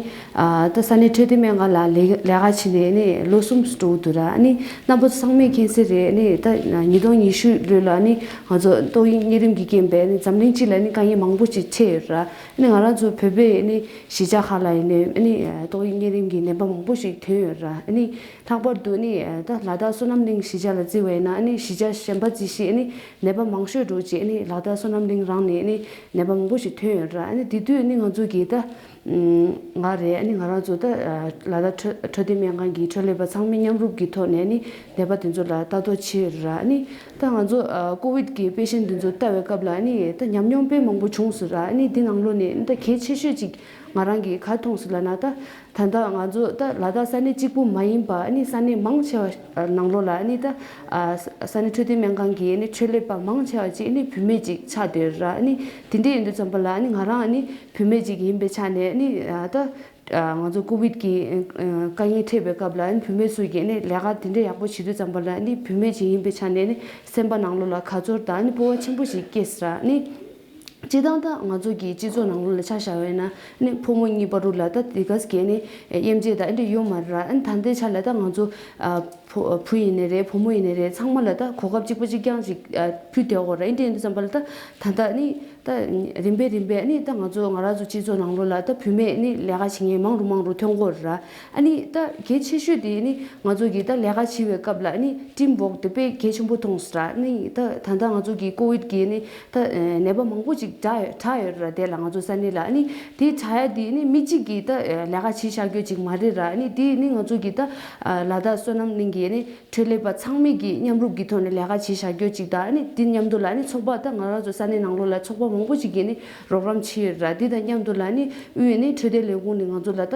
ད་ས་གནས་འཕྲོད་བསྟེན་སྨན་ཁང་ལ་ལས་ལས་ཀ་བྱེད་ནས་ཨ་ནི་ལོ་གསུམ་འགྲོ་གི་འདུག་ར། ཨ་ནི་རྣམ་པ་ཚོ་ཚང་མས་མཁྱེན་གསལ་རེད། ཨ་ནི་ད་ཉིས་སྟོང་ཉི་ཤུ་ལོ་ལ་ཨ་ནི་ང་ཚོ་ཏོག་དབྱིབས་གཉན་རིམས་ཀྱི་རྐྱེན་པས་ཨ་ནི་འཛམ་གླིང་སྤྱི་ལ་ཨ་ནི་དཀའ་ངལ་མང་པོ་ཞིག་འཕྲད་ཡོད་ར། ཨ་ནི་ང་རང་ཚོ་བོད་པའི་ཨ་ནི་གཞིས་ཆགས་ཁག་ལ་ཡིན་ནའི་ཨ་ནི་ཏོག་དབྱིབས་གཉན་རིམས་ཀྱི་ནད་པ་མང་པོ་ཞིག་ཐོན་ཡོད་ར། ཨ་ནི་ལྷག་པར་དུ་ཨ་ནི་ད་ལ་དྭགས་བསོད་ནམས་གླིང་གཞིས་ཆགས་ལ་བརྩི་བ་ཡིན་ན། ཨ་ནི་གཞིས་ཆགས་གཞན་པ་བརྩི་ཞིང་ཨ་ནི་ནད་པ་མང་ཤོས་འགྲོ་ཅིག་ཨ་ནི་ལ་དྭགས་བསོད་ནམས་གླིང་རང་ནས་ཨ་ནི་ནད་པ་མང་པོ་ཞིག་ཐོན་ཡོད་ར། ཨ་ནི་དེ་དུས་ཨ་ནི་ང་ཚོ་གིས་ད་ང་རེད། ཨ་ནི་ང་རང་ཚོ་ད་ལ་དྭགས་འཕྲོད་འཕྲོད་བསྟེན་སྨན་ཁང་གི་འཕྲོད་ལས་པ་ཚང་མས་མཉམ་རུབ་ཀྱི་ཐོག་ནས་ཨ་ནི་ནད་པ་དེ་ཚོ་ལ་ལྟ་རྟོག་བྱས་ཡོད་ར། ཨ་ནི་ད་ང་ཚོ་ཀོ་ཝིད་ཀྱི་པེ་ཤེན་དེ་ཚོ་ལྟ་བའི་སྐབས་ལ་ཨ་ནི་ད་ཉམས་མྱོང་དཔེ་མང་པོ་བྱུང་སོང་ར། ཨ་ནི་འདི་ནང་ལོགས་ནས་ད་གལ་ཆེ་ཤོས་ཅིག་ང་རང་གིས་ག་མཐོང་སོང་ལབ་ན། ད་ད་ལྟ་ང་ཚོ་ད་ལ་དྭགས་ས་གནས་གཅིག་པུ་མ་ཡིན་པ་ཨ་ནི་ས་གནས་མང་ཆེ་བ་ནང་ལོགས་ལ་ཨ་ནི་ད་ས་གནས་འཕྲོད་བསྟེན་སྨན་ཁང་གི་ཨ་ནི་འཕྲོད་ལས་པ་མང་ཆེ་བ་ཅིག་ཨ་ནི་བུད་མེད་ཅིག་ཆགས་བསྡད་ཡོད་ར། ཨ་ནི་དེ་འདྲ་ཡིན་དུས་ཙམ་པ་ལ་ཨ་ནི་ང་རང་ཨ་ནི་བུད་མེད་ཅིག་ཡིན་པའི་ཆ་ནས་ཨ་ནི་ད་ང་ཚོ་ཀོ་ཝིད་ཀྱི་དཀའ་ངལ་འཕྲད་པའི་སྐབས་ལ་ཨ་ནི་བུད་མེད་ཚོ་གིས་ཨ་ནི་ལས་ཀ་དེ་འདྲ་ཡག་པོ་བྱེད་དུས་ཙམ་པ་ལ་ཨ་ནི་བུད་མེད་ཅིག་ཡིན་པའི་ཆ་ནས་ཨ་ནི་སེམས་པ་ནང་ལོགས་ལ་དགའ་ཚོར་དང་ཨ་ནི་སྤོབས་པ་ཆེན་པོ་ཞིག་སྐྱེས་སོང་ར། ཨ་ནི། སྤྱིར་བཏང་ད་ང་ཚོ་གི་སྤྱི་ཚོགས་ནང་ལོགས་ལ་ཆ་བཞག་པ་ཡིན་ན་ནི་ཕོ་མོ་གཉིས་བར་དུ་ལ་ད་དེ་ག་ཟེ་གས་ནི་དབྱེ་འབྱེད་ད་ཨེ་འདྲ་ཡོད་མ་རེད་ར། ཨ་ནི་ད་ལྟའི་ཆ་ལ་ད་ང་ཚོ་ཨ་བུ་བུ་ཡིན་ནའི་རེད། བུ་མོ་ཡིན་ནའི་རེད། ཚང་མ་ལ་ད་གོ་སྐབས་གཅིག་པ་གཅིག་རྐྱང་ཅིག་ཨ་ཕུལ་བསྡད་ཡོད་རེད། ཨེ་འདྲ་ཡིན་དུས་ཙམ་པ་ལ་ད་ད་ལྟ་ནི་ད་རིམ་པས་རིམ་པས་ནི་ད་ང་ཚོ་ང་རང་ཚོ་སྤྱི་ཚོགས་ནང་ལོགས་ལ་ད་བུད་མེད་ནི་ལས་ཀ་བྱེད་མཁན་མང་རུ་མང་རུ་ཐོན་གྱི་ཡོད་རེད་ར། ཨ་ནི་ད་གལ་ཆེ་ཤོས་དེ་ནི་ང་ཚོ་གི་ད་ལས་ཀ་བྱེད་པའི་སྐབས་ལ་ནི་ཊིམ་ཝོག་དེ་དཔེ་གལ་ཆེན་པོ་མཐོང་སོང་ར། ནི་ད་ད་ལྟ་ང་ཚོ་གི་ཀོ་ཝིད་ཀྱི་ནི་ད་ནད་པ་མང་པོ་ཅིག་དྲག་ཡོད་དྲག་ཡོད་ར། དེ་ལ་ང་ཚོ་ས་གནས་ལ་ནི་དེ་དྲག་ཡ་དེ་ནི་མི་གཅིག་གིས་ད་ལས་ཀ་བྱེད་བཞག་རྒྱུ་ཅིག་མ་རེད་ར། ནི་དེ་ནི་ང་ཚོ་གི་ད་ལ་དྭགས་བསོད་ནམས་གླིང་གི་ནི་འཕྲོད་ལས་པ་ཚང་མས་ཀྱི་མཉམ་རུབ་ཀྱི་ཐོག་ནས་ལས་ཀ་བྱེད་བཞག་རྒྱུ་ཅིག་དང་ནི་དེ་མཉམ་དུ་ལ་ནི་ཚོགས་པ་ད་ང་རང་ཚོ་ས་གནས་ནང་ལོགས་ལ་ཚོགས་པ་མང་པོ་ཅིག་གིས་ནི་རོགས་རམ་བྱས་ཡོད་ར། དེ་དང་མཉམ་དུ་ལ་ནི་དབུས་ནས་འཕྲོད་བསྟེན་ལས་ཁུངས་ནས་ང་ཚོ་ལ་ད་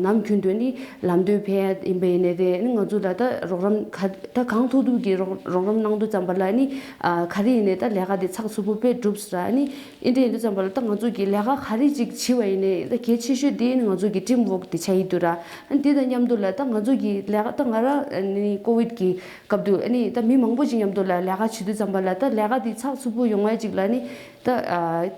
ནམ་རྒྱུན་དུ་ནི་ལམ་སྟོན་ཕེབས་ཡ་ཡིན་པ་ཡིན་ནའི་རེད། ནི་ང་ཚོ་ལ་ད་རོགས་རམ་ག་ད་གང་ཐུབ་ཐུབ་ཀྱི་རོགས་རོགས་རམ་གནང་དུས་ཙམ་པ་ལ་ནི་ག་རེ་ཡིན་ནའི་ད་ལས་ཀ་དེ་ཚགས་ཚུད་པོ་དཔེ་སྒྲུབ་སོང་ར། ནི་ཨེ་འདྲ་ཡིན་དུས་ཙམ་པ་ལ་ད་ང་ཚོ་གི་ལས་ཀ་ག་རེ་ཅིག་བྱེད་པ་ཡིན་ནའི་ད་གལ་ཆེ་ཤོས་དེ་ནི་ང་ཚོ་གི་ཊིམ་ཝོག་དེ་ཆགས་ཡི་འདུག་ར། ཨ་ནི་དེ་དང་མཉམ་དུ་ལ་ད་ང་ཚོ་གི་ལས་ཀ་ད་ང་རང་ནི་ཀོ་ཝིད་ཀྱི་སྐབས་དུ་ཨ་ནི་ད་མི་མང་པོ་ཅིག་མཉམ་དུ་ལ་ལས་ཀ་བྱེད་དུས་ཙམ་པ་ལ་ད་ལས་ཀ་དེ་ཚགས་ཚུད་པོ་ཡོང་བ་ཅིག་ལ་ནི་ད་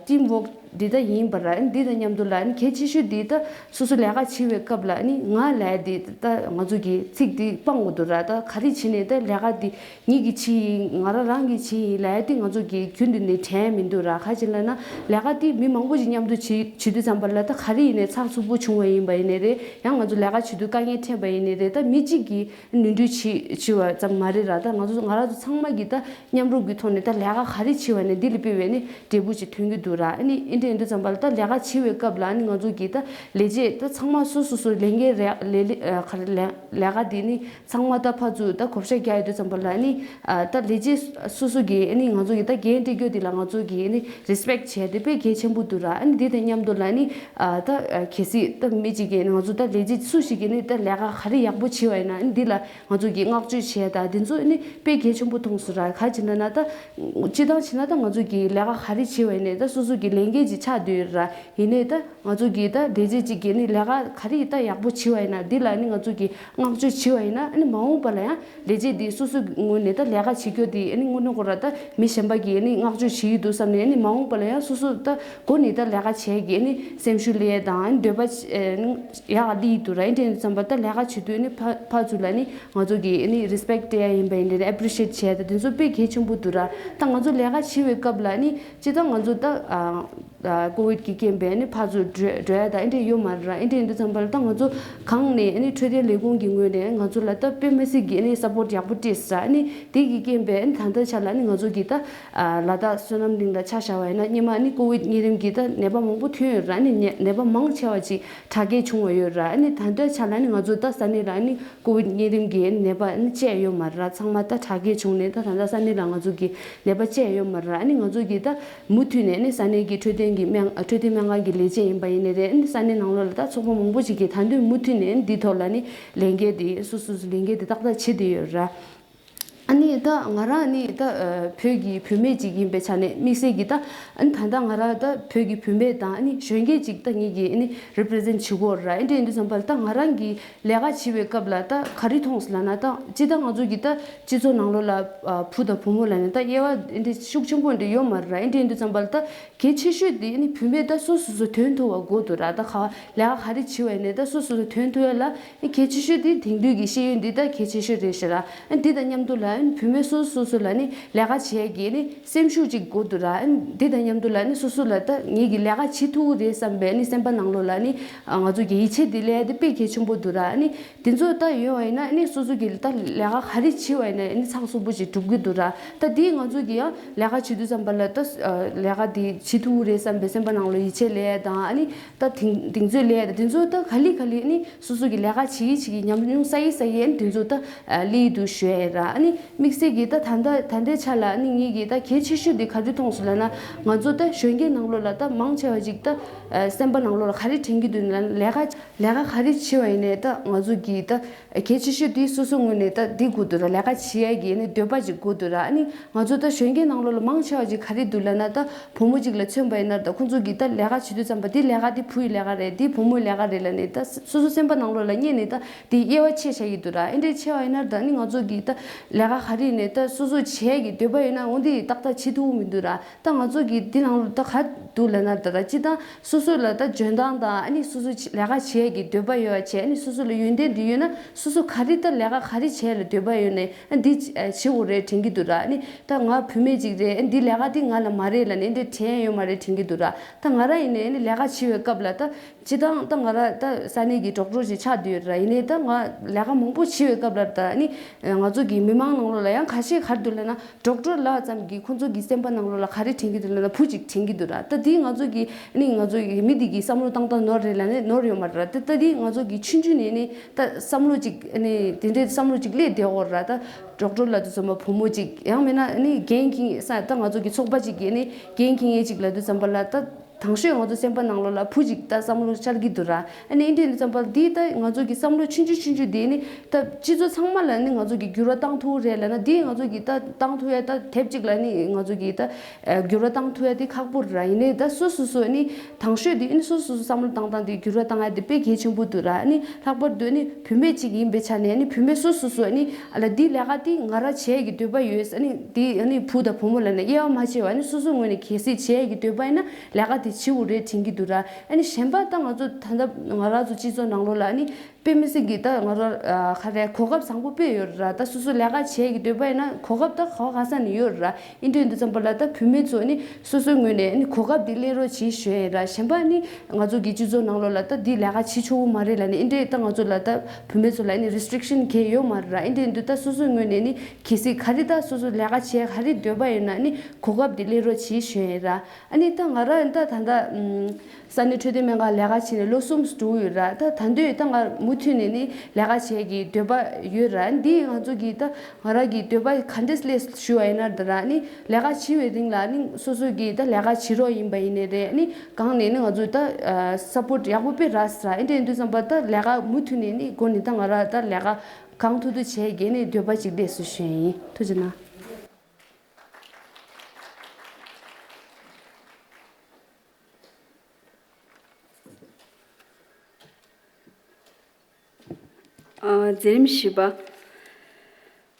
ཊིམ་ཝོག་འདི་ད་ཡིན་པ་ར། ཨ་ནི་འདི་དང་མཉམ་དུ་ལ་ཨ་ནི་གལ་ཆེ་ཤོས་འདི་ད་སོ་སོ་ལས་ཀ་བྱེད་པའི་སྐབས་ལ་ཨ་ནི་ང་ལབ་ཡ་འདི་ད་ང་ཚོ་གི་ཚིག་འདི་སྤང་དགོས་འདུག་ར། ད་ག་རེ་བྱས་ནས་ད་ལས་ཀ་འདི་ངེད་ཀྱིས་བྱས་ཡིན། ང་རང་རང་གིས་བྱས་ཡིན་ལབ་ཡ་འདི་ང་ཚོ་གི་རྒྱུན་དུ་ནས་དྲན་མི་འདུག་ར། ག་ཅི་ལབ་ན་ལས་ཀ་འདི་མི་མང་པོ་ཞིག་མཉམ་དུ་བྱེད་བྱེད་དུས་ཙམ་པ་ལ་ད་ག་རེ་ཡིན་ནའི་ཚགས་ཚུད་པོ་བྱུང་བ་ཡིན་པ་ཡིན་ནའི་རེད། ཡང་ང་ཚོ་ལས་ཀ་བྱེད་དུས་དཀའ་ངལ་འཕྲད་པ་ཡིན་ནའི་རེད། ད་མི་གཅིག་གིས་ནོར་འཁྲུལ་བྱེད་བྱེད་པ་ཙམ་མ་རེད་ར། ད་ང་ཚོ་ང་རང་ཚོ་ཚང་མ་གིས་ད་མཉམ་རུབ་ཀྱི་ཐོག་ནས་ད་ལས་ཀ་ག་རེ་བྱེད་པ་ནས་འདི་ལ་དཔེ་བས་ནི་འབྲས་བུ་ཞིག་ཐོན་གྱི་འདུག་ར། ཨ་ནི་ཨེ་འདྲ་ཡིན་དུས་ཙམ་པ་ལ་ད་ལས་ཀ་བྱེད་པའི་སྐབས་ལ་ཨ་ནི་ང་ཚོ་གིས་ད་ལས་བྱེད་ད་ཚང་མ་སོ་སོ་སོ་ལས་འགན་རེ་ལས་ལས་ཨ་ག་རེ་ལས་ལས་ཀ་འདི་ནི་ཚང་མ་ད་ཕར་ཚུར་ད་བགོ་བཤའ་རྒྱག་ཡོང་དུས་ཙམ་པ་ལ་ཨ་ནི་ཨ་ད་ལས་བྱེད་སོ་སོ་གིས་ཨ་ནི་ང་ཚོ་གིས་ད་འགན་འཁྲི་རྒྱུ་འདི་ལ་ང་ཚོ་གིས་ཨ་ནི་རེ་སི་པེག་བྱས་ཏེ་དཔེ་གལ་ཆེན་པོ་འདུག་ར། ཨ་ནི་འདི་དང་མཉམ་དུ་ལ་ཨ་ནི་ཨ་ད་ཨ་གལ་སྲིད་ད་མི་གཅིག་གིས་ང་ཚོ་ད་ལས་བྱེད་སུ་ཞིག་གིས་ནི་ད་ལས་ཀ་ག་རེ་ཡག་པོ་བྱས་པ་ཡིན་ན་ཨ་ནི་འདི་ལ་ང་ཚོ་གིས་བསྔགས་བརྗོད་བྱས་དང་དེ་ཚོ་ནི་དཔེ་གལ་ཆེན་པོ་མཐོང་སོང་ར། ག་ཅི་ན་ན་ད་སྤྱིར་བཏང་བྱས་ན་ད་ང་ཚོ་གིས་ལས་ཀ་ག་རེ་བྱས་པ་ཡིན་ནའི་ད་སོ་སོ་གི་ལས་འགན་ཅིག་ཆགས་བསྡད་ཡོད་ར། ཡིན་ནའི་ད་ང་ཚོ་གིས་ད་ལས་བྱེད་ཅིག་གིས་ནི་ལས་ཀ་ག་རེ་ད་ཡག་པོ་བྱས་པ་ཡིན་ན་འདི་ལ་ནི་ང་ཚོ་གིས་བསྔགས་བརྗོད་བྱས་པ་ཡིན་ན་ཨ་ནི་མ་འོངས་པ་ལ་ཡང་ལས་བྱེད་འདི་སོ་སོའི་ངོས་ནས་ད་ལས་ཀ་བྱེད་རྒྱུ་འདི་ཨ་ནི་དངོས་གནས་ཁོ་ར་ད་མི་གཞན་པ་གིས་ཨ་ནི་བསྔགས་བརྗོད་བྱེད་ཀྱི་འདུག་བསམ་ནས་ཨ་ནི་མ་འོངས་པ་ལ་ཡང་སོ་སོ་ད་སྒོ་ནས་ད་ལས་ཀ་བྱེད་ཀྱི་ཨ་ནི་སེམས་ཤུགས་སླེབས་དང་ཨ་ནི་འདོད་པ་ཡག་ག་སླེབས་འདུག་ར། ཨེ་འདྲ་ཡིན་དུས་ཙམ་པ་ད་ལས་ཀ་བྱེད་དུས་ཨ་ནི་ཕར་ཕར་ཚུར་ལ་ནི་ང་ཚོ་གིས་ཨ་ནི་རེ་སི་པེག་སྤྲད་ཡ་ཡིན་པ་ཡིན་ནའི་ཨེ་པི་རི་ཤི་ཨེཊ་བྱས་ད་དེ་ཚོ་དཔེ་གལ་ཆེན་པོ་འདུག་ར། ད་ང་ཚོ་ལས་ཀ་བྱེད་པའི་སྐབས་ལ་ནི་སྤྱིར་བཏང་ང་ཚོ་ད་ཨ་ཀོ་ཝིད་ཀྱི་རྐྱེན་པས་ནི་ཕར་ཚུར་འགྲོ་འགྲོ་ཡ་དང་ཨེ་འདྲ་ཡོད་མ་རེད་ར། ཨེ་འདྲ་ཡིན་དུས་ཙམ་པ་ལ་ད་ང་ཚོ་གང་ནས་ཨེ་ནི་འཕྲོད་བསྟེན་ལས་ཁུངས་ཀྱི་ངོས་ནས་ང་ཚོ་ལ་ད་དཔེ་མི་སྲིད་ཀྱི་ཨེ་ནི་སབ་པོར་ཊི་ཡག་པོ་སྤྲད་སོང་ར། ཨེ་ནི་དེ་གི་རྐྱེན་པས་ཨེ་ནི་ད་ལྟ་ཆ་ལ་ནི་ང་ཚོ་གི་ད་ལ་དྭགས་བསོད་ནམས་གླིང་ལ་ཆ་བཞག་པ་ཡིན་ན་སྔོན་མ་ཨེ་ནི་ཀོ་ཝིད་གཉན་རིམས་ཀྱི་ད་ནད་པ་མང་པོ་ཐོན་ཡོད་ར། ཨེ་ནི་ནད་པ་མང་ཆེ་བ་ཅིག་དྲག་སྐྱེད་བྱུང་བ་ཡོད་ར། ཨེ་ནི་ད་ལྟ་ཆ་ལ་ནི་ང་ཚོ་ད་ས་གནས་ལ་ཨེ་ནི་ཀོ་ཝིད་གཉན་རིམས་ཀྱི་ནད་པ་ནི་བཅས་ཡོད་མ་རེད་ར། ཚང་མ་ད་དྲག་སྐྱེད་བྱུང་ནས་ད་ད་ལྟ་ས་གནས་ལ་ང་ཚོ་གི་ནད་པ་བཅས་ཡོད་མ་རེད་ར། ཨ་ནི་ང་ཚོ་གི་ད་མུ་མཐུད་ནས་ནི་ས་གནས་ཀྱི་འཕྲོད་བསྟེན་གྱི་སྨན་འཕྲོད་བསྟེན་སྨན་ཁང་གི་ལས་བྱེད་ཡིན་པ་ཡིན་ནའི་རེད། ཨ་ནི་ས་གནས་ནང་ལོགས་ལ་ད་ཚོགས་པ་མང་པོ་ཞིག་གིས་ད་དུང་མུ་མཐུད་ནས་ཨ་ནི་འདི་ཐོག་ལ་ནི་ལས་འགན་དེ་སོ་སོ་སོ་ལས་འགན་དེ་ཏག་ཏག་བྱེད་བསྡད་ཡོད་ར། ཨ་ནི་ད་ང་རང་ནི་ད་བོད་ཀྱི་བུད་མེད་ཅིག་ཡིན་པའི་ཆ་ནས་དམིགས་བསལ་གྱི་ད་ཨ་ནི་ད་ལྟ་ང་རང་ད་བོད་ཀྱི་བུད་མེད་དང་ཨ་ནི་གཞོན་སྐྱེས་ཅིག་ད་ངེད་ཀྱིས་ཨ་ནི་རི་པི་རི་ཛེན་ཊི་བྱེད་ཀྱི་ཡོད་ར། ཨེ་འདྲ་ཡིན་དུས་ཙམ་པ་ལ་ད་ང་རང་གི་ལས་ཀ་བྱེད་པའི་སྐབས་ལ་ད་ག་རེ་མཐོང་སོང་ལབ་ན་ད་སྤྱིར་བཏང་ང་ཚོ་གི་ད་སྤྱི་ཚོགས་ནང་ལོགས་ལ་ཨ་བུ་དང་བུ་མོ་ལ་ནི་ད་དབྱེ་བ་འདི་ཤུགས་ཆེན་པོ་འདི་ཡོད་མ་རེད། ཨེ་འདྲ་ཡིན་དུས་ཙམ་པ་ལ་ད་གལ་ཆེ་ཤོས་འདི་ནི་བུད་མེད་ད་སོ་སོ་སོ་དོན་ཐུབ་པ་དགོས་འདུག་ར། ད་ག་ལས་ཀ་ག་རེ་བྱེད་པ་ཡིན་ནའི་ད་སོ་སོ་སོ་དོན་ཐུབ་ཡ་ལ་ནི་གལ་ཆེ་ཤོས་འདི་དེང་དུས་ཀྱི་ཤེས་ཡོན་འདི་ད་གལ་ཆེ་ཤོས་རེད་ཤག་ར། ཨ་འདི་དང་མཉམ་དུ་ལ་ཨ་བུད་མེད་སོ་སོ་སོ་ལ་ནི་ལས་ཀ་བྱེད་ཡ་གི་ནི་སེམས་ཤུགས་ཅིག་དགོས་འདུག་ར། ཨ་འདི་དང་མཉམ་དུ་ལ་ནི་སོ་སོ་ལ་ད་ངེད་ཀྱི་ལས་ཀ་བྱེད་ཐུབ་ཀྱི་རེད་བསམ་པའི་ནི་སེམས་པ་ནང་ལོགས་ལ་ནི་ང་ཚོ་གི་ཡིད་ཆེས་འདི་སླེབས་ཡ་འདི་དཔེ་གལ་ཆེན་པོ་འདུག་ར། ཨ་ནི་དེ་ཚོ་ད་ཡོད་པ་ཡིན་ན་ཨ་ནི་སོ་སོ་གི་ད་ལས་ཀ་ག་རེ་བྱེད་པ་ཡིན་ན་ཨ་ནི་ཚགས་ཚུད་པོ་ཞིག་འགྲུབ་ཀྱི་འདུག་ར། ད་དེ་ང་ཚོ་གི་ཡང་ལས་ཀ་བྱེད་དུས་ཙམ་པ་ལ་ད་ལས་ཀ་དེ་བྱེད་ཐུབ་ཀྱི་རེད་བསམ་པའི་སེམས་པ་ནང་ལ་ཡིད་ཆེས་སླེབས་ཡ་དང་ཨ་ནི་ད་གདེང་གདེང་ཚོད་སླེབས་ཡ་དང་དེ་ཚོ་ད་ག་ལེ་ག་ལེ་ཨ་ནི་སོ་སོ་གི་ལས་ཀ་བྱེད་ཀྱི་བྱེད་ཀྱི་ཉམས་མྱོང་བསགས་ཀྱི་བསགས་ཀྱི་ཨ་ནི་དེ་ཚོ་ད་སླེབས་ཀྱི་འདུག་ཞུ་ཡ་ཡིན་ར། ཨ་ནི་དམིགས་བསལ་གྱི་ད་ད་ལྟ་ད་ལྟའི་ཆ་ལ་ཨ་ནི་ངེད་ཀྱི་ད་གལ་ཆེ་ཤོས་དེ་ག་རེ་མཐོང་སོང་ལབ་ན་ང་ཚོ་ད་གཞོན་སྐྱེས་ནང་ལོགས་ལ་ད་མང་ཆེ་བ་ཅིག་ད་སེམས་པ་ནང་ལོགས་ལ་ག་རེ་དྲན་གྱི་འདུག་ན་ལས་ཀ་ལས་ཀ་ག་རེ་བྱེད་པ་ཡིན་ནའི་ད་ང་ཚོ་གི་ད་གལ་ཆེ་ཤོས་དེ་སོ་སོ་ངོས་ནས་ད་འདི་དགོས་འདུག་ར། ལས་ཀ་བྱེད་ཡ་གི་ནི་འདོད་པ་ཅིག་དགོས་འདུག་ར། ཨ་ནི་ང་ཚོ་ད་གཞོན་སྐྱེས་ནང་ལོགས་ལ་མང་ཆེ་བ་ཅིག་ག་རེ་འདུག་ལབ་ན་ད་བུ་མོ་ཅིག་ལ་མཚོན་པ་ཡིན་ན་ད་ཁོང་ཚོ་གི་ད་ལས་ཀ་བྱེད་དུས་ཙམ་པ་འདི་ལས་ཀ་འདི་བུ་ཡི་ལས་ཀ་རེད། འདི་བུ་མོའི་ལས་ཀ་རེད་ལབ་ནས་ད་སོ་སོ་སེམས་པ་ནང་ལོགས་ལ་རྙེད་ནས་ད་དེ་དབྱེ་བ་ཕྱེ་བཞག་གི་འདུག་ར། ཨེ་འདྲས་ཕྱེ་བ་ཡིན་ན་ད་ནི་ང་ཚོ་གི་ད་ལས་ཀ་ ག་རེ་ནས་ད་སོ་སོ་བྱེད་ཀྱི་འདོད་པ་ཡོད་ན་འོ་འདི་ཏག་ཏག་བྱེད་ཐུབ་མི་འདུག་ར། ད་ང་ཚོ་གི་འདི་ནང་ལ་ད་ག་འདུག་ལབ་ན་ད་ར་སྤྱི་བཏང་སོ་སོ་ལ་ད་འཇོན་ཐང་དང་ཨ་ནི་སོ་སོ་ལས་ཀ་བྱེད་ཀྱི་འདོད་པ་ཡོད་བྱས་ཨ་ནི་སོ་སོ་ལ་ཡོན་ཏན་འདི་ཡོད་ན་སོ་སོ་ག་རེ་ད་ལས་ཀ་ག་རེ་བྱེད་ལ་འདོད་པ་ཡོད་ནས་ཨ་འདི་བྱེད་དགོས་རེད་དྲན་གྱི་འདུག་ར། ཨ་ནི་ད་ང་བུད་མེད་ཅིག་རེད་ཨ་འདི་ལས་ཀ་འདི་ང་ལ་མ་རེད་ལབ་ནས་འདི་དྲན་ཡོད་མ་རེད་དྲན་གྱི་འདུག་ར། ད་ང་ར་ཡིན་ནས་ཨ་ནི་ལས་ཀ་བྱེད་པའི་སྐབས་ལ་ད། སྤྱིར་བཏང་ད་ང་ར་ད་ས་གནས་ཀྱི་ཌོག་ཊར་ཞིག་ཆགས་བསྡད་ཡོད་ར། ཡིན་ནའི་ད་ང་ལས་ཀ་མང་པོ་བྱེད་པའི་སྐབས་ལ་ད་ནི་ང་ཚོ་གི་མི་མང་ནང་ལོགས་ལ་ཡང་ཁ་ཤས་ག་རེ་འདུག་ལབ་ན་ཌོག་ཊར་ལབ་ཙམ་གྱིས་ཁོང་ཚོ་གི་སེམས་པ་ནང་ལོགས་ལ་ག་རེ་དྲན་གྱི་འདུག་ལབ་ན་བུ་གཅིག་དྲན་གྱི་འདུག་ར། ད་དེ་ང་ཚོ་གི་ནི་ང་ཚོ་གི་མི་དེ་གི་བསམ་བློ་བཏང་སྟངས་ནོར་རེད་ལབ་ནས་ནོར་ཡོད་མ་རེད་ར། ད་ད་དེ་ང་ཚོ་གི་ཆུང་ཆུང་ནས་ནི་ད་བསམ་བློ་གཅིག་ནི་དེ་འདྲའི་བསམ་བློ་གཅིག་སླེབས་བསྡད་ཡོད་ར། ད་ཌོག་ཊར་ལབ་དུས་ཙམ་པ་བུ་མོ་གཅིག་ཡང་མིན་ན་ནི་འགན་འཁྱེར་ས་ད་ང་ཚོ་གི་ཚོགས་པ་གཅིག་གི་ནི་འགན་འཁྱེར་མཁན་གཅིག་ལབ་དུས་ཙམ་པ་ལ་ད། དང་ཤོས་ང་ཚོ་སེམས་པ་ནང་ལོགས་ལ་བུ་གཅིག་ད་བསམ་བློ་འཆར་གྱི་འདུག་ར། ཨ་ནི་ཨིན་དྲན་དུས་ཙམ་པ་འདི་ད་ང་ཚོ་གི་བསམ་བློ་ཆུང་ཆུང་ཆུང་ཆུང་འདི་ནི་ད་སྤྱི་ཚོགས་ཚང་མ་ལ་ནི་ང་ཚོ་གི་འགྱུར་བ་བཏང་ཐུབ་རེད་ལབ་ན་འདི་ང་ཚོ་གི་ད་བཏང་ཐུབ་ཡ་ད་དེབ་གཅིག་ལ་ནི་ང་ཚོ་གི་ད་འགྱུར་བ་བཏང་ཐུབ་ཡ་འདི་ཁག་པོ་རེད་ར། ཡིན་ནའི་ད་སོ་སོ་སོ་ནི་དང་ཤོས་འདི་ནི་སོ་སོ་སོ་བསམ་བློ་བཏང་སྟངས་འདི་འགྱུར་བ་བཏང་ཡ་འདི་དཔེ་གལ་ཆེན་པོ་འདུག་ར། ཨ་ནི་ལྷག་པར་དུ་ནི་བུད་མེད་ཅིག་ཡིན་པའི་ཆ་ནས་ནི་བུད་མེད་སོ་སོ་སོ་ནི་ཨ་ལ་འདི་ལས་ཀ་འདི་ང་ར་བྱེད་ཡ་གི་འདོད་པ་ཡོད། ཨ་ནི་འདི་ཨ་ནི་བུ་དང་བུ་མོ་ལ་ནི་དབྱེ་བ་མ་ཕྱེ་བ་ནི་སོ་སོ་ངོས་ནས་གལ་སྲིད་བྱེད་ཡ་གི་འདོད་པ་ཡིན་ན། ལས་ཀ་དེ་བྱེད་དགོས་རེད་དྲན་གྱི་འདུག་ར། ཨ་ནི་གཞན་པ་ད་ང་ཚོ་ད་ལྟ་ང་རང་ཚོ་སྤྱི་ཚོགས་ནང་ལོགས་ལ་ཨ་ནི་དཔེ་མི་སྲིད་ཀྱི་ད་ང་རང་ག་རེ་གོ་སྐབས་བཟང་པོ་དཔེ་ཡོད་ར། ད་སོ་སོ་ལས་ཀ་བྱེད་ཀྱི་འདོད་པ་ཡིན་ན་གོ་སྐབས་ད་ག་བ་ག་ས་ནས་ཡོད་ར། ཨིན་དྲན་དུས་ཙམ་པ་ལ་ད་བུད་མེད་ཚོ་ཨ་ནི་སོ་སོའི་ངོས་ནས་ཨ་ནི་གོ་སྐབས་དེ་ལེན་རོགས་བྱེད་ཞུ་ཡ་ཡིན་ར། གཞན་པ་ཨ་ནི་ང་ཚོ་གི་སྤྱི་ཚོགས་ནང་ལོགས་ལ་ད་འདི་ལས་ཀ་བྱེད་ཆོག་གི་མ་རེད་ལབ་ནས་ཨིན་དྲན་ད་ང་ཚོ་ལ་ད་བུད་མེད་ཚོ་ལ་ཨ་ནི་རི་སི་ཊིག་ཤན་གང་ཡང་ཡོད་མ་རེད་ར། ཨིན་དྲན་དུས་ད་སོ་སོའི་ངོས་ནས་ཨ་ནི་གལ་སྲིད་ག་རེ་ད་སོ་སོ་ལས་ཀ་བྱེད་ག་རེ་འདོད་པ་ཡོད་ན་ཨ་ནི་གོ་སྐབས་དེ་ལེན་རོགས་བྱེད་ཞུ་ཡ་ཡིན་ར། ཨ་ནི་ད་ང་རང་ད་ད་ལྟ་ས་གནས་འཕྲོད་བསྟེན་སྨན་ཁང་ལས་ཀ་བྱས་ནས་ལོ་གསུམ་འགྲོ་གི་ཡོད་ར། ད་ད་དུང་ད་ང་མུ་མཐུད་ནས་ནི་ལས་ཀ་བྱེད་ཀྱི་འདོད་པ་ཡོད་ར། འདི་ང་ཚོ་གི་ད་ང་རང་གི་འདོད་པ་ག་འདྲས་སླེབས་ཞུ་བ་ཡིན་ན་ད་ར་ནི་ལས་ཀ་བྱེད་པའི་རིང་ལ་ནི་སོ་སོ་གི་ད་ལས་ཀ་བྱེད་རོགས་ཡིན་པ་ཡིན་ནའི་རེད། ནི་གང་ནས་ནི་ང་ཚོ་ད་སཔོར་ཊི་ཡག་པོ་དཔེ་རག་ས་ར། ཨིན་དྲན་དུས་ཙམ་པ་ད་ལས་ཀ་མུ་མཐུད་ནས་ནི་འགོ་ནས་ད་ང་རང་ད་ལས་ཀ་གང་ཐུབ་ཐུབ་བྱེད་ཀྱི་ནི་འདོད་པ་ཅིག་སླེབས་སོང་ཞུ་ཡིན། ཐུགས་རྗེ་གནང་། ཨ། མཛད་རིམ་བཞི་པ།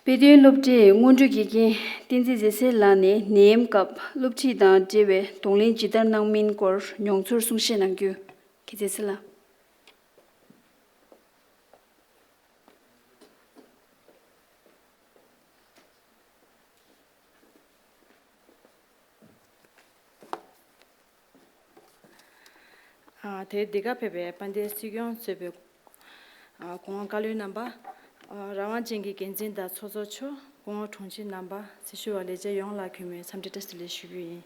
དཔེ་སྟོན་སློབ་གྲྭའི་སྔོན་འགྲོའི་དགེ་རྒན་བསྟན་འཛིན་མཛེས་བཟང་ལགས་ནས་ནད་ཡམས་སྐབས་སློབ་ཁྲིད་དང་འབྲེལ་བའི་གདོང་ལེན་ཇི་ལྟར་གནང་མིན་སྐོར་མྱོང་ཚོར་གསུང་བཤད་གནང་རྒྱུ། མཛེས་བཟང་ལགས། ཨ། དེར་འདི་གར་ཕེབས་པའི་དཔལ་ལྡན་སྲིད་སྐྱོང་གཙོས་པའི་ཨ། གོང་འོག་བཀའ་བློན་རྣམ་པ། ཨ། རང་དབང་ཅན་གྱི་འགན་འཛིན་དང་ཚོགས་གཙོ་མཆོག་གོང་འོག་དྲུང་ཆེ་རྣམ་པ། སྲི་ཞུ་བ་ལས་བྱེད་ཡོངས་ལ་གུས་མོས་འཚམས་འདྲི་བཀྲ་ཤིས་བདེ་ལེགས་ཞུ་རྒྱུ་ཡིན།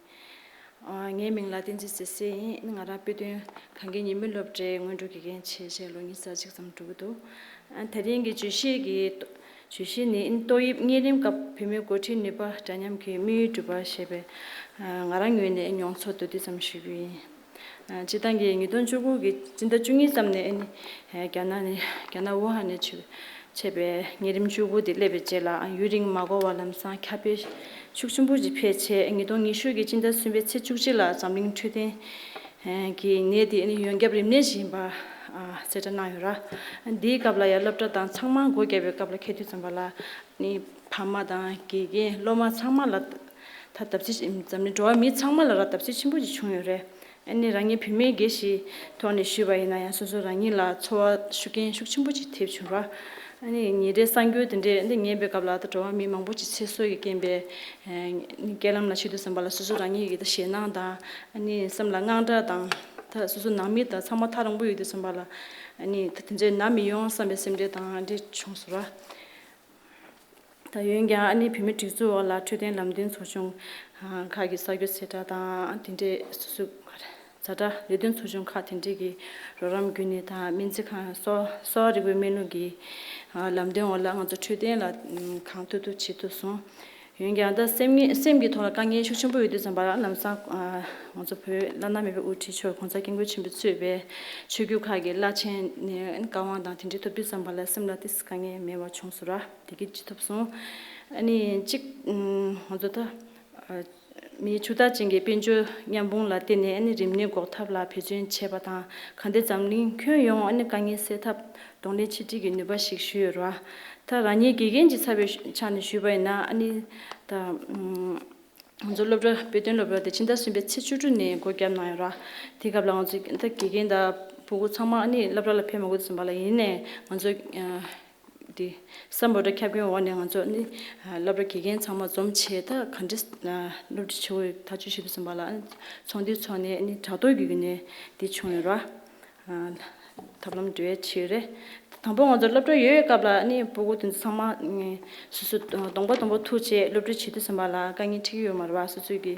ཨ། ངའི་མིང་ལ་བསྟན་འཛིན་མཛེས་བཟང་ཡིན། ང་རང་དཔེ་སྟོན་གངས་སྐྱིད་ཉི་མའི་སློབ་གྲྭའི་སྔོན་འགྲོ་དགེ་རྒན་བྱས་བྱས་ལོ་ཉི་ཤུ་རྩ་གཅིག་ཙམ་འགྲོ་གི་འདུག་ཨ། དེ་རིང་གི་བརྗོད་གཞི་གི་བརྗོད་གཞི་ནི་ཏོག་དབྱིབས་གཉན་རིམས་སྐབས་བོད་མིའི་འགོ་ཁྲིད་ནུས་པ་འདྲ་མཉམ་གྱི་དམིགས་ཡུལ་འགྲུབ་པ་ཞེས་པའི། ཨ། ང་རང་ངོས་ནས་མྱོང་ཚོར་མདོར་བསྡུས་ཙམ་ཞུ་རྒྱུ་ཡིན། ཨ། སྤྱིར་བཏང་གི་ཉིས་སྟོང་བཅུ་དགུ་གི་སྤྱི་ཟླ་བཅུ་གཉིས་ཙམ་ནས་ཨ་ནི་རྒྱ་ནག་ནས་རྒྱ་ནག་ཝུ་ཧན་ནས་མཆེད་པའི་གཉན་རིམས་བཅུ་དགུ་དེ་སླེབས་པའི་རྗེས་ལ། ཨ། ཡུན་རིང་མ་འགོར་བར་ལམ་སང་ཁྱབ་སྤེལ་ཤུགས་ཆེན་པོ་ཞིག་འཕེལ་རྗེས་ཉིས་སྟོང་ཉི་ཤུ་གི་སྤྱི་ཟླ་གསུམ་པའི་ཚེས་བཅུ་གཅིག་ལ་འཛམ་གླིང་འཕྲོད་བསྟེན་གྱི་ནད་དེ་ཡོངས་ཁྱབ་རིམས་ནད་ཞིག་ཡིན་པ། ཨ། གསལ་བསྒྲགས་གནང་ཡོད་ར། འདིའི་སྐབས་ལ་ཡང་སློབ་གྲྭ་དང་ཚང་མ་སྒོ་བརྒྱབ་པའི་སྐབས་ལ་འཁེལ་དུས་ཙམ་པ་ལ་ནི་ཕ་མ་དང་དགེ་རྒན་སློབ་མ་ཚང་མ་ལ་ད་བརྡབ་གསིག་འཛམ་གླིང་འགྲོ་བ་མི་ཚང་མ་ལ་ར་བརྡབ་གསིག་ཆེན་པོ་ཞིག་བྱུང་ཡོད་རེད། ཨ་ནི་རང་ཉིད་བུད་མེད་སྒེར་ཞིག་ཐོག་ནས་ཞུས་པ་ཡིན་ན་ཡང་སོ་སོ་རང་ཉིད་ལ་ཚོར་བ་ཤུགས་རྐྱེན་ཤུགས་ཆེན་པོ་ཅིག་ཐེབས་བྱུང་ར། ཨ་ནི་ཉིན་རེའི་གསར་འགྱུར་དེ་འདྲས་འདི་ཉན་པའི་སྐབས་ལ་ད་འགྲོ་བ་མི་མང་པོ་ཅིག་ཚེ་སྲོག་གི་རྐྱེན་པས་ཨ་ནི་རྐྱེན་ལམ་ལ་ཤི་དུས་ཙམ་པ་ལ་སོ་སོ་རང་ཉིད་ཀྱི་ད་ཞེད་སྣང་དང་ཨ་ནི་སེམས་ལ་དངངས་སྐྲག་དང་། ད་སོ་སོ་ནང་མི་དང་ཚང་མ་ཐག་རིང་པོ་ཡོད་དུས་ཙམ་པ་ལ་ཨ་ནི་ད་དེ་འདྲས་ན་མི་ཡོང་བསམ་པའི་སེམས་ཁྲལ་དང་འདྲས་བྱུང་སོང་ར། ད་འོན་ཀྱང་ཨ་ནི་བོད་མིའི་སྒྲིག་འཛུགས་འོག་ལ་འཕྲོད་བསྟེན་ལམ་སྟོན་ཚོགས་ཆུང་ཁག་གི་གསར་འགྱུར་གསལ་བསྒྲགས་དང་དེ་འདྲས་སོ་སོ་ཛ་དྲག་ལས་དོན་ཚོགས་ཆུང་ཁག་དེ་འདྲས་ཀྱི་རོགས་རམ་བརྒྱུད་ནས་དང་སྨན་རྩིས་ཁང་གསོ་གསོ་བ་རིག་པའི་སྨན་ལུགས་ཀྱི་ལམ་སྟོན་འོག་ལ་ང་ཚོ་འཕྲོད་བསྟེན་ལ་གང་ཐུབ་ཐུབ་བྱེད་ཐུབ་སོང་། འོན་ཀྱང་ད་སེམས་ངེ་སེམས་ཀྱི་ཐོག་ལ་དཀའ་ངལ་ཤུགས་ཆེན་པོ་ཡོད་དུས་ཙམ་པ་ལ་ལམ་སང་ང་ཚོ་བོད་བླ་ན་མེད་པའི་དབུ་ཁྲིད་མཆོག་༸གོང་ས་༸སྐྱབས་མགོན་ཆེན་པོ་གཙོས་པའི་ཆོས་བརྒྱུད་ཁག་གི་བླ་ཆེན་ནས་བཀའ་དབང་དང་དེ་འདྲའི་ཐོབ་དུས་ཙམ་པ་ལ་སེམས་ལ་ཏོག་ཙམ་དཀའ་ངལ་མེད་པ་བྱུང་སོང་ར། དེ་གི་ཅི་ཐུབ་སོང་། ཨ་ནི་གཅིག་ང་ཚོ་ད་ མིའི་ཕྱུག་བདག་ཅན་གྱི་དཔལ་འབྱོར་མཉམ་སྤུངས་ལ་བརྟེན་ནས་ཨ་ནི་རིམས་ནད་འགོག་ཐབས་ལ་འབད་བརྩོན་བྱས་པ་དང་། གལ་ཏེ་འཛམ་གླིང་ཁྱོན་ཡོངས་ཨ་ནི་དཀའ་ངལ་སེལ་ཐབས་གདོང་ལེན་ཆེ་སྒྲིལ་གྱི་ནུས་པ་ཞིག་ཞུས་ཡོད་རེད་བ། ད་རང་ཉིད་དགེ་རྒན་གྱི་ཚབ་པའི་ཆ་ནས་ཞུས་པ་ཡིན་ན། ཨ་ནི་ད་ང་ཚོ་སློབ་གྲྭ་དཔེ་སྟོན་སློབ་གྲྭ་དེ་ཕྱི་ཟླ་གསུམ་པའི་ཚེས་བཅུ་དྲུག་ནས་སྒོ་བརྒྱབ་གནང་ཡོད་རེད་བ། དེ་སྐབས་ལ་ང་ཚོ་ད་དགེ་རྒན་དང་ཕྲུ་གུ་ཚང་མ་ཨ་ནི་སློབ་གྲྭ་ལ་ཕེབས་མ་དགོས་ཙམ་པ་ལ། ཡིན་ནའི་ང་ཚོ་དེ་སམ་བྷོ་ཊ་ཁྱབ་ཁོངས་འོག་ནས་ང་ཚོ་ནི་སློབ་གྲྭ་དགེ་རྒན་ཚང་མ་འཛོམས་བྱས། ད་ག་འདྲས་སློབ་ཁྲིད་བྱེད་དགོས་ཐག་གཅོད་བྱེད་དུས་ཙམ་པ་ལ། ཚོགས་འདུ་ཚོགས་ནས་ནི་དྲ་ཐོག་གི་བརྒྱུད་ནས་དེ་བྱུང་ཡོད་རེད་བ། ཐབས་ལམ་འདྲ་བྱས་རེད། དང་པོ་ང་ཚོ་སློབ་གྲྭ་ཡོད་པའི་སྐབས་ལ་ནི་ཕྲུ་གུ་དེ་ཚོ་ཚང་མ་ནི་སོ་སོ་གདོང་པ་གདོང་པ་ཐུག་བྱས་སློབ་ཁྲིད་བྱེད་དུས་ཙམ་པ་ལ་དཀའ་ངལ་འཕྲད་ཀྱི་ཡོད་མ་རེད་བ། སོ་སོ་གི་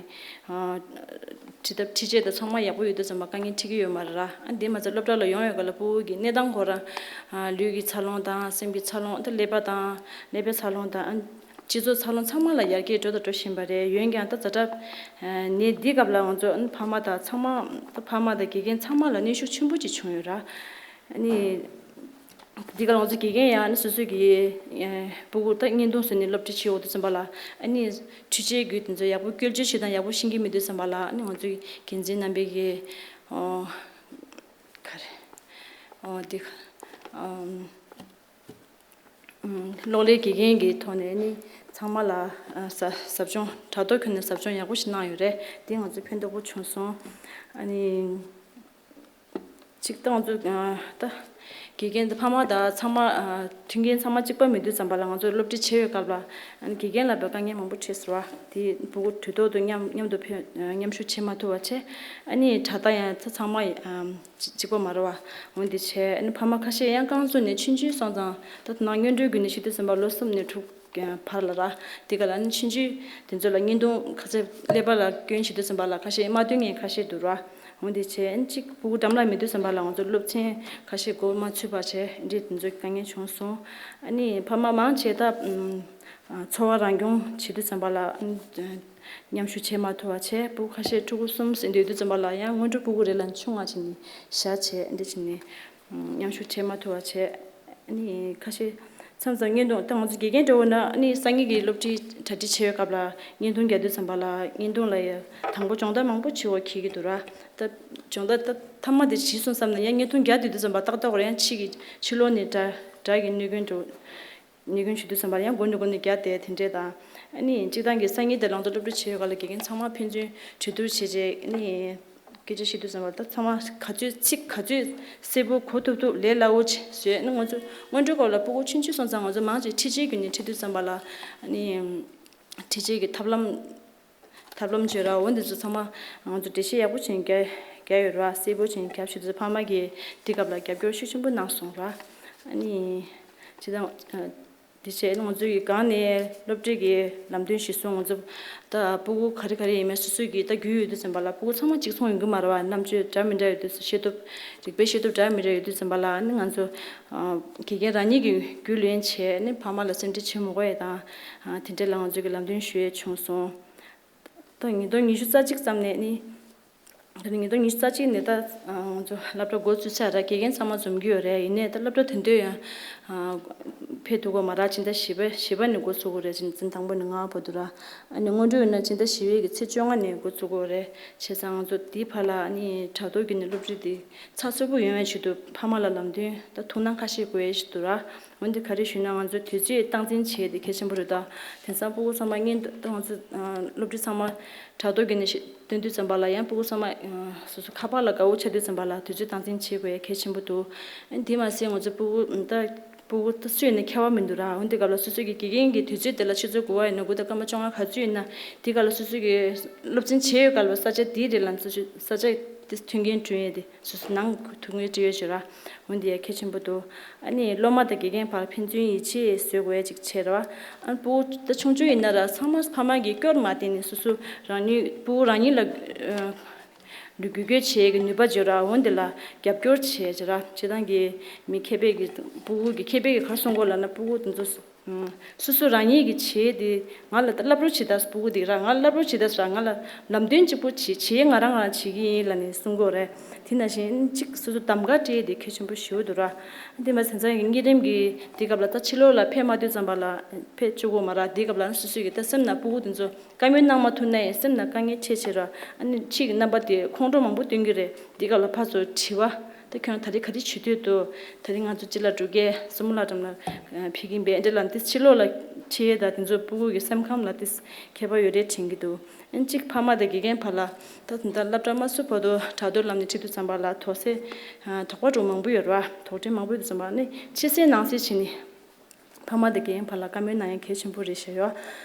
ཁྲིད་ཐབས་ཁྲིད་ཆས་དང་ཚང་མ་ཡག་པོ་ཡོད་དུས་ཙམ་པ་དཀའ་ངལ་འཕྲད་ཀྱི་ཡོད་མ་རེད་ར། ཨ་འདི་མ་ཚད་སློབ་གྲྭ་ལ་ཡོང་བའི་སྐབས་ལ་ཕྲུ་གུ་གི་གནས་སྟངས་ཁོ་རང་ལུས་ཀྱི་འཚར་ལོངས་དང་སེམས་ཀྱི་འཚར་ལོངས། ད་ཀླད་པ་དང་ཀླད་པའི་འཚར་ལོངས་དང་ཨ་སྤྱི་ཚོགས་འཚར་ལོངས་ཚང་མ་ལ་ཡར་རྒྱས་འགྲོ་དང་འགྲོ་བཞིན་པ་རེད། འོན་ཀྱང་ད་ཛ་དྲག་ནད་འདི་སྐབས་ལ་ང་ཚོ་ཕ་མ་དང་ཚང་མ། ད་ཕ་མ་དང་དགེ་རྒན་ཚང་མ་ལ་གནོན་ཤུགས་ཆེན་པོ་ཅིག་བྱུང་ཡོད་ར། ཨ་ནི། འདི་ག་ང་ཚོ་དགེ་རྒན་ཡང་ནི་སོ་སོ་གི་ཕྲུ་གུ་ད་བརྙན་ཐུང་བཟོས་ནས་སློབ་ཁྲིད་བྱེད་འོང་དུས་ཙམ་པ་ལ། ཨ་ནི་འཕྲུལ་ཆས་ཀྱི་དེ་ཚོ་ཡག་པོ་བཀོལ་སྤྱོད་བྱེད་སྟངས་ཡག་པོ་ཤེས་ཀྱི་མེད་དུས་ཙམ་པ་ལ། ཨ་ནི་ང་ཚོའི་འགན་འཛིན་རྣམ་པས་ཀྱི་ཨོ་ག་རེ་ཨོ་འདི་ཨམ་ཨམ་གློག་ཀླད་དགེ་རྒན་གྱི་ཐོག་ནས་ནི་ཚང་མ་ལ་ཨ་ཟབ་ཟབ་སྦྱོང་དྲ་ཐོག་ཁྱོན་ནས་ཟབ་སྦྱོང་ཡག་པོ་ཞིག་གནང་ཡོད་རེད། དེ་ང་ཚོ་ཕན་ཐོགས་པོ་བྱུང་སོང་། ཨ་ནི། གཅིག་ད་ང་ཚོ་ད་དགེ་རྒན་དང་ཕ་མ་དང་ཚང་མ་མཐུན་རྐྱེན་ཚང་མ་གཅིག་པ་མེད་དུས་ཙམ་པ་ལ་ང་ཚོ་སློབ་ཁྲིད་བྱེད་པའི་སྐབས་ལ་དགེ་རྒན་ལ་དཔེ་དཀའ་ངལ་མང་པོ་འཕྲད་སོང་བ། དེ་ཕྲུ་གུ་དུས་ཐོག་ཏུ་མཉམ་མཉམ་དུ་ཕེབས་མཉམ་ཞུགས་བྱེད་མ་ཐུབ་པ་བྱས། ཨ་ནི་དྲ་ཐག་ཡང་ཚང་མ་གཅིག་པ་མ་རེད་བ། འོན་ཏེ་བྱས་ཨ་ནི་ཕ་མ་ཁ་ཤས་ཡང་རྐང་བཙུགས་ནས་ཆུང་ཆུང་སོང་ཙང་། ད་ནང་སྔོན་འགྲོའི་བརྒྱུད་ནས་བྱེད་དུས་ཙམ་པ་ལོ་གསུམ་ནས་དྲུག་བར་ལ་ར། དེ་ག་ལ་ནི་ཆུང་ཆུང་དེ་ཚོ་ལ་བརྙན་ཐུང་ཁ་ཤས་ཀླད་པ་ལ་སྐྱོན་བྱེད་དུས་ཙམ་པ་ལ་ཁ་ཤས་མ་སྟོན་མཁན་ཁ་ཤས་འདུག་ར། འོན་ཏེ་བྱས་ཨ་ནི་གཅིག་ཕྲུ་གུ་འགྲམ་ལ་མེད་དུས་ཙམ་པ་ལ་ང་ཚོ་སློབ་ཚན་ཁ་ཤས་འགོ་མ་ཚུགས་པ་བྱས་འདྲེ་དེ་ཚོ་དཀའ་ངལ་བྱུང་སོང་། ཨ་ནི་ཕ་མ་མང་ཆེ་ད་འཚོ་བ་རང་སྐྱོང་བྱེད་དུས་ཙམ་པ་ལ་མཉམ་ཞུགས་བྱེད་མ་ཐུབ་པ་བྱས། ཕྲུ་གུ་ཁ་ཤས་ཕྲུ་གུ་གསུམ་ཟིན་སྡོད་དུས་ཙམ་པ་ལ་ཡང་སྔོན་འགྲོ་ཕྲུ་གུ་རེ་ལ་ཆུང་བ་བྱས་ནས་བཞག་བྱས་འདྲེ་བྱས་ནས། མཉམ་ཞུགས་བྱེད་མ་ཐུབ་པ་བྱས། ཨ་ནི་ཁ་ཤས་མཚམས་མཚམས་བརྙན་ཐུང་། ད་ང་ཚོ་དགེ་རྒན་འདྲ་བོ་ན་ཨ་ནི་སང་ཉིན་གྱི་སློབ་ཁྲིད་གྲ་སྒྲིག་བྱེད་པའི་སྐབས་ལ་བརྙན་ཐུང་རྒྱག་དུས་ཙམ་པ་ལ་བརྙན་ཐུང་ལ་ཡ་དང་པོ་སྦྱོང་བརྡར་མང་པོ་བྱེད་དགོས་ཀྱི་འདུག་ར། ད་སྦྱོང་བརྡར་ད་མཐའ་མ་དེ་བྱས་སོང་བསམ་ནས་ཡང་བརྙན་ཐུང་རྒྱག་སྡོད་དུས་ཙམ་པ་ཏག་ཏག་རེ་ཡང་ཕྱི་གི་ཕྱི་ལོགས་ནས་སྒྲ་སྒྲ་གི་གནོད་སྐྱོན་འགྲོ། ཉེས་སྐྱོན་ཞུ་དུས་ཙམ་པར་ཡང་མགོ་ནས་མགོ་ནས་རྒྱག་སྟེ་དེ་འདྲས་དང་། ཨ་ནི་སྤྱིར་བཏང་གི་སང་ཉིན་དེ་ལང་ཚོ་སློབ་ཁྲིད་བྱེད་ཡོད་ག་ལ་དགེ་རྒན་ཚང་མ་ཕན་ཚུན་གྲོས་བསྡུར་བྱས་རྗེས་ཨ་ནི་སྐད་ཆ་བཤད་དུས་ཙམ་པར་ད་ཚང་མ་ག་ཚོད་ཚིག་ག་ཚོད་གསལ་པོ་གོ་ཐུབ་ཐུབ་ལས་སླ་བོ་བྱས་བཟོས། ཨ་ནི་ང་ཚོ་སྔོན་འགྲོ་སྐབས་ལ་ཕྲུ་གུ་ཆུང་ཆུང་སོང་ཙང་ང་ཚོ་མང་ཆེ་འཕྲུལ་ཆས་བརྒྱུད་ནས་ཁྲིད་དུས་ཙམ་པ་ལ་ཨ་ནི་འཕྲུལ་ཆས་ཀྱི་ཐབས་ལམ། ཐབས་ལམ་བརྗོད་ར་འོ་འདི་ཚོ་ཚང་མ་ང་ཚོ་འགྲེལ་བཤད་ཡག་པོ་བྱས་རྒྱ་རྒྱ་ཡོད་ར། གསལ་པོ་བྱས་རྒྱབ་ཤིག་དུས་ཕ་མ་གིས་དེ་སྐབས་ལ་རྒྱབ་སྐྱོར་ཤུགས་ཆེན་པོ་གནང་སོང་ར། ཨ་ནི་ཇི་ལྟར་དེ་བྱས་ང་ཚོ་ཡི་སྒང་ནས་སློབ་གྲྭའི་གི་ལམ་སྟོན་གཞིར་བཟུང་ང་ཚོ་ད་ཕྲུ་གུ་ག་རེ་ག་རེ་ཡིན་མིན་སོ་སོའི་གི་ད་རྒྱུས་ཡོད་དུས་ཙམ་པ་ལ་ཕྲུ་གུ་ཚང་མ་གཅིག་མཚུངས་ཡོང་གི་མ་རེད་བ། རྣམ་དཔྱོད་འདྲ་མི་འདྲ་ཡོད་དུས་ཤེས་སྟོབས་རིག་པའི་ཤེས་སྟོབས་འདྲ་མི་འདྲ་ཡོད་དུས་ཙམ་པ་ལ་ཨ་ནི་ང་ཚོ་དགེ་རྒན་རང་ཉིད་ཀྱི་རྒྱུས་ལོན་བྱས་ནས་ཕ་མ་ལ་སེམས་ཁྲལ་བྱེད་མི་དགོས་ཡ་དང་དེ་འདྲ་ལ་ང་ཚོ་གི་ལམ་སྟོན་ཞུ་ཡས་བྱུང་སོང་། ད་ཉིས་སྟོང་ཉི་ཤུ་རྩ་གཅིག་ཙམ་ནས་ནི། ད་ཉིས་སྟོང་ཉི་ཤུ་རྩ་གཅིག་ནས་ད་ང་ཚོ་སློབ་གྲྭ་འགོ་བཙུགས་ཚར་ར། དགེ་རྒན་ཚང་མ་འཛོམས་ཀྱི་ཡོད་རེད། ཡིན་ནའི་ད་སློབ་གྲྭ་དེ་འདོད་ཡང་ཕེབས་ཐུབ་ཀྱི་མ་རེད། ཕྱི་ཟླ་བཞི་པ་བཞི་པ་ནས་འགོ་ཚུགས་ཀྱི་རེད། ཕྱི་ཟླ་དང་པོ་ནས་ལྔ་པ་བར་དུ་ར། ཨ་ནི་སྔོན་འགྲོ་ཡིན་ན་ཕྱི་ཟླ་བཞི་པའི་གི་ཚེས་བཅོ་ལྔ་ནས་འགོ་ཚུགས་ཀྱི་རེད། བྱས་ཙང་ང་ཚོ་དེའི་བར་ལ་ཨ་ནི་དྲ་ཐོག་བརྒྱུད་ནས་སློབ་ཁྲིད་དེ་ཚགས་ཚུད་པོ་ཡོང་བའི་ཆེད་དུ་ཕ་མ་ལ་ལམ་སྟོན་ད་ཐུགས་སྣང་ཁ་ཤས་དགོས་ཡས་ཞིག་འདུག་ར། འོན་ཏེ་ག་རེ་ཞུས་ན་ང་ཚོ་དུས་ཚོད་སྟངས་འཛིན་བྱེད་དེ་གལ་ཆེན་པོ་རེད། ད་དེང་སང་ཕྲུ་གུ་ཚང་མ་བརྙན་ཐུང་ང་ཚོ་སློབ་ཁྲིད་ཚང་མ་དྲ་ཐོག་བརྒྱུད་ནས་ཤེས་སྟོན་དུས་ཙམ་པ་ལ་ཡང་ཕྲུ་གུ་ཚང་མ་སོ་སོ་ཁ་པར་ལ་དགའ་བོ་ཆགས་དུས་ཙམ་པ་ལ་དུས་ཚོད་སྟངས་འཛིན་བྱེད་དགོས་ཡ་གལ་ཆེན་པོ་འདུག་ཨ་ནི་དེ་མ་ཟད་ང་ཚོ་ཕྲུ་གུ་ད་ཕྲུ་གུ་ད་སུས་ནས་ཁྱད་པར་མི་འདུག་ར། འོན་ཏེ་སྐབས་ལ་སོ་སོ་གི་དགེ་རྒན་གྱི་དུས་ཚོད་དེ་ལ་ཆུ་ཚོད་དགུ་པ་ཡིན་ན་དགུ་དང་སྐར་མ་བཅོ་ལྔ་ག་ཚོད་ཡིན་ན་དེ་སྐབས་ལ་སོ་སོ་གི་སློབ་ཚན་བྱེད་ཡོད་སྐབས་ལ་ས་ཆ་དེའི་རིང་ལ་ས་ཆ་དེ་མཐུན་རྐྱེན་བསྐྲུན་ཡས་དེ། སོ་སོ་ནང་ཐུག་ངེས་སྤྲད་ཡོད་ཅེས་ར། འོན་ཏེ་ཡ་གལ་ཆེན་པོ་འདུག་ཨ་ནི་སློབ་མ་དང་དགེ་རྒན་བར་ཕན་ཚུན་ཡིད་ཆེས་བཟོ་དགོས་ཡ་ཅིག་བྱས་ར་བ། ཨ་ནི་ཕྲུ་གུ་ད་ཆུང་ཆུང་ཡིན་ན་ར་ཚང་མ་ཕ་མ་གི་སྐྱོར་མ་བརྟེན་ནས་སོ་སོ་རང་ཉིད་ཕྲུ་གུ་རང་ཉིད་ལ་ འགུལ་སྐྱོད་བྱེད་ཀྱི་ནུས་པ་བརྗོད་ར། འོན་ཏེ་ལ་རྒྱབ་སྐྱོར་བྱེད་བྱེད་ར། སྤྱིར་བཏང་གི་མི་མཁས་པའི་གི་སྤུ་གུ་གི་མཁས་པའི་གི་ག་རེ་གསུང་གོ་ལབ་ན། སྤུ་གུ་དེ་ཚོ་སོ་སོ་རང་ཉིད་ཀྱི་བྱེད་དེ་ང་ལ་ད་བསླབ་རོགས་བྱེད་ད། སྤུ་གུ་དེ་ར་ང་ལ་བསླབ་རོགས་བྱེད་ད་ར། ང་ལ་ལམ་སྟོན་གཅིག་པོ་བྱེད་བྱེད་ང་རང་རང་བྱེད་ཀྱི་ཡིན་ལབ་ནས་གསུང་གོ་རེད། དེ་ནང་བཞིན་གཅིག་སོ་སོ་གདམ་ག་སྤྲད་དེ་གལ་ཆེན་པོ་ཞེ་པོ་འདུག་ར། དེ་མ་ཟད་ཚང་གི་གཉིད་རིམ་གྱི་དེ་སྐབས་ལ་ད་ཕྱི་ལོགས་ལ་ཕེབས་མ་ཐུབ་ཙམ་པ་ལ་ཕེབས་བཅུག་གོ་མ་ར། དེ་སྐབས་ལ་སོ་སོ་གི་ད་སེམས་ནང་སྤུ་གུ་དེ་ཚོ་བཀའ་མོལ་གནང་མ་ཐུབ་ན་ཡང་སེམས་ནང་དཀའ་ངལ་ཆེ་ཆེ་ར། ཨ་ནི་ཕྱིའི་རྣམ་པ་དེ་ཁོང་ཁྲོ་མང་པོ་སྟོན་གྱི་རེད། དེ་སྐབས་ལ་ཕར་ཚུར་དྲི་བ། ད་ཁྱོད་ད་རེས་ག་རེ་བྱེད་འདོད་འདུག་ད་རེས་ང་ཚོ་སྤྱི་བླ་འབྲུག་རྒྱལ་སྲིན་མོ་བླ་བྲང་ལ་ཕེབས་ཀྱིན་པས། འདི་ལ་འདི་ཕྱི་ལོགས་ལ་ཁྱེད་དང་དེ་ཚོ་སྤུ་གུ་གི་སེམས་ཁམས་ལ་དེ་ཁྱད་པར་ཡོད་རེད་དྲན་གྱི་འདུག་ཨ་ནི་གཅིག་ཕ་མ་དང་དགེ་རྒན་བར་ལ་ད་ད་ལྟ་སློབ་གྲྭ་དམའ་སུ་བར་དུ་དྲ་ཐོག་ལམ་ནས་ཁྲིད་དུས་ཙམ་པ་ལ་དོགས་སེལ་དོགས་པ་འདྲ་མང་པོ་ཡོད་རེད་བ། དོགས་འདྲི་མང་པོ་ཡོད་དུས་ཙམ་པ་ནི་ཕྱི་གསལ་ནང་གསལ་བྱས་ནས། ཕ་མ་དང་རྒན་བར་ལ་བཀའ་མོལ་གནང་ཡ་གལ་ཆེན་པོ་རེད་ཤག་ཡོད།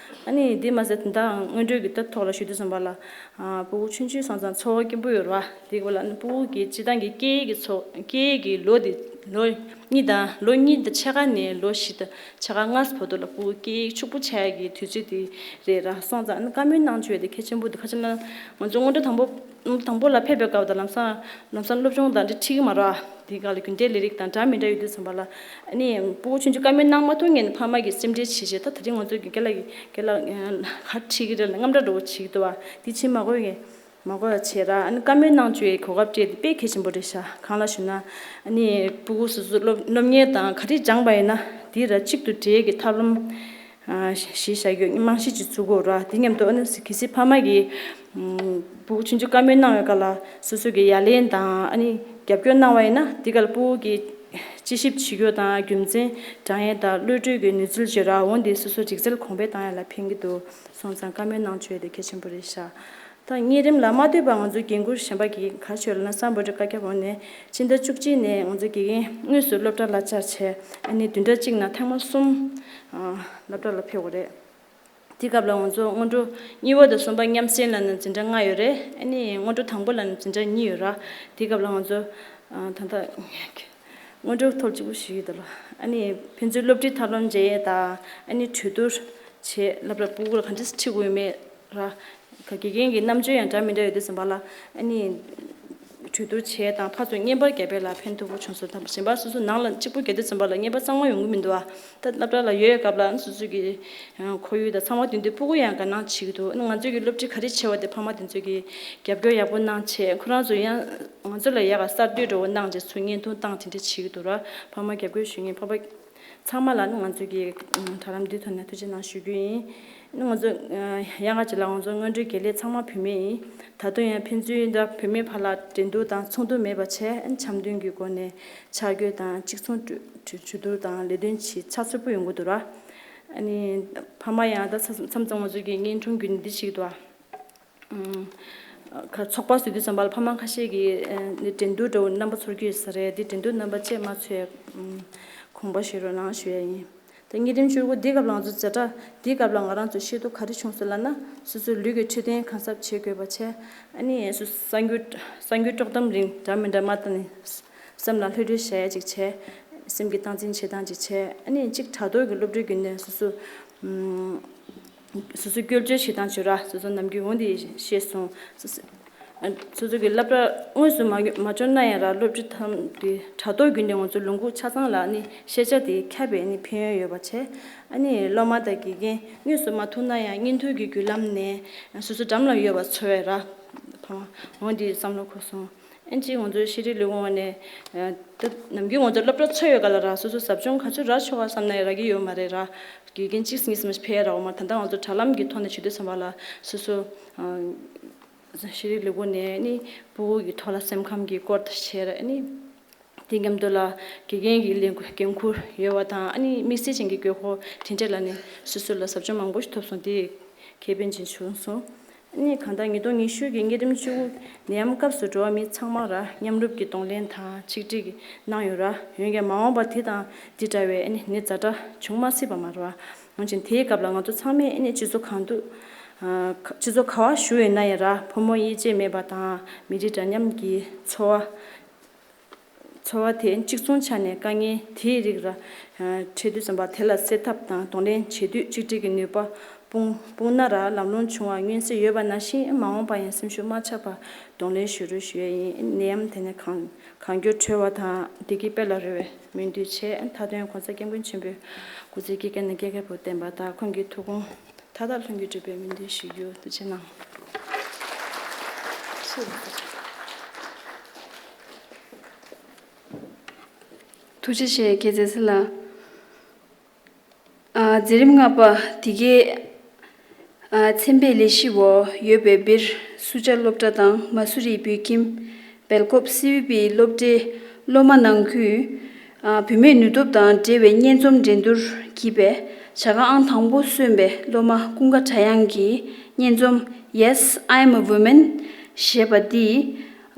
ཨ་ནི་འདི་མ་ཟད་ད་སྔོན་འགྲོའི་གི་ད་ཐོག་ལ་ཞུ་དུས་ཙམ་པ་ལ། ཨ་སྤུ་གུ་ཆུང་ཆུང་སོང་ཙང་ཚོར་བ་སྐྱེན་པོ་ཡོད་རེད་བ། དེ་ག་ལ་ཨ་ནི་སྤུ་གུ་གི་སྤྱིར་བཏང་གི་སྐད་ཡིག་གི་ཚོ་སྐད་ཡིག་གི་ལོ་དེ་ལོ་གཉིས་དང་ལོ་གཉིས་དང་ཕྱེད་ཀ་ནས་ལོ་བཞི་དང་ཕྱེད་ཀ་ལྔ་བར་དུ་ལ་སྤུ་གུ་སྐད་ཡིག་ཕྱུག་པོ་ཆགས་ཡ་གི་དུས་ཚོད་དེ་རེད་ར། སོང་ཙང་ཨ་ནི་བཀའ་མོལ་གནང་བཅུག་ཡ་དེ་གལ་ཆེན་པོ་འདུག་ག་ཅི་ན་ང་ཚོ་སྔོན་འགྲོ་དང་པོ་དང་པོ་ལ་ཕེབས་པའི་སྐབས་དང་ལམ་སང་ལམ་སང་སློབ་སྦྱོང་དང་འདི་ཁྲིད་ཀྱི་མ་རེད་བ། དེའི་སྒང་ལ་རྒྱུན་ལྡན་ལས་རིགས་དང་འདྲ་མི་འདྲ་ཡོད་དུས་ཙམ་པ་ལ། ཨ་ནི་སྤུ་གུ་ཆུང་ཆུང་བཀའ་མོལ་གནང་མ་ཐུབ་མཁན་ནི་ཕ་མ་གིས་སེམས་ཁྲལ་བྱེད་བྱེད། ད་ད་རིང་ང་ཚོ་གི་རྒན་ལགས་ཀྱིས་རྒན་ལགས་ག་ཁྲིད་ཀྱི་རེད་ལ་རྔམ་སྐྲག་འདྲ་བོ་བྱེད་ཀྱི་འདུག་བ། དེ་བྱེད་མ་དགོས་ཀྱི་མ་དགོས་ཡ་བྱེད་ར། ཨ་ནི་བཀའ་མོལ་གནང་བཅུག་ཡའི་གོ་སྐབས་སྤྲད་དེ་དཔེ་གལ་ཆེན་པོ་རེད་ཤག་གང་ལ་ཞུ་ན། ཨ་ནི་སྤུ་གུ་སོ་སོ་སློབ་སློབ་གཉེར་དང་ག་རེ་སྦྱངས་པ་ཡིན་ན་དེ་ར་གཅིག་ཏུ་སྦྲེལ་གྱི་ཐབས་ལམ། ཨ་གཞི་བཞག་རྒྱུ་རྨང་གཞི་ཅིག་བཙུགས་དགོས་ར། དེ་མཉམ་དུ་ཨ་ནི་གལ་སྲིད་ཕ་མ་གིས་ཨམ་སྤུ་གུ་ཆུང་ཆུང་བཀའ་མོལ་གནང་བའི་སྐབས་ལ་སོ་སོ་གིས་ཡ་ལན་དང་ཨ་ནི་རྒྱབ་སྐྱོར་གནང་བ་ཡིན་ན། དེ་སྐབས་ལ་སྤུ་གུ་གིས་དཔྱད་ཞིབ་བྱེད་རྒྱུ་དང་རྒྱུ་མཚན་དྲང་ཡས་དང་བློ་གྲོས་ཀྱི་ནུས་ཚུལ་བརྗོད་ར། འོན་ཏེ་སོ་སོ་རིག་རྩལ་གོང་འཕེལ་བཏང་ཡ་ལ་ཕན་གྱི་འདུག་སོང་ཙང་བཀའ་མོལ་གནང་བཅུག་ཡ་དེ་གལ་ཆེན་པོ་རེད་ཤག་ད་གཉིད་རིམ་ལ་མ་ལྟོས་པར་ང་ཚོའི་འགན་འཁུར་གཞན་པ་གིས་ག་རེ་བྱས་ལབ་ན། སམ་བྷོ་ཊ་བཀའ་ཁྱབ་འོག་ནས་ཕྱི་ཟླ་བཅུ་གཅིག་ནས་ང་ཚོའི་དགེ་རྒན་དངོས་སུ་སློབ་གྲྭ་ལ་བཅར་བྱས། ཨ་ནི་བདུན་ཕྲག་གཅིག་ནང་ཐེངས་མ་གསུམ་ཨ་སློབ་གྲྭ་ལ་ཕེབས་དགོས་རེད། དེའི་སྐབས་ལ་ང་ཚོ་སྔོན་འགྲོ་གཉིས་པ་དང་གསུམ་པ་མཉམ་གསན་ལབ་ན་འཛིན་གྲྭ་ལྔ་ཡོད་རེད། ཨ་ནི་སྔོན་འགྲོ་དང་པོ་ལབ་ན་འཛིན་གྲྭ་གཉིས་ཡོད་ར། དེའི་སྐབས་ལ་ང་ཚོ་ཨ་ད་ལྟ་སྔོན་འགྲོ་ཐོག་གཅིག་པུ་ཞུ་ཡི་འདུག་ལ། ཨ་ནི་ཕན་ཚུན་སློབ་ཁྲིད་ཐབས་ལམ་མཇལ་ཡས་དང་། ཨ་ནི་གྲོས་བསྡུར་བྱས། སློབ་གྲྭ་སྤུ་གུ་ལ་ག་འདྲས་ཁྲིད་དགོས་ཡོད་མེད་ར། ག་དགེ་རྒན་གྱི་རྣམ་དཔྱོད་ཡང་འདྲ་མི་འདྲ་ཡོད་དུས་ཙམ་པ་ལ། ཨ་ནི་གྲོས་བསྡུར་བྱས་དང་ཕར་ཚུར་བརྙན་པར་རྒྱབ་པ་ལ་ཕན་ཐོགས་པོ་བྱུང་སོང་། ད་གཞན་པ་སོ་སོ་ནང་ལ་གཅིག་པུ་བརྒྱབ་དུས་ཙམ་པ་ལ་བརྙན་པར་གཙང་མ་ཡོང་གི་མི་འདུག་ཨ། ད་སློབ་གྲྭ་ལ་ཡོད་སྐབས་ལ་སོ་སོ་གི་ཁོར་ཡུག་དང་ཚང་མ་དེ་དུས་སྤུ་གུ་ཡང་དགའ་སྣང་བྱེད་ཀྱི་འདུག་ཨ་ནི་ང་ཚོ་གི་སློབ་ཁྲིད་ག་རེ་བྱས་པ་དེ་ཕ་མ་དེ་ཚོ་གིས་རྒྱབ་སྐྱོར་ཡག་པོ་གནང་བྱས། ཁོ་རང་ཚོ་ཡང་ང་ཚོ་ལ་ཡག་ག་གསར་གཏོད་འདྲ་བོ་གནང་བྱས་ཚུར་བརྙན་ཐུང་བཏང་དེ་འདྲ་བྱེད་ཀྱི་འདུག་ར། ཕ་མ་རྒྱབ་སྐྱོར་ཞུ་མཁན་ཕ་མ་ཚང་མ་ལ་ནི་ང་ཚོ་གི་དྲ་ལམ་འདིའི་ཐོག་ནས་ཐུགས་རྗེ་གནང་ཞུ་རྒྱུ་ཡིན། ནི་ང་ཚོ་ཡང་ང་ཅིག་ལ་ང་ཚོ་སྔོན་འགྲོའི་དགེ་ལས་ཚང་མ་བུད་མེད་ཡིན། ད་དུང་ཡང་ཕན་ཚུན་འདྲ་བུད་མེད་བར་ལ་འགྲན་བསྡུར་དང་ཚོགས་འདུ་མེད་པ་བྱས། འཆམ་མཐུན་གྱི་སྒོ་ནས་ཆ་བགོས་དང་གཅིག་མཚུངས་གྲོས་གྲོས་བསྡུར་དང་ལས་དོན་བྱེད་ཆ་ཚུད་པོ་ཡོང་གི་འདུག་ར། ཨ་ནི་ཕ་མ་ཡང་ད་མཚམས་མཚམས་ང་ཚོ་གི་བརྙན་ཐུང་བརྒྱུད་ནས་འདི་བྱེད་ཀྱི་འདུག་ཨ། ཁ་ཚོགས་པ་ཟེར་དུས་ཙམ་པ་ལ་ཕ་མ་ཁ་ཤས་ཀྱིས་ཨ་འདི་འགྲན་བསྡུར་འདྲ་བོ་རྣམ་པ་ཚོར་གྱི་ཡོད་ས་རེད། འདི་འགྲན་བསྡུར་རྣམ་པ་བཅས་མ་ཚོར་ཡ་དགོངས་པ་བཞེས་རོགས་གནང་ཞུ་ཡ་ཡིན། ད་གཉིས་རིམ་བཅུ་དགུ་འདི་སྐབས་ལ་ང་ཚོ་འཛིན་གྲྭ་འདི་སྐབས་ལ་ང་རང་ཚོ་ཤེས་རྟོགས་ག་རེ་བྱུང་སོང་ལབ་ན། སོ་སོའི་ལུས་ཀྱི་འཕྲོད་བསྟེན་གང་ཟབ་བྱེད་དགོས་པ་བྱས། ཨ་ནི་སོ་སོ་གསར་འགྱུར་གསར་འགྱུར་དཀྲོག་གཏམ་རིང་འདྲ་མི་འདྲ་མ་ལྟ་ནས་སེམས་ལ་ལྷོད་ལྷོད་བྱ་ཡ་ཅིག་བྱས། སེམས་ཀྱི་སྟངས་འཛིན་བྱེད་སྟངས་ཅིག་བྱས། ཨ་ནི་གཅིག་དྲ་ཐོག་གི་སློབ་ཁྲིད་བརྒྱུད་ནས་སོ་སོ་སོ་སོ་སྐྱོན་བརྗོད་བྱེད་སྟངས་བྱོས་ར། སོ་སོ་ནམ་རྒྱུན་འོང་དེ་ཤེས་སོང་། སོ་སོ་སོ་སོ་གི་སློབ་གྲྭ་དངོས་སུ་མ་མ་འབྱོར་ན་ཡང་ར། སློབ་ཁྲིད་ཐམ་དེ་དྲ་ཐོག་བརྒྱུད་ནས་ང་ཚོ་ལུང་ཁུག་ཆ་ཚང་ལ་ནི་ཤེས་བྱ་དེ་ཁྱབ་པའི་ནི་ཕན་ཡོན་ཡོད་པ་བྱས། ཨ་ནི་སློབ་མ་དང་དགེ་རྒན་དངོས་སུ་མ་ཐུག་ན་ཡང་བརྙན་ཐུང་གི་བརྒྱུད་ལམ་ནས་སོ་སོ་འགྲམ་ལ་ཡོད་པ་ཚོར་བས་ར། ཕ་མ་འོང་དེ་བསམ་བློ་འཁོར་སོང་། ཨན་ཅི་ང་ཚོའི་ཤེས་རིག་ལས་ཁུངས་ནས་ད་ནམ་རྒྱུན་ང་ཚོ་སློབ་གྲྭ་ཚོ་ཡོད་ག་ལ་ར། སོ་སོ་ཟབ་སྦྱོང་ག་ཚོད་རག་ཆོག་ག་བསམ་ན་ཡང་རག་གི་ཡོད་མ་རེད་ར། དགེ་རྒན་གཅིག་གཉིས་སུ་མ་ཕེབས་ར། འོ་མ་ད་ལྟ་ང་ཚོ་དྲ་ལམ་གྱི་ཐོག་ནས་བྱེད་དུས་ཙམ་པ་ལ་སོ་སོ་ཤེས་རིག་ལས་ཁུངས་ནས་ནི་སྤུ་གུ་གི་ཐོག་ལ་སེམས་ཁམས་ཀྱི་སྐོར་དང་བྱས་ར། ནི་དེ་མཉམ་དུ་ལ་དགེ་རྒན་གྱི་ལས་འགན་འཁུར་ཡོད་པ་དང་། ཨ་ནི་དམིགས་བསལ་ཅན་གྱི་དགོས་མཁོ་དེ་འདྲས་ལ་ནི་སོ་སོ་ལ་ཟབ་སྦྱོང་མང་པོ་ཞིག་ཐོབ་སོང་། དེ་ཁེ་ཕན་ཅན་བྱུང་སོང་། ཨ་ནི་གང་ལྟར་ཉིས་སྟོང་ཉི་ཤུ་གི་གཉིས་རིམ་བཅུ་དགུ་ནད་ཡམས་སྐབས་སུ་འགྲོ་བ་མི་ཚང་མ་ར་མཉམ་རུབ་ཀྱིས་གདོང་ལེན་དང་ཆིག་སྒྲིལ་གྱིས་གནང་ཡོད་ར། འོན་ཀྱང་མ་འོངས་པ་དེ་དང་འདི་འདྲ་བའི་ཨ་ནི་ནད་ཛ་དྲག་བྱུང་མ་སྲིད་པ་མ་རེད་བ། འོན་ཀྱང་དེའི་སྐབས་ལ་ང་ཚོ་ཚང་མས་ཨ་ནི་སྤྱི་ཚོགས་གང་དུ་ཨ་སྤྱི་ཚོགས་ག་བ་བཞུགས་ཡོད་ན་ཡང་ར། ཕོ་མོ་དབྱེ་འབྱེད་མེད་པ་དང་མི་རིགས་འདྲ་མཉམ་གྱི་འཚོ་བ། འཚོ་བ་དེ་གཅིག་མཚུངས་ཆ་ནས་དཀའ་ངལ་དེའི་རིགས་ལ་འཕྲད་དུས་ཙམ་པ་དེ་ལ་སེལ་ཐབས་དང་གདོང་ལེན་བྱེད་དུས་གཅིག་སྒྲིལ་གྱི་ནུས་པ་ དཔུང་དཔུང་སྣ་ར་ལམ་ལྷོང་བྱུང་བ་མངོན་གསལ་ཡོད་པ་ནང་བཞིན། མ་འོངས་པ་ཡང་སེམས་ཤུགས་མ་ཆག་པར་གདོང་ལེན་ཞུ་རོགས་ཞུ་ཡས་ཡིན། ནད་ཡམས་དེ་ནས་གང་གང་མགྱོགས་གྲོལ་བ་དང་བདེ་སྐྱིད་དཔལ་ལ་རོལ་བའི་སྨོན་འདུན་བྱས། མཐའ་དོན་༸གོང་ས་༸སྐྱབས་མགོན་ཆེན་པོའི་སྐུ་ཚེ་བསྐལ་བརྒྱ་ནས་བསྐལ་བརྒྱར་བརྟན་པ་དང་། ཁོང་གི་ཐུགས་དགོངས་མཐའ་དག་ལྷུན་གྱིས་གྲུབ་པའི་སྨོན་འདུན་ཞུ་རྒྱུ། ཐུགས་རྗེ་གནང་། ཐུགས་རྗེ་ཆེ་རྒྱལ་མཚན་ལགས། ཨ། མཛད་རིམ་ལྔ་པ་འདི་གའི་ཨ། མཚན་པའི་ལས་གཞི་འོག་ཡོད་པའི་སྦིར་སུ་ཇཱ་སློབ་གྲྭ་དང་མ་སུ་རིའི་བོད་ཁྱིམ། སྦེལ་ཀོབ་སི་ཝི་པིའི་སློབ་གྲྭའི་སློབ་མ་ནང་ཁུལ། ཨ། བུད་མེད་ནུས་སྟོབས་དང་འབྲེལ་བའི་སྙན་རྩོམ་འགྲན་བསྡུར་བགྱིས་པའི་བྱ་དགའ་ཨང་དང་པོ་སོན་པའི་སློབ་མ་ཀུན་དགའ་གྲགས་དབྱངས་ཀྱི་སྙན་རྩོམ་Yes, I am a woman ཞེས་པ་འདི།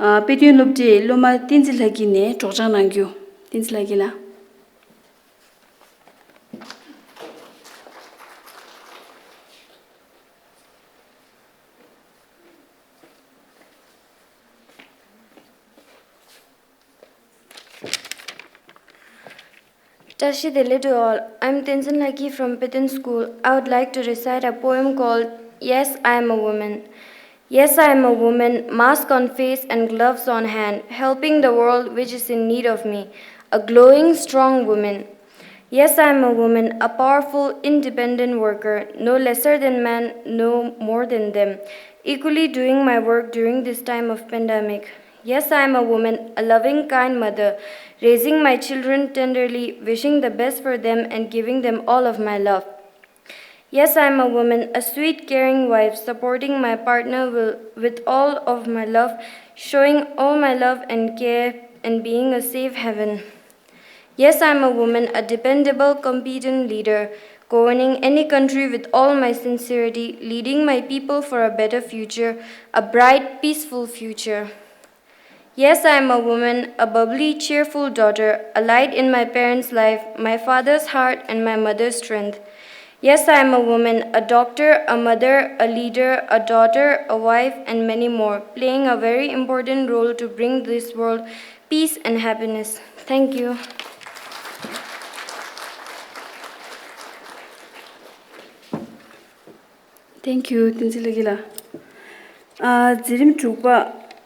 ཨ། དཔེ་སྟོན་སློབ་གྲྭའི་སློབ་མ་བསྟན་འཛིན་ལྷ་སྐྱིད་ནས་སྒྲོག་སྦྱང་གནང་རྒྱུ། བསྟན་འཛིན་ལྷ་སྐྱིད་ལགས། བཀྲ་ཤིས་བདེ་ལེགས་to all. I'm Tenzin Lhaki from Peten School. I would like to recite a poem called Yes, I Am a Woman. Yes, I am a woman, mask on face and gloves on hand, helping the world which is in need of me, a glowing, strong woman. Yes, I am a woman, a powerful, independent worker, no lesser than man, no more than them, equally doing my work during this time of pandemic. Yes, I am a woman, a loving, kind mother, raising my children tenderly, wishing the best for them, and giving them all of my love. Yes, I am a woman, a sweet, caring wife, supporting my partner will, with all of my love, showing all my love and care, and being a safe haven. Yes, I am a woman, a dependable, competent leader, governing any country with all my sincerity, leading my people for a better future, a bright, peaceful future. Yes, I am a woman, a bubbly, cheerful daughter, a light in my parents' life, my father's heart, and my mother's strength. Yes, I am a woman, a doctor, a mother, a leader, a daughter, a wife, and many more, playing a very important role to bring this world peace and happiness. Thank you. Thank you. བསྟན་འཛིན་ལྷ་སྐྱིད་ལགས། ཨ། མཛད་རིམ་དྲུག་པ།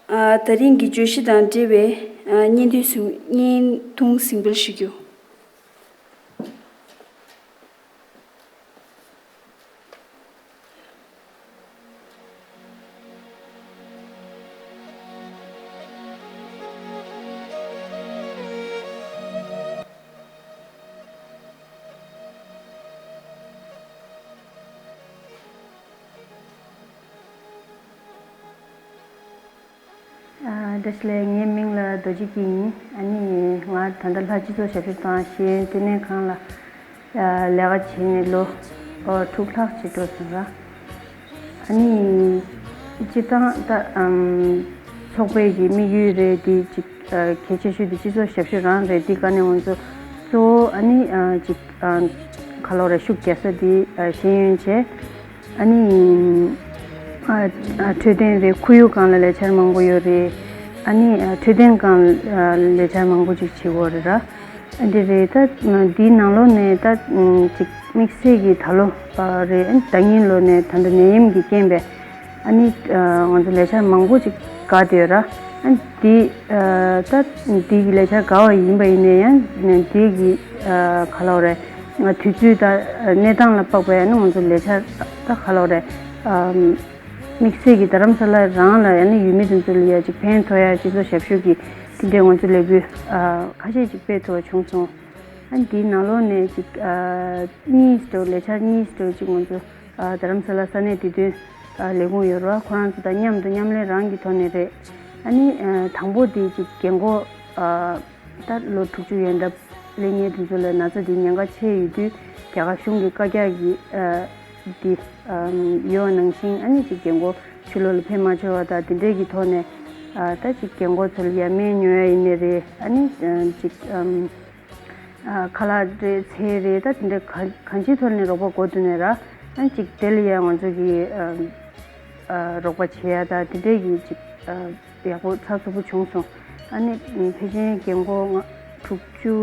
ཨ། ད་རིང་གི་བརྗོད་གཞི་དང་འབྲེལ་བའི། ཨ། བརྙན་ཐུང་ཟིང་། བརྙན་ཐུང་ཟིང་འབུལ་ཞུ་རྒྱུ། ཨ། བཀྲ་ཤིས་བདེ་ལེགས། ངའི་མིང་ལ་རྡོ་རྗེ་སྐྱིད་ཡིན། ཨ་ནི་ང་ད་ལྟ་ལྷ་སྤྱི་ཚོགས་ཞབས་ཞུ་དང་ཤེས་ཡོན་ལྟེ་གནས་ཁང་ལ། ཨ། ལས་ཀ་བྱས་ནས་ལོ། ཨོ། དྲུག་ལྷག་ཅིག་འགྲོ་སོང་ར། ཨ་ནི་སྤྱིར་བཏང་ད། ཨམ། ཚོགས་པའི་གི་དམིགས་ཡུལ་རེད་དེ་ཅིག་ཨ། གལ་ཆེ་ཤོས་དེ་སྤྱི་ཚོགས་ཞབས་ཞུ་རང་རེད། དེ་ག་ནས་ང་ཚོ་གཙོ་བོ་ཨ་ནི། ཨ། ཅིག་ཨ། ག་ལོ་རེད། ཤུགས་རྒྱག་ས་དེ། ཨ། ཤེས་ཡོན་བྱས། ཨ་ནི། ཨ། ཨ། འཕྲོད་བསྟེན་རེད། ཁོར་ཡུག་སྒང་ལ་ལས་འཆར་མང་པོ་ཡོད་རེད། ཨ་ནི། ཨ། འཕྲོད་བསྟེན་སྒང་ལ་ལས་འཆར་མང་པོ་ཅིག་བྱེད་དགོས་རེད་ར། ཨ། འདི་རེད། ད་འདིའི་ནང་ལོགས་ནས་ད་ཅིག་དམིགས་བསལ་གྱི་ད་ལོ་རེད། ད་ཉིན་ལོ་ནས་ད་ལྟ་ནད་ཡམས་ཀྱི་རྐྱེན་པས་ཨ་ནི། ཨ། ང་ཚོ་ལས་འཆར་མང་པོ་ཅིག་འགག་བསྡད་ཡོད་ར། ཨ། འདི། ཨ། ད་འདི་གི་ལས་འཆར་འགག་པ་ཡིན་པ་ཡིན་ན་ཡང་འདི་གི། ཨ། ག་ལབ་དགོས་རེད། དུས་ཚོད་དང་གནས་སྟངས་ལ་དཔག་པའི་ཨ་ནི་ང་ཚོ་ལས་འཆར་ད་ག་ལབ་དགོས་རེད། ཨ། དམིགས་བསལ་གྱི་རྡ་རམ་ས་ལ་རང་ལ་ཨ་ནི་ཡུལ་མི་དེ་ཚོ་ལ་ཡ་ཅིག་ཕན་ཐོགས་ཡ་སྤྱི་ཚོགས་ཞབས་ཞུ་གི་དེ་འདྲའི་ང་ཚོ་ལས་འགུལ། ཨ། ཁ་ཤས་ཅིག་སྤེལ་ཐུབ་པ་བྱུང་སོང་། ཨ། འདིའི་ནང་ལོགས་ནས་ཅིག་ཨ། གཉིས་འདྲ་བོ། ལས་འཆར་གཉིས་འདྲ་བོ་ཅིག་ང་ཚོ། ཨ། རྡ་རམ་ས་ལ་ས་གནས་དེ་དོན། ཨ། ལས་ཁུངས་ཡོད་རེད་བ། ཁོ་རང་ཚོ་དང་མཉམ་དུ་མཉམ་ལས་རང་གི་ཐོག་ནས་རེད། ཨ་ནི། ཨ། དང་པོ་དེ་ཅིག་རྒན་གོག་ཨ། ད་ལོ་དྲུག་ཅུ་ཡན་འདབ་སླེབས་མཁན་དེ་ཚོ་ལ་ན་ཚ་དེ་ཉེན་ཁ་ཆེ་ཡོད་དུས་རྒྱ་གར་གཞུང་གི་བཀའ་རྒྱ་གི། ཨ། འདི། ཨམ། ཡོད་པ་ནང་བཞིན་ཨ་ནི་ཅིག་རྒན་གོག་ཕྱི་ལོགས་ལ་ཕེབས་མ་ཆོག་པ་དང་དེ་འདྲས་ཀྱི་ཐོག་ནས། ཨ། ད་ཅིག་རྒན་གོག་ཚོ་ལ་ཡ་སྨན་ཉོ་ཡ་ཡིན་ནའི་རེད། ཨ་ནི། ཨ། ཅིག་ཨམ། ཨ། ཁ་ལག་རེད། ཚལ་རེད། ད་དེ་འདྲ་ག་གང་ཅིའི་ཐོག་ནས་རོགས་པ་དགོས་འདུག་ནས་ར། ཨ། ཅིག་དེ་ལ་ཡ་ང་ཚོ་གིས། ཨ། ཨ། རོགས་པ་བྱེད་ཡ་ད་དེ་འདྲས་ཀྱི་ཅིག་ཨ། ཡག་པོ་ཚགས་ཚུད་པོ་བྱུང་སོང་། ཨ་ནི་ཕལ་ཆེར་རྒན་གོག་ལྔ། དྲུག་ཅུ་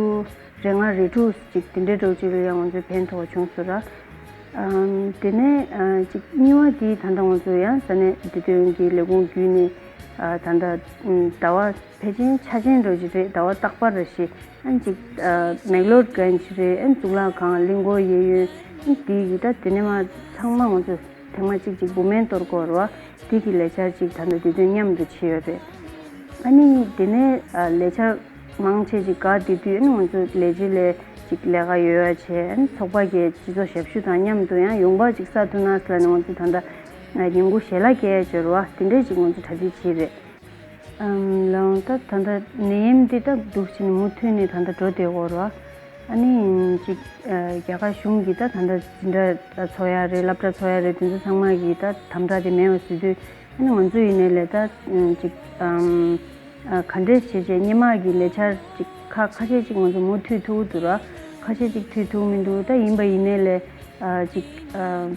རེ་ལྔ་རེ་དྲུག་ཅིག་དེ་འདྲའི་འདྲ་བོ་ཅིག་ལ་ཡ་ང་ཚོ་ཕན་ཐོགས་པ་བྱུང་སོང་ར། ཨམ། དེ་ནས་ཨ་ཅིག་གཉིས་པ་དེ་ད་ལྟ་ང་ཚོ་ཡང་ས་གནས་བདེ་དོན་གྱི་ལས་ཁུངས་བརྒྱུད་ནས་ཨ་ད་ལྟ་ཨམ་ཟླ་བ་ཕལ་ཆེར་འཆར་ཅན་འདྲ་ཅིག་རེད། ཟླ་བ་རྟག་པར་རེ་བཞིན་ཨ་ཅིག་ཨ་མེག་ལོར་གན་ཇི་རེད། ཨ་གཙུག་ལག་ཁང་། གླིང་སྐོར་གཡས་གཡོན། ཨ་དེ་གི་ད་དེ་ནས་མར་ཚང་མ་ང་ཚོ་ཐེངས་མ་གཅིག་གཅིག་བུད་མེད་གཏོར་སྐོར་བ་དེ་གི་ལས་འཆར་ཅིག་ད་ལྟ་དེ་དུས་མཉམ་དུ་བྱས་ཡོད་རེད། ཨ་ནི་དེ་ནས་ཨ་ལས་འཆར་མང་ཆེ་ཅིག་ག་དེ་དུས་ཨ་ནི་ང་ཚོ་ལས་བྱེད་ལས་ཅིག་ལས་ཀ་ཡོད་ཡ་བྱས། ཨ་ནི་ཚོགས་པ་གི་སྤྱི་ཚོགས་ཞབས་ཞུ་དང་མཉམ་དུ་ཡང་ཡོང་འབབ་ཅིག་བསགས་ཐུབ་ན་ཟེར་ལབ་ནས་ང་ཚོ་ད་ལྟ་ཉིན་གུང་ཞལ་ལག་སྐྱེལ་ཡ་འབྱོར་བ་དེ་འདྲས་ཅིག་ང་ཚོ་གྲ་སྒྲིག་བྱས་རེད། ཨམ། ལའང་ད་ད་ལྟ་ནད་ཡམས་འདི་ད་འདུག་བྱས་ནས་མུ་མཐུད་ནས་ད་ལྟ་འགྲོ་བསྡད་ཡོད་རེད། ཨ་ནི་ཅིག་ཨ་རྒྱ་གར་གཞུང་གིས་ད་ད་ལྟ་འཛིན་གྲྭ་འཚོགས་ཡ་རེད། སློབ་གྲྭ་འཚོགས་ཡ་རེད། དེ་ཚོ་ཚང་མ་གིས་ད་དམ་དྲག་དེ་མེད་པ་བཟོ་དུས་ཨ་ནི་ང་ཚོ་ཡིན་ནའི་ལས་ད་ཅིག་ཨམ། ཨ་ག་འདྲས་བྱས་བྱས་སྔོན་མ་གི་ལས་འཆར་ཅིག་ཁ་ཁ་ཤས་ཅིག་ང་ཚོ་མུ་མཐུད་ཐུབ་འདུག་ར། ཁ་ཤས་ཅིག་མཐུད་ཐུབ་མི་འདུག་ད་ཡིན་པ་ཡིན་ནའི་ལས་ཨ་ཅིག་ཨ།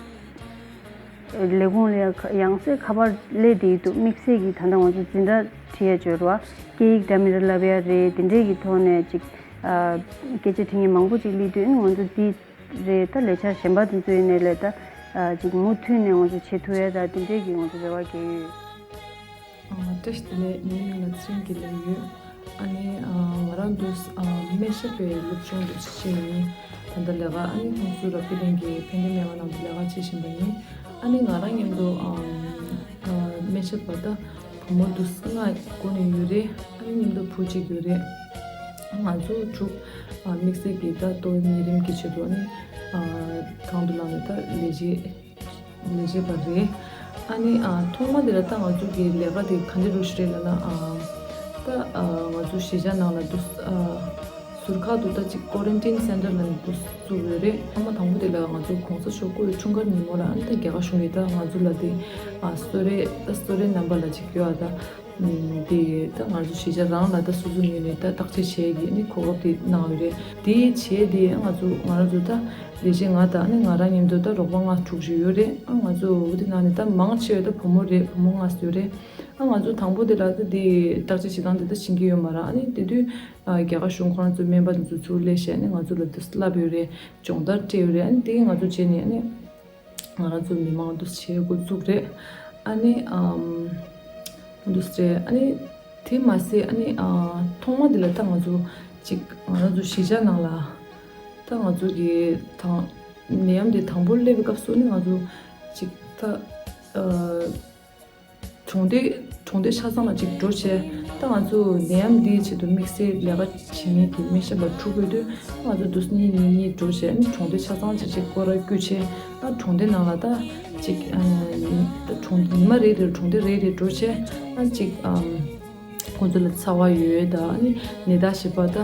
ལས་ཁུངས་ལ་ཡང་སེ་ཁ་པར་སླེབས་བསྡད་འདུག་དམིགས་བསལ་གྱིས་ད་ལྟ་ང་ཚོ་འཛིན་གྲྭ་ཁྲིད་ཡ་འབྱོར་བ་སྐད་ཡིག་འདྲ་མི་འདྲ་བསླབ་ཡ་རེད། དེ་འདྲས་ཀྱི་ཐོག་ནས་ཅིག་ཨ་སྐད་ཆ་དྲི་མཁན་མང་པོ་ཅིག་སླེབས་དུས་ཨ་ནི་ང་ཚོ་འདི་རེད། ད་ལས་འཆར་གཞན་པ་དེ་ཚོ་ཡིན་ནའི་ལས་ད་ཨ་ཅིག་མུ་མཐུད་ནས་ང་ཚོ་བྱེད་ཐུབ་ཡ་ད་དེ་འདྲས་ཀྱི་ང་ཚོ་རེ་བ་རྒྱག་གི་ཡོད། ཨ། བཀྲ་ཤིས་བདེ་ལེགས། ངའི་མིང་ལ་ཚེ་རིང་དགེ་ལེགས་ཡོད། ཨ་ནི་ཨ་ང་རང་འདུག་ཨ་སྨན་ཞབས་པའི་སློབ་སྦྱོང་འདུག་བྱེད་ཀྱི་ཡིན། ད་ལྟ་ལས་ཀ་ཨ་ནི་ཁོང་ཚོ་རབ་རྒྱས་གླིང་གི་ཕན་བདེ་སྨན་ཁང་ནང་དུ་ལས་ཀ་བྱེད་བཞིན་པ་ཡིན། ཨ་ནི་ང་རང་མཉམ་དུ་ཨ་ཨ་སྨན་ཞབས་པ་ད་བུ་མོ་འདུག་ལྔ་སྒོ་ནས་ཡོད་རེད། ཨ་ནི་མཉམ་དུ་བུ་གཅིག་ཡོད་རེད། ང་ཚོ་དྲུག་ཨ་དམིགས་བསལ་གྱི་ད་ཏོག་དབྱིབས་ནད་རིམས་ཀྱི་ཆེད་དུ་ཨ་ནི་ཨ་དང་དུ་བླངས་ནས་ད་ལས་བྱེད། ལས་བྱེད་པ་རེད། ཨ་ནི་ཨ་ཐོག་མ་དེ་ལ་ད་ང་ཚོ་གི་ལས་ཀ་དེ་ག་འདྲ་རུ་ཞིག་རེད་ལབ་ན། ཨ་ད་ཨ་ང་ཚོ་གཞིས་ཆགས་ནང་ལ་འདུག་ཨ་ཟུར་ཁག་ཏུ་ད་ཅིག་ཀོ་རན་ཊིན་སེན་ཊར་ལ་འདུག་བཙུགས་ཡོད་རེད། ཐོག་མ་དང་པོ་དེ་ལ་ང་ཚོ་གོང་ས་མཆོག་སྐུའི་འཁྲུངས་སྐར་ཉིན་མོ་ལ་ཨ་ནི་ད་རྒྱ་གར་གཞུང་གིས་ད་ང་ཚོ་ལ་དེ་ཨ་གསོལ་རས། ད་གསོལ་རས་རྣམ་པ་ལ་ཅིག་ཡོད་ཨ་ད། དེ་ད་ང་ཚོ་གཞིས་ཆགས་རང་ལ་ད་སོ་སོའི་ངོས་ནས་ད་བརྟག་དཔྱད་བྱས་ཀྱི་ནི་གོ་སྐབས་དེ་གནང་ཡོད་རེད། དེ་བྱས་དེ་ང་ཚོ་ང་རང་ཚོ་ད་ལས་བྱེད་ལྔ་དང་ནི་ང་རང་མཉམ་དུ་ད་རོགས་པ་ལྔ་དྲུག་ཅིག་ཡོད་རེད། ཨ་ང་ཚོ་འོ་དེ་ནང་ནས་ད་མང་ཆེ་བ་ད་བུ་མོ་རེད། བུ་མོ་ལྔ་ཡོད་རེད། ཨ་ང་ཚོ་དང་པོ་དེ་ལ་ད་དེ་བརྟག་དཔྱད་བྱེད་སྟངས་དེ་ད་ཤེས་ཀྱི་ཡོད་མ་རེད། ཨ་ནི་དེ་དུས་ཨ་རྒྱ་གར་གཞུང་ཁོ་རང་ཚོའི་སྨན་པ་དེ་ཚོ་ཚུར་སླེབས་བྱས་ནི་ང་ཚོ་ལ་དེ་བསླབས་ཡོད་རེད། སྦྱོང་བརྡར་སྤྲད་ཡོད་རེད། ཨ་ནི་དེ་ང་ཚོ་བྱས་ནས་ཨ་ནི། ང་རང་ཚོ་མི་མང་འདུ་བྱེད་འགོ་བཙུགས་རེད། ཨ་ནི་ཨམ་འདུ་རེད། ཨ་ནི་དེ་མ་ཟད་ཨ་ནི་ཨ་ཐོག་མ་དེ་ལ་ད་ང་ཚོ་ཅིག་ང་རང་ཚོ་གཞིས་ཆགས་ནང་ལ་ད་ང་ཚོ་གི་དང་ནད་ཡམས་དེ་དང་པོ་སླེབས་པའི་སྐབས་སུ་ནི་ང་ཚོ་ཅིག་ད་ཨ་གྲོང་སྡེ་གྲོང་སྡེ་ཆ་ཚང་ལ་ཅིག་འགྲོ་བྱས། ད་ང་ཚོ་ནད་ཡམས་འདིའི་ཆེད་དུ་དམིགས་བསལ་ལས་ཀ་བྱེད་མཁན་གྱི་སྨན་ཞབས་པ་དྲུག་ཡོད་དུས་ང་ཚོ་འདུག་གཉིས་གཉིས་གཉིས་འགྲོ་བྱས། ཨ་ནི་གྲོང་སྡེ་ཆ་ཚང་ཅིག་ཅིག་སྐོར་ར་བསྐྱོད་བྱས། ཨ་གྲོང་སྡེ་ནང་ལ་ད་ཅིག་ཨ་ད་གྲོང་ཉི་མ་རེ་རེར་གྲོང་སྡེ་རེ་རེ་འགྲོ་བྱས། ཨ་ཅིག་ཨམ་ཁོང་ཚོ་ལ་ཚ་བ་ཡོད་ད། ཨ་ནི་ནད་རྟགས་ཞིབ་པ་ད་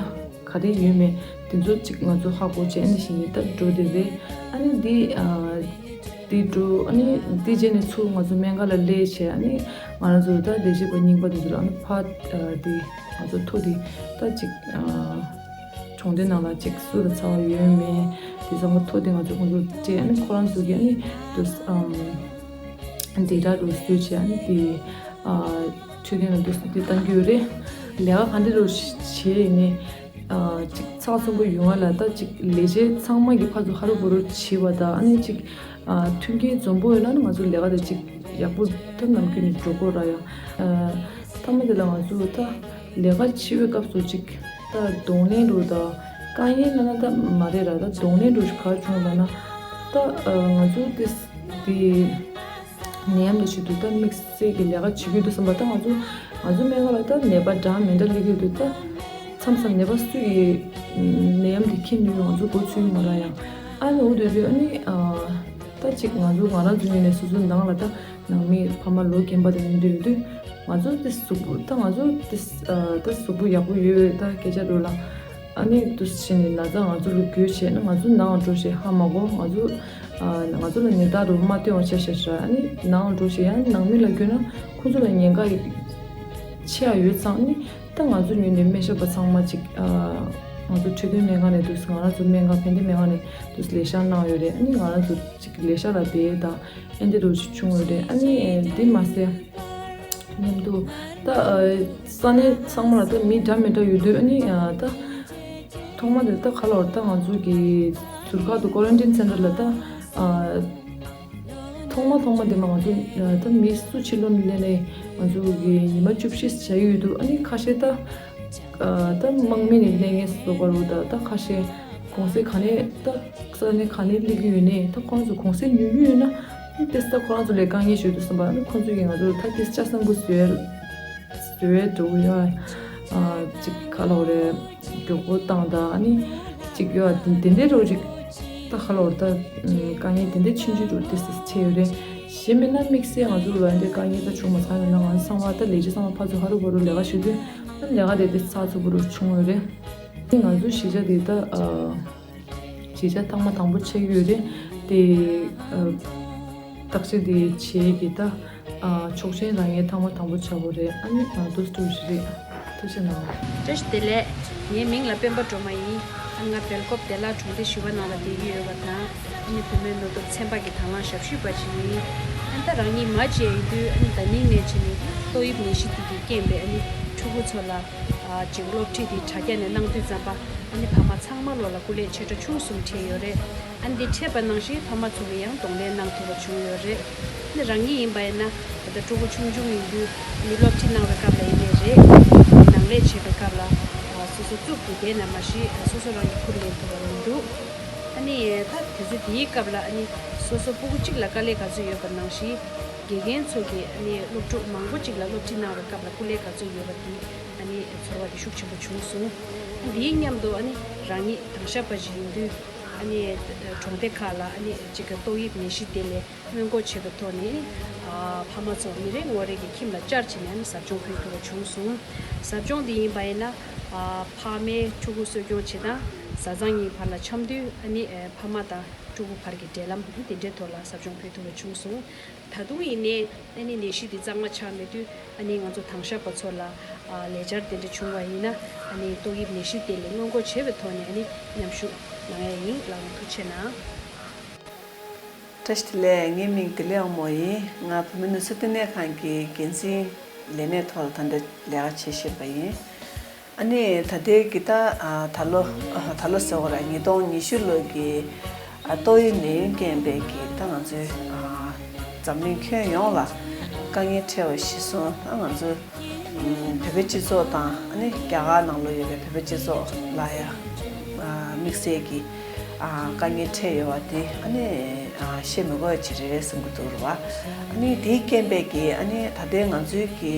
ག་རེ་ཡོད་མེད་དེ་ཚོ་ཅིག་ང་ཚོ་ཧ་གོ་བྱས། ཨ་ནི་བཞིན་ནི་ད་འགྲོ་བསྡད་རེད། ཨ་ནི་འདི་ཨ་འདི་འགྲོ། ཨ་ནི་འདི་རྗེས་ནས་ཚུར་ང་ཚོ་སྨན་ཁང་ལ་སླེབས་བྱས། ཨ་ནི་ང་རང་ཚོ་ད་ལས་བྱེད་པ་རྙིང་པ་དེ་ཚོ་ལ་ཨ་ནི་ཕར་ཨ་འདི་ང་ཚོ་ཐོ་འདི་ད་ཅིག་ཨ་གྲོང་སྡེ་ནང་ལ་ཅིག་སུ་ལ་ཚ་བ་ཡོད་མེད་དེ་ཚང་མ་ཐོ་འདི་ང་ཚོ་ཁོང་ཚོ་སྤྲད། ཨ་ནི་ཁོ་རང་ཚོ་གིས་ཨ་ནི་དུ་ཨམ་འདི་འདྲ་རུ་བཟོས་བྱས། ཨ་ནི་དེ་ཨ་འཕྲོད་བསྟེན་ལ་དུ་འདི་གཏང་གི་ཡོད་རེད། ལས་ཀ་ག་འདྲ་རུ་བྱས་ཡིན་ནའི། ཨ་ཅིག་ཚགས་ཚུད་པོ་ཡོང་བ་ལ་ད་ཅིག་ལས་བྱེད་ཚང་མ་གི་ཕར་ཚུར་ཧ་རུ་བུ་རུ་བྱེད་པ་དང་། ཨ་ནི་ཅིག་ཨ་མཐུན་རྐྱེན་འཛོམས་པོ་ཡོད་ན་ནི་ང་ཚོ་ལས་ཀ་དེ་ཅིག་ཡག་པོ་ད་ནམ་རྒྱུན་ནས་འགྲོ་གོ་ར་ཡ། ཨ་མཐའ་མ་དེ་ལ་ང་ཚོ་ད་ལས་ཀ་བྱེད་པའི་སྐབས་སུ་ཅིག་ད་གདོང་ལེན་རུ་ད་དཀའ་ངལ་ལ་ན་ད་མ་རེད་ར། ད་གདོང་ལེན་རུ་ག་བྱུང་ལ་ན་ད་ཨ་ང་ཚོ་དེ་དེ། ནད་ཡམས་ལ་ཆེད་དུ་ད་དམིགས་བསལ་གྱི་ལས་ཀ་བྱེད་ཀྱི་འདུག་བསམ་པ། ད་ང་ཚོ་ང་ཚོ་སྨན་ཁང་ལ་ད་ནད་པ་འདྲ་མི་འདྲ་སླེབས་ཀྱི་འདུག་ད་མཚམས་མཚམས་ནད་པ་སུ་ཡིས་ནད་ཡམས་དེ་འཁྱེར་ནུས་ང་ཚོ་གོ་ཚུད་མ་ར་ཡང་། ཨ་ནི་འོ་དེ་དུས་ཨ་ནི་ཨ་ད་ཅིག་ང་ཚོ་ང་རང་ཚོ་ངོས་ནས་སོ་སོའི་ནང་ལ་ད་ནང་མི་ཕ་མ་ལོ་རྒན་པ་དེ་ཡོང་དུས་ཡོད་དུས་ང་ཚོ་དེ་གཟུགས་པོ་ད་ང་ཚོ་དེ་ཨ་ད་གཟུགས་པོ་ཡག་པོ་ཡོད་ད་སྐད་ཆ་འགྲོ་ལ། ཨ་ནི་དུ་ཕྱིན་ནས་ན་ཚ་ང་ཚོ་ལ་འགོས་བྱས་ན་ང་ཚོ་ནང་འགྲོ་བྱས་ཧ་མ་གོ། ང་ཚོ་ཨ་ང་ཚོ་ལ་ནད་རྟགས་རུ་མ་སྟོན་པ་བྱས་བྱས་བྱས། ཨ་ནི་ནང་འགྲོ་བྱས་ཡང་ནང་མི་ལ་འགོས་ན་ཁོ་ཚོ་ལ་ཉེན་ཁ་ཆེ་ཡ་ཡོད་ཙང་། ཨ་ནི་ད་ང་ཚོ་ངོས་ནས་སྨན་ཞབས་པ་ཚང་མ་ཅིག་ཨ་ང་ཚོ་འཕྲོད་བསྟེན་སྨན་ཁང་ནས་དུ་ང་རང་ཚོ་སྨན་ཁང་ཕན་བདེ་སྨན་ཁང་ནས་དུ་ལས་ཤག་གནང་ཡོད་རེད། ཨ་ནི་ང་རང་ཚོ་ཅིག་ལས་ཤག་ལ་བསྡད་དང་། ཨེ་འདི་རུ་ཅིག་བྱུང་ཡོད་རེད། ཨ་ནི་འདི་མ་ཟད་མཉམ་དུ་ད་ཨ་ས་གནས་ཚང་མ་ལ་ད་མི་འདྲ་མི་འདྲ་ཡོད་དུས། ཨ་ནི་ཨ་ད་ཐོག་མ་དེ་ད་ཁ་ལོར་ད་ང་ཚོ་གི་ཟུར་ཁག་ཏུ་ཀོ་རན་ཊིན་སེན་ཊར་ལ་ད་ ཨ། ཐོག་མ་ཐོག་མ་དེ་མ་ང་ཚོ་ད་མི་སུ་ཕྱི་ལོགས་ནས་སླེབས་ནས་ང་ཚོ་གི་ཉི་མ་བཅུ་བཞི་བྱ་ཡི་ཡོད་དུས། ཨ་ནི་ཁ་ཤས་ད་ཨ་ད་དམག་མི་ནས་སླེབས་མཁན་སོགས་པ་རུ་ད་ད་ཁ་ཤས་གུང་སེང་ག་ནས་ད་ས་གནས་ག་ནས་སླེབས་ཀྱི་ཡོད་ནས། ད་ཁོང་ཚོ་གུང་སེང་ཉོ་གི་ཡོད་ན་ཨ་ནི་ཏེ་ད་ཁོ་རང་ཚོ་ལས་དཀའ་ངལ་ཞིག་འདུག་བསམ་པ། ཨ་ནི་ཁོང་ཚོ་གིས་ང་ཚོ་ད་ཏེ་ལྕགས་སྲང་གུ་བཟོས་བཟོས་འགྲོ་གི་ཡོད། ཨ་ཅིག་ག་ལབ་དགོས་རེད། མགྱོགས་པོ་བཏང་དང་། ཨ་ནི་ཅིག་ཡོད་ཨ་དེ་དེ་འདྲའི་རོགས་ཅིག་ད་ཁ་ལོར་ད་དཀའ་ངལ་དེ་འདྲའི་ཆུང་ཆུང་རོགས་དེ་སེ་ཆེ་ཡོད་རེད། གཞན་མིན་ན་དམིགས་བསལ་ང་ཚོ་ལ་འདྲའི་དཀའ་ངལ་ད་བྱུང་མ་ཚང་ཡོད་ན། ང་ཚང་མ་ད་ལས་བྱེད་ཚང་མ་ཕར་ཚུར་ཧ་རུ་བ་རུ་ལས་ཀ་ཞུ་དུས་ཨ་ནི་ལས་ཀ་དེ་དེ་ཚགས་ཚུད་པོ་རུ་བྱུང་ཡོད་རེད། དེ་ང་ཚོ་གཞིས་ཆགས་དེ་ད་ཨ་གཞིས་ཆགས་ཐེངས་མ་དང་པོ་ཆགས་ཀྱི་ཡོད་རེད། དེ་ཨ་བརྟག་དཔྱད་དེ་བྱས་ཀྱི་ད། ཨ་ཆོག་མཆན་རག་མཁན་ཐེངས་མ་དང་པོ་ཆགས་པ་རེད། ཨ་ནི་ཨ་ཏོག་ཙམ་ཞིག་རེད། ཐུགས་རྗེ་གནང་། བཀྲ་ཤིས་བདེ་ལེགས། ངའི་མིང་ལ་སྤེན་པ་སྒྲོལ་མ་ཡིན། ཨ་ང་སྦེལ་ཀོབ་བདེ་བླག་གྲོང་སྡེ་བཞི་པ་ནང་ལ་བསྡད་ཀྱི་ཡོད་པ་དང་། ཨ་ནི་བུད་མེད་ནོར་བུ་ཚན་པ་གི་དང་བླངས་ཞབས་ཞུ་པ་ཞིག་ཡིན། ཨ་ནི་ད་རང་ཉིད་མ་བྱས་ཡིན་དུས། ཨ་ནི་ད་ནིང་ནས་བྱས་ནས་ཏོག་དབྱིབས་ནད་གཞི་འདི་གིས་རྐྱེན་པས། ཨ་ནི་ཕྲུ་གུ་ཚོ་ལ་ཨ་ཅིག་སློབ་ཁྲིད་འདི་དྲ་རྒྱ་ནས་གནང་དུས་ཙམ་པ། ཨ་ནི་ཕ་མ་ཚང་མ་ལོ་ལ་སྐུ་ལས་ཆེ་ཕྲ་ཆུང་གསུམ་འཕྲད་ཡོད་རེད། ཨ་ནི་འདི་འཕྲད་པ་ནང་བཞིན་ཕ་མ་ཚོ་གིས་ཡང་གདོང་ལེན་གནང་ཐུབ་པ་བྱུང་ཡོད་རེད། ཨ་ནི་རང་ཉིད་ཡིན་པ་ཡིན་ན་ད་ལྟ་ཕྲུ་གུ་ཆུང་ཆུང་ཡིན་དུས། ཨ་ནི་སློབ་ཁྲིད་གནང་བའི་སྐབས་ལ་ཡིན་ནའི་རེད། ནང་ལས་བྱེད་པའི་སྐབས་ལ་ཨ་སོ་སོ་གཙུག་ཏུ་བསྡད་ན་མ་གཞི་སོ་སོ་རང་གིས་ཁུར་ལེན་ཐུབ་པ་མི་འདུག་ཨ་ནི་ད་དུས་ཚོད་འདིའི་སྐབས་ལ་ཨ་ནི་སོ་སོ་སྤུ་གུ་གཅིག་ལ་དཀའ་ལས་ག་ཚོད་ཡོད་པ་ནང་བཞིན། དགེ་རྒན་ཚོ་གིས་ཨ་ནི་སློབ་ཕྲུག་མང་པོ་གཅིག་ལ་སློབ་ཁྲིད་གནང་བའི་སྐབས་ལ་སྐུ་ལས་ག་ཚོད་ཡོད་པ་དེ་ཨ་ནི་ཚོར་བ་དེ་ཤུགས་ཆེན་པོ་བྱུང་སོང་། འདིའི་མཉམ་དུ་ཨ་ནི་རང་ཉིད་དྭང་ཞབས་པ་ཞིག་ཡིན་དུས། ཨ་ནི་གྲོང་སྡེ་ཁག་ལ་ཨ་ནི་གཅིག་གི་ཏོག་དབྱིབས་ནད་གཞི་དེ་ལས་སྔོན་འགོག་བྱེད་པའི་ཐོག་ནས། ཨ་ཕ་མ་ཚོ་མི་རེ་ངོ་རེ་གི་ཁྱིམ་ལ་བཅར་བྱས་ནས་ཨ་ནི་ཟབ་སྦྱོང་ཕུལ་ཐུབ་པ་བྱུང་སོང་། ཟབ་སྦྱོང་འདི་ཡིན་པ་ཡིན་ན། ཨ་ཕ་མས་ཕྲུ་གུ་གསོ་སྐྱོང་བྱེད་སྟངས། བཟའ་ཚང་གཉིས་བར་ལ་འཆམ་དུས། ཨ་ནི་ཨ་ཕ་མ་དང་ཕྲུ་གུ་བར་གྱི་འབྲེལ་ལམ་དེ་འདྲའི་ཐོག་ལ་ཟབ་སྦྱོང་ཕུལ་ཐུབ་པ་བྱུང་སོང་། ད་དུང་ཡིན་ནའི་ཨ་ནི་ནད་གཞི་འདི་གཙང་མ་ཆགས་མེད་དུས། ཨ་ནི་ང་ཚོ་དྭང་ཞབས་པ་ཚོ་ལ་ཨ་ལས་འཆར་དེ་འདྲ་བྱུང་བ་ཡིན་ན། ཨ་ནི་ཏོག་དབྱིབས་ནད་གཞི་དེ་ལས་སྔོན་འགོག་བྱེད་པའི་ཐོག་ནས་ཨ་ནི་མཉམ་ཞུགས་གནང་ཡ་ཡིན། ལགས་འོང་། ཐུགས་རྗེ་གནང་། བཀྲ་ཤིས་བདེ་ལེགས། ངའི་མིང་བདེ་ལེགས་དབང་མོ་ཡིན། ང་བུད་མེད་ནུས་གསོ་ལྟེ་གནས་ཁང་གི་འགན་འཛིན་ལས་གནས་ཐོག་ལ་ད་ལྟ་ལས་ཀ་བྱེད་བཞིན་པ་ཡིན། ཨ་ནི་ད་ལྟའི་གི་ད་ཨ་ད་ལོ་ཨ་ད་ལོ་ཟེར་བ་ར་ཉིས་སྟོང་ཉི་ཤུ་ལོ་གི་ཨ་ཏོག་དབྱིབས་ནད་ཡམས་རྐྱེན་པས་གི་ད་ང་ཚོའི་ཨ་འཛམ་གླིང་ཁྱོན་ཡོངས་ལ་དཀའ་ངལ་འཕྲད་པ་གཞིར་བཟུང་། ད་ང་ཚོ་ཨ་བོད་པའི་སྤྱི་ཚོགས་དང་། ཨ་ནི་རྒྱ་གར་ནང་ལོགས་ཡོད་པའི་བོད་པའི་སྤྱི་ཚོགས་ལ་ཡང་ཨ་དམིགས་བསལ་གྱི་ཨ་དཀའ་ངལ་འཕྲད་ཡོད་པ་དེ་ཨ་ནི་ཨ་བཤད་མི་དགོས་ཅིག་རེད་བསམ་གྱི་འདུག་རེད་བ། ཨ་ནི་དེའི་རྐྱེན་པས་ཀྱི་ཨ་ནི་ད་ལྟའི་ང་ཚོའི་གི་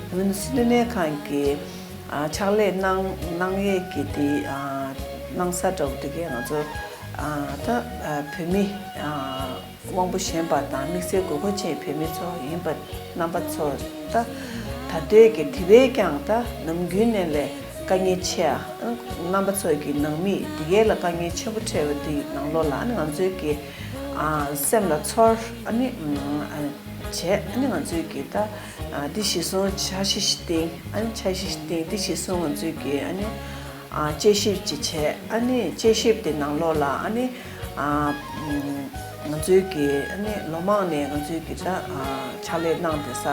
བོད་མི་ནུས་གསོ་ལྟེ་གནས་ཁང་གི་ཨ་ཕྱག་ལས་གནང་གནང་ཡས་ཀྱི་དེ་ཨ་གནང་ས་འདྲ་བོ་དེ་གས་ང་ཚོ་ཨ་ད་ཨ་བོད་མི་ཨ་དབང་པོ་ཞན་པ་དང་དམིགས་བསལ་དགོས་མཁོ་ཅན་བོད་མི་ཚོ་ཡིན་པ་རྣམ་པ་ཚོ། ད་ད་ལྟའི་གི་དེ་བས་ཀྱང་ད་ནམ་རྒྱུན་ནས་ལས་དཀའ་ངལ་ཆེ་ཨ། རྣམ་པ་ཚོ་གི་ནང་མི་དེ་གས་ལ་དཀའ་ངལ་ཆེན་པོ་འཕྲད་པ་དེ་ནང་ལོགས་ལ་ཨ་ནི་ང་ཚོའི་གི་ཨ་སེམས་ལ་ཚོར། ཨ་ནི་ཨ་བྱས། ཨ་ནི་ང་ཚོའི་གི་ད་ཨ་འདི་གཞིར་བཟུང་འཆར་གཞི་ཞིག་བཏིང་། ཨ་ནི་འཆར་གཞི་ཞིག་བཏིང་། འདི་གཞིར་བཟུང་ང་ཚོའི་གི་ཨ་ནི་ཨ་དཔྱད་ཞིབ་ཅིག་བྱས། ཨ་ནི་དཔྱད་ཞིབ་དེ་ནང་ལོགས་ལ་ཨ་ནི་ཨ་ང་ཚོའི་གི་ཨ་ནི་ལོ་མང་ནས་ང་ཚོའི་གི་ད་ཨ་ཕྱག་ལས་གནང་བསྡད་ས་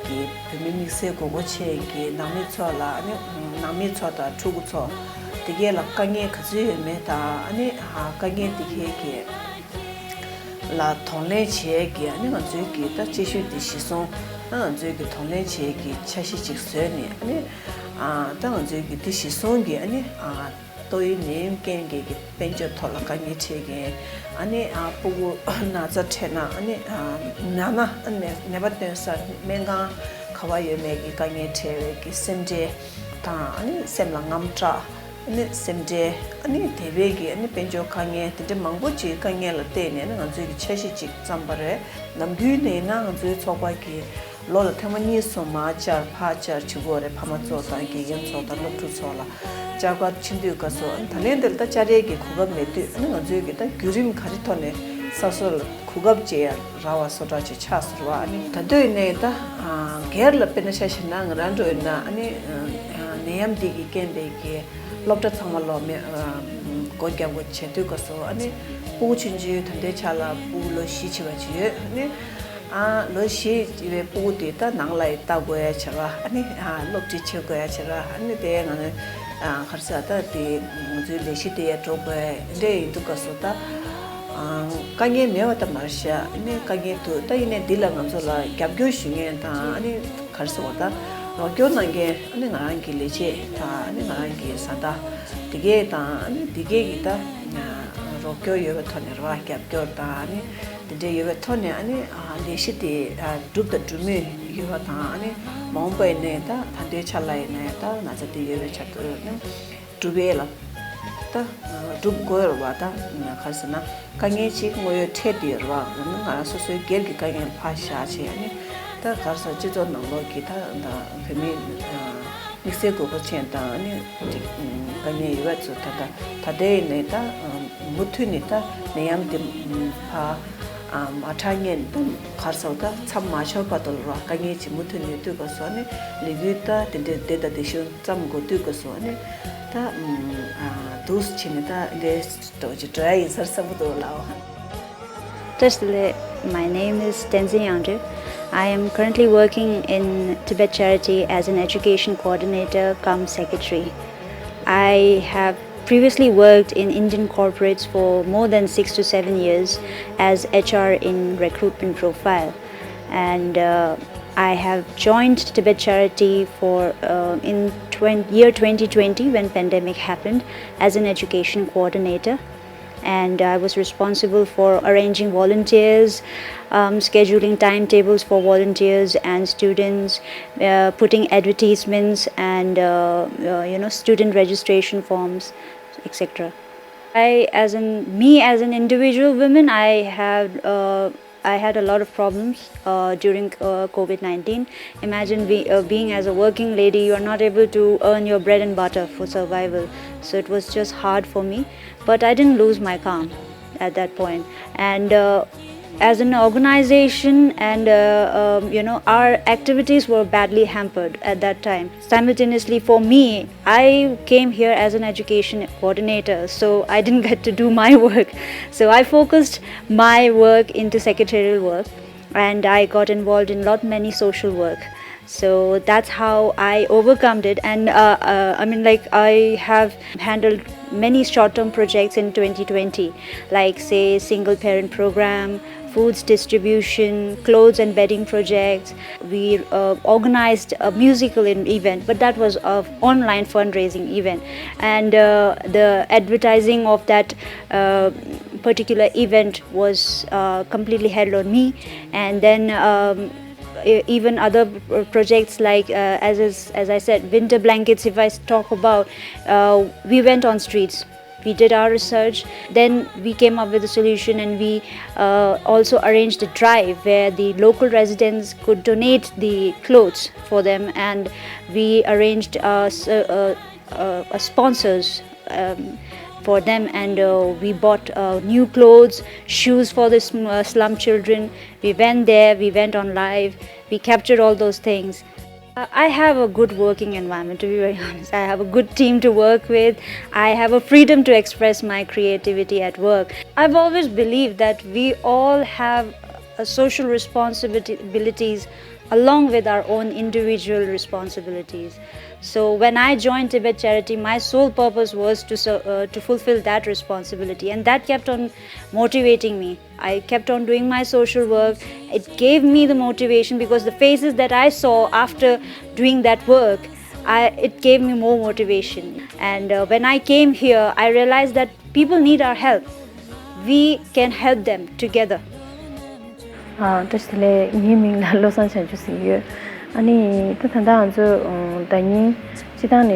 གི་བོད་མི་དམིགས་བསལ་དགོས་མཁོ་ཅན་གྱི་ནང་མི་ཚོ་ལ། ཨ་ནི་ནང་མི་ཚོ་དང་ཕྲུ་གུ་ཚོ་དེ་གས་ལ་དཀའ་ངལ་ག་ཚོད་ཡོད་མེད་དང་། ཨ་ནི་ཨ་དཀའ་ངལ་དེ་གས་ཀྱི་ལ་གདོང་ལེན་བྱེད་ཀྱི་ཨ་ནི་ང་ཚོའི་གི་ད་དཔྱད་ཞིབ་འདི་གཞིར་བཟུང་། ཨ་ང་ཚོའི་གི་གདོང་ལེན་བྱེད་ཀྱི་འཆར་གཞི་ཅིག་བཟོས་ནས། ཨ་ནི་ཨ་ད་ང་ཚོའི་གི་འདི་གཞིར་བཟུང་གི་ཨ་ནི་ཨ་ཏོག་དབྱིབས་ནད་ཡམས་རྐྱེན་གྱིས་ཀྱི་དཔལ་འབྱོར་ཐོག་ལ་དཀའ་ངལ་འཕྲད་མཁན། ཨ་ནི་ཨ་སྤུ་གུ་ན་ཚ་འཕྲད་ན། ཨ་ནི་ཨ་ན་ན་ཨ་ནི་ནད་པ་སྟོན་ས་སྨན་ཁང་ག་པར་ཡོད་མེད་ཀྱི་དཀའ་ངལ་འཕྲད་པའི་གི་སེམས་ཁྲལ་དང་། ཨ་ནི་སེམས་ལ་དངངས་སྐྲག་ཨ་ནི་སེམས་ཁྲལ། ཨ་ནི་དེ་བས་ཀྱི་ཨ་ནི་དཔལ་འབྱོར་དཀའ་ངལ་དེ་འདྲ་མང་པོ་ཅིག་དཀའ་ངལ་ལ་བརྟེན་ནས་ཨ་ནི་ང་ཚོའི་གི་འཆར་གཞི་ཅིག་བརྩམས་པ་རེད། ནམ་རྒྱུན་ནས་ཡིན་ན་ང་ཚོའི་ཚོགས་པ་གི་ལོ་ལ་ཐེངས་མ་གཉིས་གསུམ་མར་བཅར་ཕར་བཅར་བྱེད་དགོས་རེད། ཕ་མ་ཚོ་དང་དགེ་རྒན་ཚོ་དང་སློབ་ཕྲུག་ཚོ་ལ་བཅར་ག་ཕྱིན་དུས་སྐབས་སུ། ཨ་ནི་ད་ལན་དེར་ད་བཅར་ཡས་ཀྱི་གོ་སྐབས་མེད་དུས། ཨ་ནི་ང་ཚོའི་གི་ད་བརྒྱུད་རིམ་ག་རེ་ཐོག་ནས་སོ་སོ་ལ་གོ་སྐབས་སྤྲད་ཡ་རག་པ་བཟོ་འདྲ་ཅིག་ཆགས་སོང་བ། ཨ་ནི་ད་དུང་ཡིན་ནའི་ད་སྒེར་ལ་དཔེར་ན་ཆ་བཞག་ན་ང་རང་འདྲ་ཡིན་ན། ཨ་ནི་ནད་ཡམས་འདི་གི་རྐྱེན་པས་ཀྱི་སློབ་གྲྭ་ཚང་མ་ལོག་མེད། སྒོ་རྒྱབ་དགོས་བྱེད་དུས་སྐབས་སུ། ཨ་ནི་སྤུ་གུ་ཆུང་ཆུང་ད་ལྟའི་ཆ་ལ་སྤུ་གུ་ལོ་བཞི་བྱས་པ་ཅིག་ཡོད། ཨ་ནི་ཨ་ལོ་བཞི་བྱས་པའི་སྤུ་གུ་དེ་ད་ནང་ལ་ཡི་ལྟ་དགོས་ཡ་བྱས་པ། ཨ་ནི་ཨ་སློབ་ཁྲིད་བྱེད་དགོས་ཡ་བྱས་པ། ཨ་ནི་དེ་ང་ཚོའི་ཨ་ག་རེ་ཟེར་ད་དེ་ང་ཚོའི་ལས་གཞི་དེ་ཡ་འགྲོ་དགོས་ཡ་འདྲ་ཡིན་དུས་སྐབས་སུ། ད་ དཀའ་ངལ་མེད་པ་ད་མ་རེད་ཤག་ཨ་ནི་དཀའ་ངལ་འདུག་ད་ཡིན་ནའི་འདི་ལ་ང་ཚོ་ལ་རྒྱབ་སྐྱོར་ཞུ་མཁན་དང་ཨ་ནི་ག་རེ་ཟེར་བ་ད་རོགས་སྐྱོར་གནང་མཁན་ཨ་ནི་ང་རང་གི་ལས་བྱེད་དང་ཨ་ནི་ང་རང་གི་བཟའ་ཟླ་དེ་གས་དང་ཨ་ནི་དེ་གས་ཀྱི་ད་རོགས་སྐྱོར་ཡོད་པའི་ཐོག་ནས་རེད་བ། རྒྱབ་སྐྱོར་དང་ཨ་ནི་དེ་འདྲས་ཡོད་པའི་ཐོག་ནས་ཨ་ནི་ལས་གཞི་དེ་འགྲུབ་དང་འགྲུབ་མུས་ཡོད་པ་དང་ཨ་ནི་མ་འོངས་པ་ཡིན་ནའི་ད་ད་ལྟའི་ཆ་ལ་ཡིན་ནའི་ད་ན་ཚ་དེ་ཡོད་པའི་ཆར་དུ་ཨ་ནི། སྒྲུབ་ཡས་ལ་ད་སྒྲུབ་དགོས་རེད་བ། ད་ག་རེ་ཟེར་ན་དཀའ་ངལ་ཅིག་དངོས་ཡོད་འཕྲད་བསྡད་ཡོད་རེད་བ། ང་རང་སོ་སོའི་སྒེར་གྱི་དཀའ་ངལ་ཕར་བཞག་བྱས་ཨ་ནི་ད་ག་རེ་ཟེར་སྤྱི་ཚོགས་ནང་ལོགས་ཀྱི་ད་ད་བོད་མི་དམིགས་བསལ་དགོས་མཁོ་ཅན་དང་ཨ་ནི་ཅིག་དཀའ་ངལ་ཡོད་པ་ཚོ་ད་ད་ད་ལྟའི་ནས་ད་མུ་མཐུད་ནས་ད་ནད་ཡམས་འདི་ཕར་མ་དྲག་སྔོན་ད་ག་རེ་ཟེར་ད་མཚམས་མ་འཇོག་བར་དུ་རེད་བ། དཀའ་ངལ་ཅིག་མུ་མཐུད་ནས་སྡོད་དགོས་སོང་ཨ་ནི་ལས་འགུལ་ད་དེ་འདྲའི་བདེ་དང་བདེ་ཤོས་མཚམས་འགོ་སྡོད་དགོས་སོང་ཨ་ནི། ད་ཨ་འདུག་སེ་བྱས་ནས་ད་འདྲའི་འགྲོ་ཅིག་འགྲོ་ཡ་ཡིན་ས་རེད་བསམ་གྱི་འདུག་ལགས། Just to let, my name is Tenzin Yangdu. I am currently working in Tibet Charity as an education coordinator cum secretary. I have previously worked in Indian corporates for more than six to seven years as H R in recruitment profile. And uh, I have joined Tibet Charity for uh, in twenty, year twenty twenty when pandemic happened as an education coordinator. And I was responsible for arranging volunteers, um, scheduling timetables for volunteers and students, uh, putting advertisements and uh, uh, you know, student registration forms, et cetera. I, as in me as an individual woman, I have uh, I had a lot of problems uh, during uh, COVID nineteen. Imagine be, uh, being as a working lady, you are not able to earn your bread and butter for survival. So it was just hard for me. But I didn't lose my calm at that point. And uh, as an organization, and uh, um, you know, our activities were badly hampered at that time. Simultaneously, for me, I came here as an education coordinator, so I didn't get to do my work. So I focused my work into secretarial work, and I got involved in lot many social work. So that's how I overcome it. And uh, uh, I mean, like, I have handled many short-term projects in twenty twenty, like, say, single parent program, foods distribution, clothes and bedding projects. We uh, organized a musical in- event, but that was an online fundraising event. And uh, the advertising of that uh, particular event was uh, completely held on me. And then um, e- even other uh, projects like, uh, as, is, as I said, winter blankets, if I s- talk about, uh, we went on streets. We did our research. Then we came up with a solution, and we uh, also arranged a drive where the local residents could donate the clothes for them, and we arranged uh, s- uh, uh, uh, sponsors um, for them, and uh, we bought uh, new clothes, shoes for the sm- uh, slum children. We went there, we went on live, we captured all those things. Uh, I have a good working environment, to be very honest. I have a good team to work with. I have a freedom to express my creativity at work. I've always believed that we all have a social responsibilities along with our own individual responsibilities. So when I joined Tibet Charity, my sole purpose was to ser- uh, to fulfill that responsibility, and that kept on motivating me. I kept on doing my social work. It gave me the motivation because the faces that I saw after doing that work, I, it gave me more motivation. And uh, when I came here, I realized that people need our help. We can help them together. བཀྲ་ཤིས་བདེ་ལེགས། ངའི་མིང་ལ་བློ་བཟང་བྱང་ཆུབ་ཟེར་གྱི་ཡོད། ཨ་ནི་ད་ད་ལྟ་ང་ཚོ་ཟླ་ཉིན་སྤྱི་བཏང་ནས་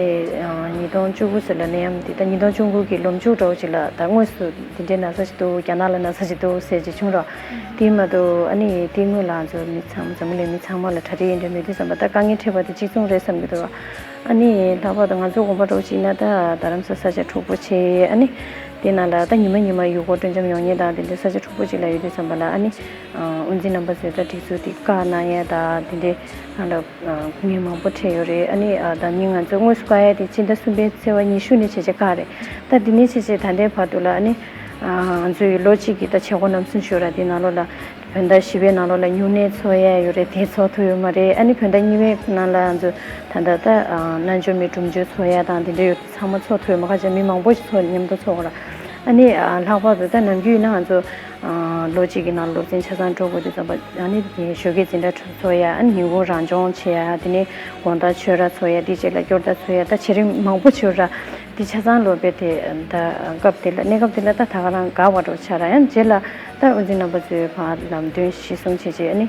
ཉིས་སྟོང་བཅུ་དགུ་ཟེར་ལ་ནད་ཡམས་འདི་ད་ཉིས་སྟོང་བཅུ་དགུ་གི་ལོ་མཇུག་འདྲ་བོ་ཅིག་ལ་ད་དངོས་སུ་འདི་འདྲའི་ན་ཚ་ཞིག་འདུག་རྒྱ་ནག་ལ་ན་ཚ་ཞིག་འདུག་ཟེར་ཅིག་བྱུང་ར། དེ་མ་གཏོགས་ཨ་ནི་དེ་སྔོན་ལ་ང་ཚོ་མི་ཚང་མ་འཛམ་བུ་གླིང་མི་ཚང་མ་ལ་གྲ་སྒྲིག་ཡིན་འདྲ་མེད་དུས་ཙམ་པ་ད་དཀའ་ངལ་འཕྲད་པ་དེ་གཅིག་མཚུངས་རེད་བསམ་གྱི་འདུག་ཨ་ནི་ལྷག་པར་དུ་ང་ཚོ་དགོན་པ་འདྲ་བོ་ཅིག་ཡིན་ན་ད་རྡ་རམ་ས་ས་ཆ་འཁྲུག་པོ་བྱས་ཨ་ནི་དེ་ནང་ལ་ད་ཉི་མ་ཉི་མ་ཡུལ་སྐོར་སྤྲོ་འཆམ་ཡོང་མཁན་དང་དེ་འདྲའི་ས་ཆ་འཁྲུག་པོ་ཅིག་ལ་ཡོད་དུས་ཙམ་པ་ལ་ཨ་ནི་དབུ་འཛིན་རྣམ་པ་ཚོས་ད་སྒྲིག་འཛུགས་དེ་བཀག་གནང་ཡས་དང་དེ་འདྲའི་ནང་ལ་སྐུ་ངལ་མང་པོ་འཕྲད་ཡོད་རེད། ཨ་ནི་ད་ནི་ང་ཚོ་དངོས་སུ་བཀག་ཡས་དེ་ཕྱི་ཟླ་གསུམ་པའི་ཚེས་པ་ཉི་ཤུ་ནས་བྱས་བྱས་བཀག་རེད། ད་དེ་ནས་བྱས་བྱས་ད་ལྟའི་བར་དུ་ལ་ཨ་ནི་ང་ཚོ་ཡི་ལོ་གཅིག་གི་ད་བྱེད་སྒོ་རྣམ་གསུམ་ཞུ་ར་དེ་ནང་ལོགས་ལ་བོད་ཟླ་བཞི་པའི་ནང་ལོགས་ལ་སྨྱུང་གནས་འཚོགས་ཡས་ཡོད་རེད། དེ་འཚོགས་ཐུབ་ཡོད་མ་རེད། ཨ་ནི་བོད་ཟླ་གཉིས་པའི་ནང་ལ་ང་ཚོ་ད་ལྟ་ད་རྣལ་འབྱོར་མའི་སྒྲུབ་མཆོད་འཚོགས་ཡས་དང་དེ་འདྲ་ཡོད་ཚང་མ་འཚོགས་ཐུབ་ཡོད་མ་ཁ་ཅིག་མི་མང་པོ་ཞིག་འཚོགས་མཉམ་དུ་འཚོགས་ར། ཨ་ནི་ཨ་ལྷག་པར་དུ་ད་ནམ་རྒྱུན་ཡིན་ན་ང་ཚོ་ཨ་ལོ་གཅིག་གི་ནང་སློབ་ཚན་ཆ་ཚང་འགྲོ་དགོས་དུས་ཙམ་པ། ཨ་ནི་དེ་ཞོགས་ཀས་འཛིན་གྲྭ་ཚོགས་ཡ། ཨ་ནི་ཉིན་གུང་རང་སྦྱོང་བྱེད་ཡ། དེ་ནས་དགོང་དག་ཆོས་ར་ཚོགས་ཡ། དེ་རྗེས་ལ་སྐྱོར་ཟླ་ཚོགས་ཡ། ད་བྱེད་རིམ་མང་པོ་བྱེད་ར། དེ་ཆ་ཚང་ལོ་པའི་དེ་ད་སྐབས་དེ་ལ། གནས་སྐབས་དེ་ལ་ད་ད་ག་རང་དགའ་བ་འདྲ་བོ་ཆགས་ར། ཡང་རྗེས་ལ་ད་དབུ་འཛིན་རྣམ་པ་ཚོས་ཕར་ལམ་སྟོན་གཞི་བཟུང་བྱས་རྗེས། ཨ་ནི་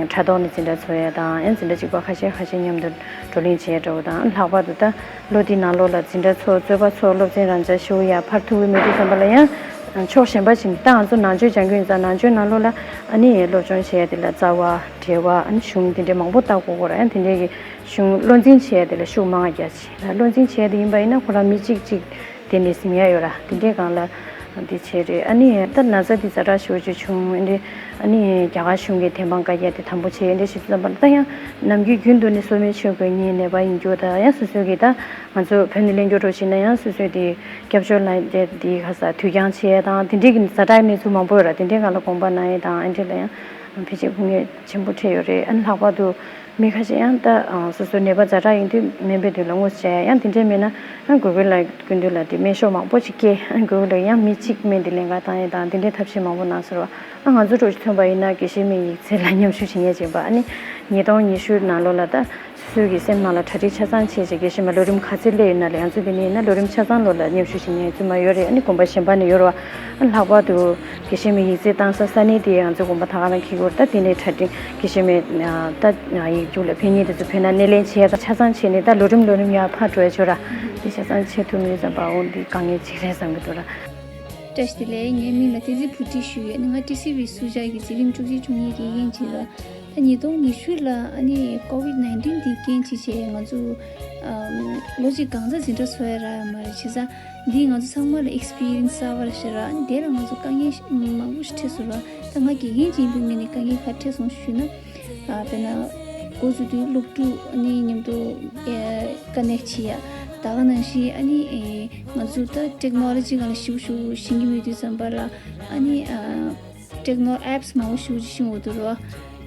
དྲ་ཐོག་ནས་འཛིན་གྲྭ་ཚོགས་ཡ་དང་། ཡང་འཛིན་གྲྭ་གཅིག་པ་ཁ་ཤས་ཁ་ཤས་མཉམ་དུ་བགྲོ་གླེང་བྱེད་ཡ་འདྲ་བོ་དང་། ལྷག་པར་དུ་ད་ལོ་དེའི་ནང་ལོགས་ལ་འཛིན་གྲྭ་ཚོགས། རྩོད་པ་ཚོགས། སློབ་ཚན་རང་འཇགས་ཞུ་ཡ། ཕར་ཐུག་གི་མེད་དུས་ཙམ་པ་ལ་ཡང་ཕྱོགས་གཞན་པ་ཞིག་ནས། ད་ང་ཚོ་ནང་ཆོས་སྦྱང་གི་ཡིན་ཙང་། ནང་ཆོས་ནང་ལོགས་ལ་ཨ་ནི་སློབ་སྦྱོང་བྱེད་ཡ་དེ་ལ་རྩ་བ། འགྲེལ་པ། ཨ་ནི་གཞུང་དེ་འདྲའི་མང་པོ་ལྟ་དགོས་ཀྱི་རེད། ཨ་ནི་དེ་འདྲའི་གི་གཞུང་བློ་འཛིན་བྱེད་ཡ་དེ་ལ་ཤུགས་མང་བ་རྒྱག་བྱས། བློ་འཛིན་བྱེད་ཡ་དེ་ཡིན་པ་ཡིན་ན་ཁོ་རང་མི་གཅིག་གཅིག་དེ་ནས་ཟིན་ཡ་ཡོད་ར། དེ་འདྲའི་སྒང་ལ་འདི་བྱས་རེད། ཨ་ནི་ད་ན་ཚ་འདི་ཛ་དྲག་ཞེ་པོ་ཅིག་བྱུང་། ཨ་ནི་ཨ་ནི་རྒྱ་གར་གཞུང་གིས་བདེན་དཔང་བཀའ་རྒྱ་དེ་དམ་པོ་བྱས། འདི་ཞིག་ཙམ་པ་ལ་ད་ཡང་ནམ་རྒྱུན་རྒྱུན་དུ་ནས་གསོ་མེད་མཆོད་འབུལ་ཉིན་ནད་པ་ཡིན་རྒྱུ་དང་། ཡང་སོ་སོའི་གི་ད་ང་ཚོ་བོད་ནས་གླེང་རྒྱུ་འདྲ་བོ་ཞིག་ན་ཡང་སོ་སོའི་དེ་སྐྱབས་བཅོལ་ལ་དེ་དེ་ག་ས་དུས་འགྱངས་བྱས་དང་། དེ་འདྲའི་གི་ཛ་དྲག་གནས་ཚུལ་མང་པོ་ཡོད་ར། དེ་འདྲའི་སྒང་ལ་དགོངས་པ་གནང་ཡས་དང་། ཨ་འདྲ་ལ་ཡང་ཕལ་ཆེར་དཀའ་ངལ་ཆེན་པོ་འཕྲད་ཡོད་རེད། ཨ་ནི་ལྷག་པར་དུ་མི་ཁ་ཤས་ཡང་ད་ཨ་སོ་སོ་ནད་པ་ཛ་དྲག་ཡིན་དུས་སྨན་པའི་མདུན་ལ་དངོས་སུ་བཅར་ཡ། ཡང་དེ་འདྲའི་མེད་ན་ཨ་གུ་གུལ་ལ་སྐྱོན་དུས་ལ་དེ་སྨན་ཤོག་མང་པོ་ཅིག་སྐྱེལ། ཨ་གུ་གུལ་ལ་ཡང་མི་གཅིག་སྨན་དེ་ལེན་ག་བཏང་ཡ་དང་། དེ་འདྲའི་ཐབས་ཤེས་མང་པོ་གནང་ཟེར་བ། ཨ་ང་ཚོ་འདྲ་བོ་ཞིག་མཚོན་པ་ཡིན་ན་དགེ་བཤེས་མའི་ཡིག་ཚད་ལ་མཉམ་ཞུགས་བྱེད་མཁན་བྱེད་པ། ཨ་ནི་ཉིས་སྟོང་ཉི་ཤུ་ནང་ལོགས་ལ་ད་སོ་སོའི་གི་སེམས་ནང་ལ་གྲ་སྒྲིག་ཆ་ཚང་བྱས་བྱས། དགེ་བཤེས་མ་ལོ་རིམ་ག་ཚོད་སླེབས་ཡོད་ན་ལ། ང་ཚོ་དེ་ནས་ཡིན་ན་ལོ་རིམ་ཆ་ཚང་ལོགས་ལ་མཉམ་ཞུགས་བྱེད་མཁན་ཡོད་ཚོད་མ་ཡོད་རེད། ཨ་ནི་དགོན་པ་གཞན་པ་ནས་ཡོད་རེད་བ། ཨ་ལྷག་པར་དུ་དགེ་བཤེས་མའི་ཡིག་ཚད་བཏང་ས་ས་གནས་དེ་ང་ཚོ་དགོན་པ་ད་ག་རང་འཁེལ་གྱི་ཡོད་རེད། ད་དེ་ནས་གྲ་སྒྲིག་དགེ་བཤེས་མའི་ད་ཡིག་རྒྱུགས་ལ་ཕེབས་མཁན་དེ་ཚོ་ཕེབས་ན་སྣེ་ལེན་བྱེད་ཡ་ད་ཆ་ཚང་བྱས་ནས། ད་ལོ་རིམ་ལོ་རིམ་ཡར་ཕར་འགྲོ་ཡ་ཆོག་ར། དེ་ཆ་ཚང་བྱེད་ཐུབ་མེད་ཙམ་པ་འོ་འདི་དཀའ་ངལ་ཅིག་རེད་བསམ་གྱི་འདུག་ར། བཀྲ་ཤིས་བདེ་ལེགས། ངའི་མིང་ལ་བསྟན་འཛིན་བུ་ཁྲིད་ཞུ་ཡོད། ང་ཊི་སི་ཝི་སུ་ཇཱ་གི་འཛིན་རིམ་དྲུག་ཅུ་བཅུ་གཉིས་ཀྱི་དབྱིན་ཇི་ར། ད་ཉིས་སྟོང་ཉི་ཤུ་ལ་ཨ་ནི་ཀོ་ཝིད་ནའིན་ཊིན་འདི་རྐྱེན་བྱས་བྱས་ང་ཚོ་ཨམ་ལོ་གཅིག་གང་ཙམ་འཛིན་གྲྭ་ཚོགས་ཡ་རག་ཡོད་མ་རེད། བྱས་ཙང་འདི་ང་ཚོ་ཚང་མ་ལ་ཨེག་སི་པི་རི་ཡན་སི་གསར་པ་རེད་ཤག་ར། ཨ་ནི་དེ་ལ་ང་ཚོ་དཀའ་ངལ་མང་པོ་ཞིག་འཕྲད་སོང་ར། ད་ང་དགེ་རྒན་ཅིག་ཡིན་པའི་ངོས་ནས་དཀའ་ངལ་ག་རེ་འཕྲད་སོང་ཞུས་ན། ཨ་དཔེར་ན་འགོ་བཙུགས་དུས་སློབ་ཕྲུག་ཨ་ནི་མཉམ་དུ་ཨེ་ཀ་ནེག་བྱེད་ཡ། ད་ག་ནང་བཞིན་ཨ་ནི་ཨེ་ང་ཚོ་ད་ཊེག་ནོ་ལོ་ཇི་སྒང་ལ་ཞེ་པོ་ཞེ་པོ་ཤེས་ཀྱི་མེད་དུས་ཙམ་པ་ལ། ཨ་ནི་ཨ་ཊེག་ནོ་ཨེབ་སི་མང་པོ་ཞེ་པོ་ཅིག་ཤེས་དགོས་འདུག་ར།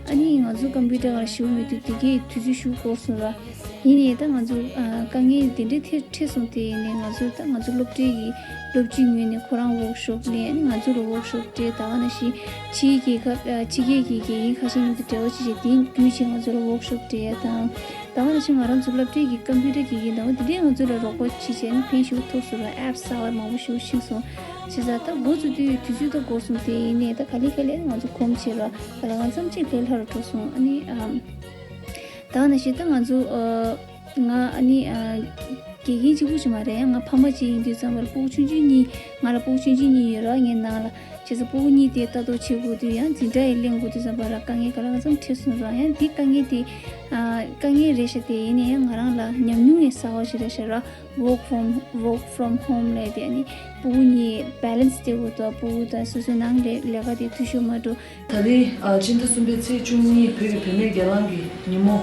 ཨ་ནི་ང་ཚོ་ཀམ་པུ་ཊར་སྒང་ལ་ཞེ་པོ་མེད་དུས་དེ་གའི་དུས་ཚོད་ཞེ་པོ་འགོར་སོང་ར། ཡིན་ནའི་ད་ང་ཚོ་ཨ་དཀའ་ངལ་དེ་འདྲའི་ཐེ་འཕྲད་སོང་། དེ་ཡིན་ནའི་ང་ཚོ་ད་ང་ཚོ་སློབ་གྲྭའི་གི་སློབ་སྤྱིའི་ངོས་ནས་ཁོ་རང་ཝོག་ཤོབ་ལེན། ང་ཚོ་ལ་ཝོག་ཤོབ་སྤྲད། ད་ག་ནང་བཞིན་ཕྱིའི་རྒྱལ་ཁབ་ཨ་ཕྱི་རྒྱལ་གྱི་དགེ་རྒན་ཁ་ཤས་མཉམ་དུ་འབྲེལ་བ་བྱས་བྱས་དེ་བརྒྱུད་བྱས་ང་ཚོ་ལ་ཝོག་ཤོབ་སྤྲད་ཡ་དང་། ད་ག་ནང་བཞིན་ང་རང་ཚོ་སློབ་གྲྭའི་གི་ཀམ་པུ་ཊར་དགེ་རྒན་དང་པོ་དེ་འདྲས་ང་ཚོ་ལ་རོགས་པ་བྱས་བྱས་ནས་ཕན་ཞེ་པོ་ཐོགས་སོང་ར། ཨེབ་སི་གསར་པ་མང་པོ་ཞེ་པོ་ཤེས་སོང་། བྱས་ཙང་ད་འགོ་བཙུགས་དུས་དུས་ཚོད་ད་འགོར་སོང་། དེ་ཡིན་ནའི་ད་ག་ལེ་ག་ལེ་ང་ཚོ་གོམས་བྱས་ར། ག་ལ་གང་འཚམ་ཅིག་ལས་སླ་རུ་འགྲོ་སོང་། ཨ་ནི་ཨམ། ད་ག་ནང་བཞིན་ད་ང་ཚོ་ཨ་ང་ཨ་ནི་ཨ་དགེ་རྒན་གཅིག་པུ་ཞིག་མ་རེད། ཡང་ང་ཕ་མ་གཅིག་ཡིན་དུས་ཙམ་པར་སྤུ་གུ་ཆུང་ཆུང་གཉིས། ང་ལ་སྤུ་གུ་ཆུང་ཆུང་གཉིས་ཡོད་ར། ངའི་ནང་ལ། བྱས་ཙང་སྤུ་གུ་གཉིས་དེ་ལྟ་རྟོག་བྱེད་དགོས་དུས། ཡང་འཛིན་གྲྭ་ཡི་གླེང་དགོས་དུས་ཙམ་པར་དཀའ་ངལ་ག་ལ་གང་འཚམ་འཕྲད་སོང་ར། ཡང་འདི་དཀའ་ངལ་དེ་ཨ་དཀའ་ངལ་རེད་ཤག་དེ་ཡིན་ནའི་ཡང་ང་རང་ལ་ཉམས་མྱོང་ཡང་གསར་པ་ཞིག་རེད་ཤག་ར། work from work from home ལབ་དེ། ཨ་ནི་སྤུ་གུ་གཉིས་བྷེ་ལེན་སི་བྱེད་དགོས་འདུག་སྤུ་གུ་དང་སོ་སོའི་ནང་ལས་ལས་ཀ་དེ་འཐུས་ཤོར་མ་འགྲོ། ད་རེས་ཨ་སྤྱི་ཟླ་གསུམ་པའི་ཚེས་བཅུ་གཉིས་བོད་ཀྱི་བུད་མེད་སྒེར་ལངས་ཀྱི་ཉིན་མོ་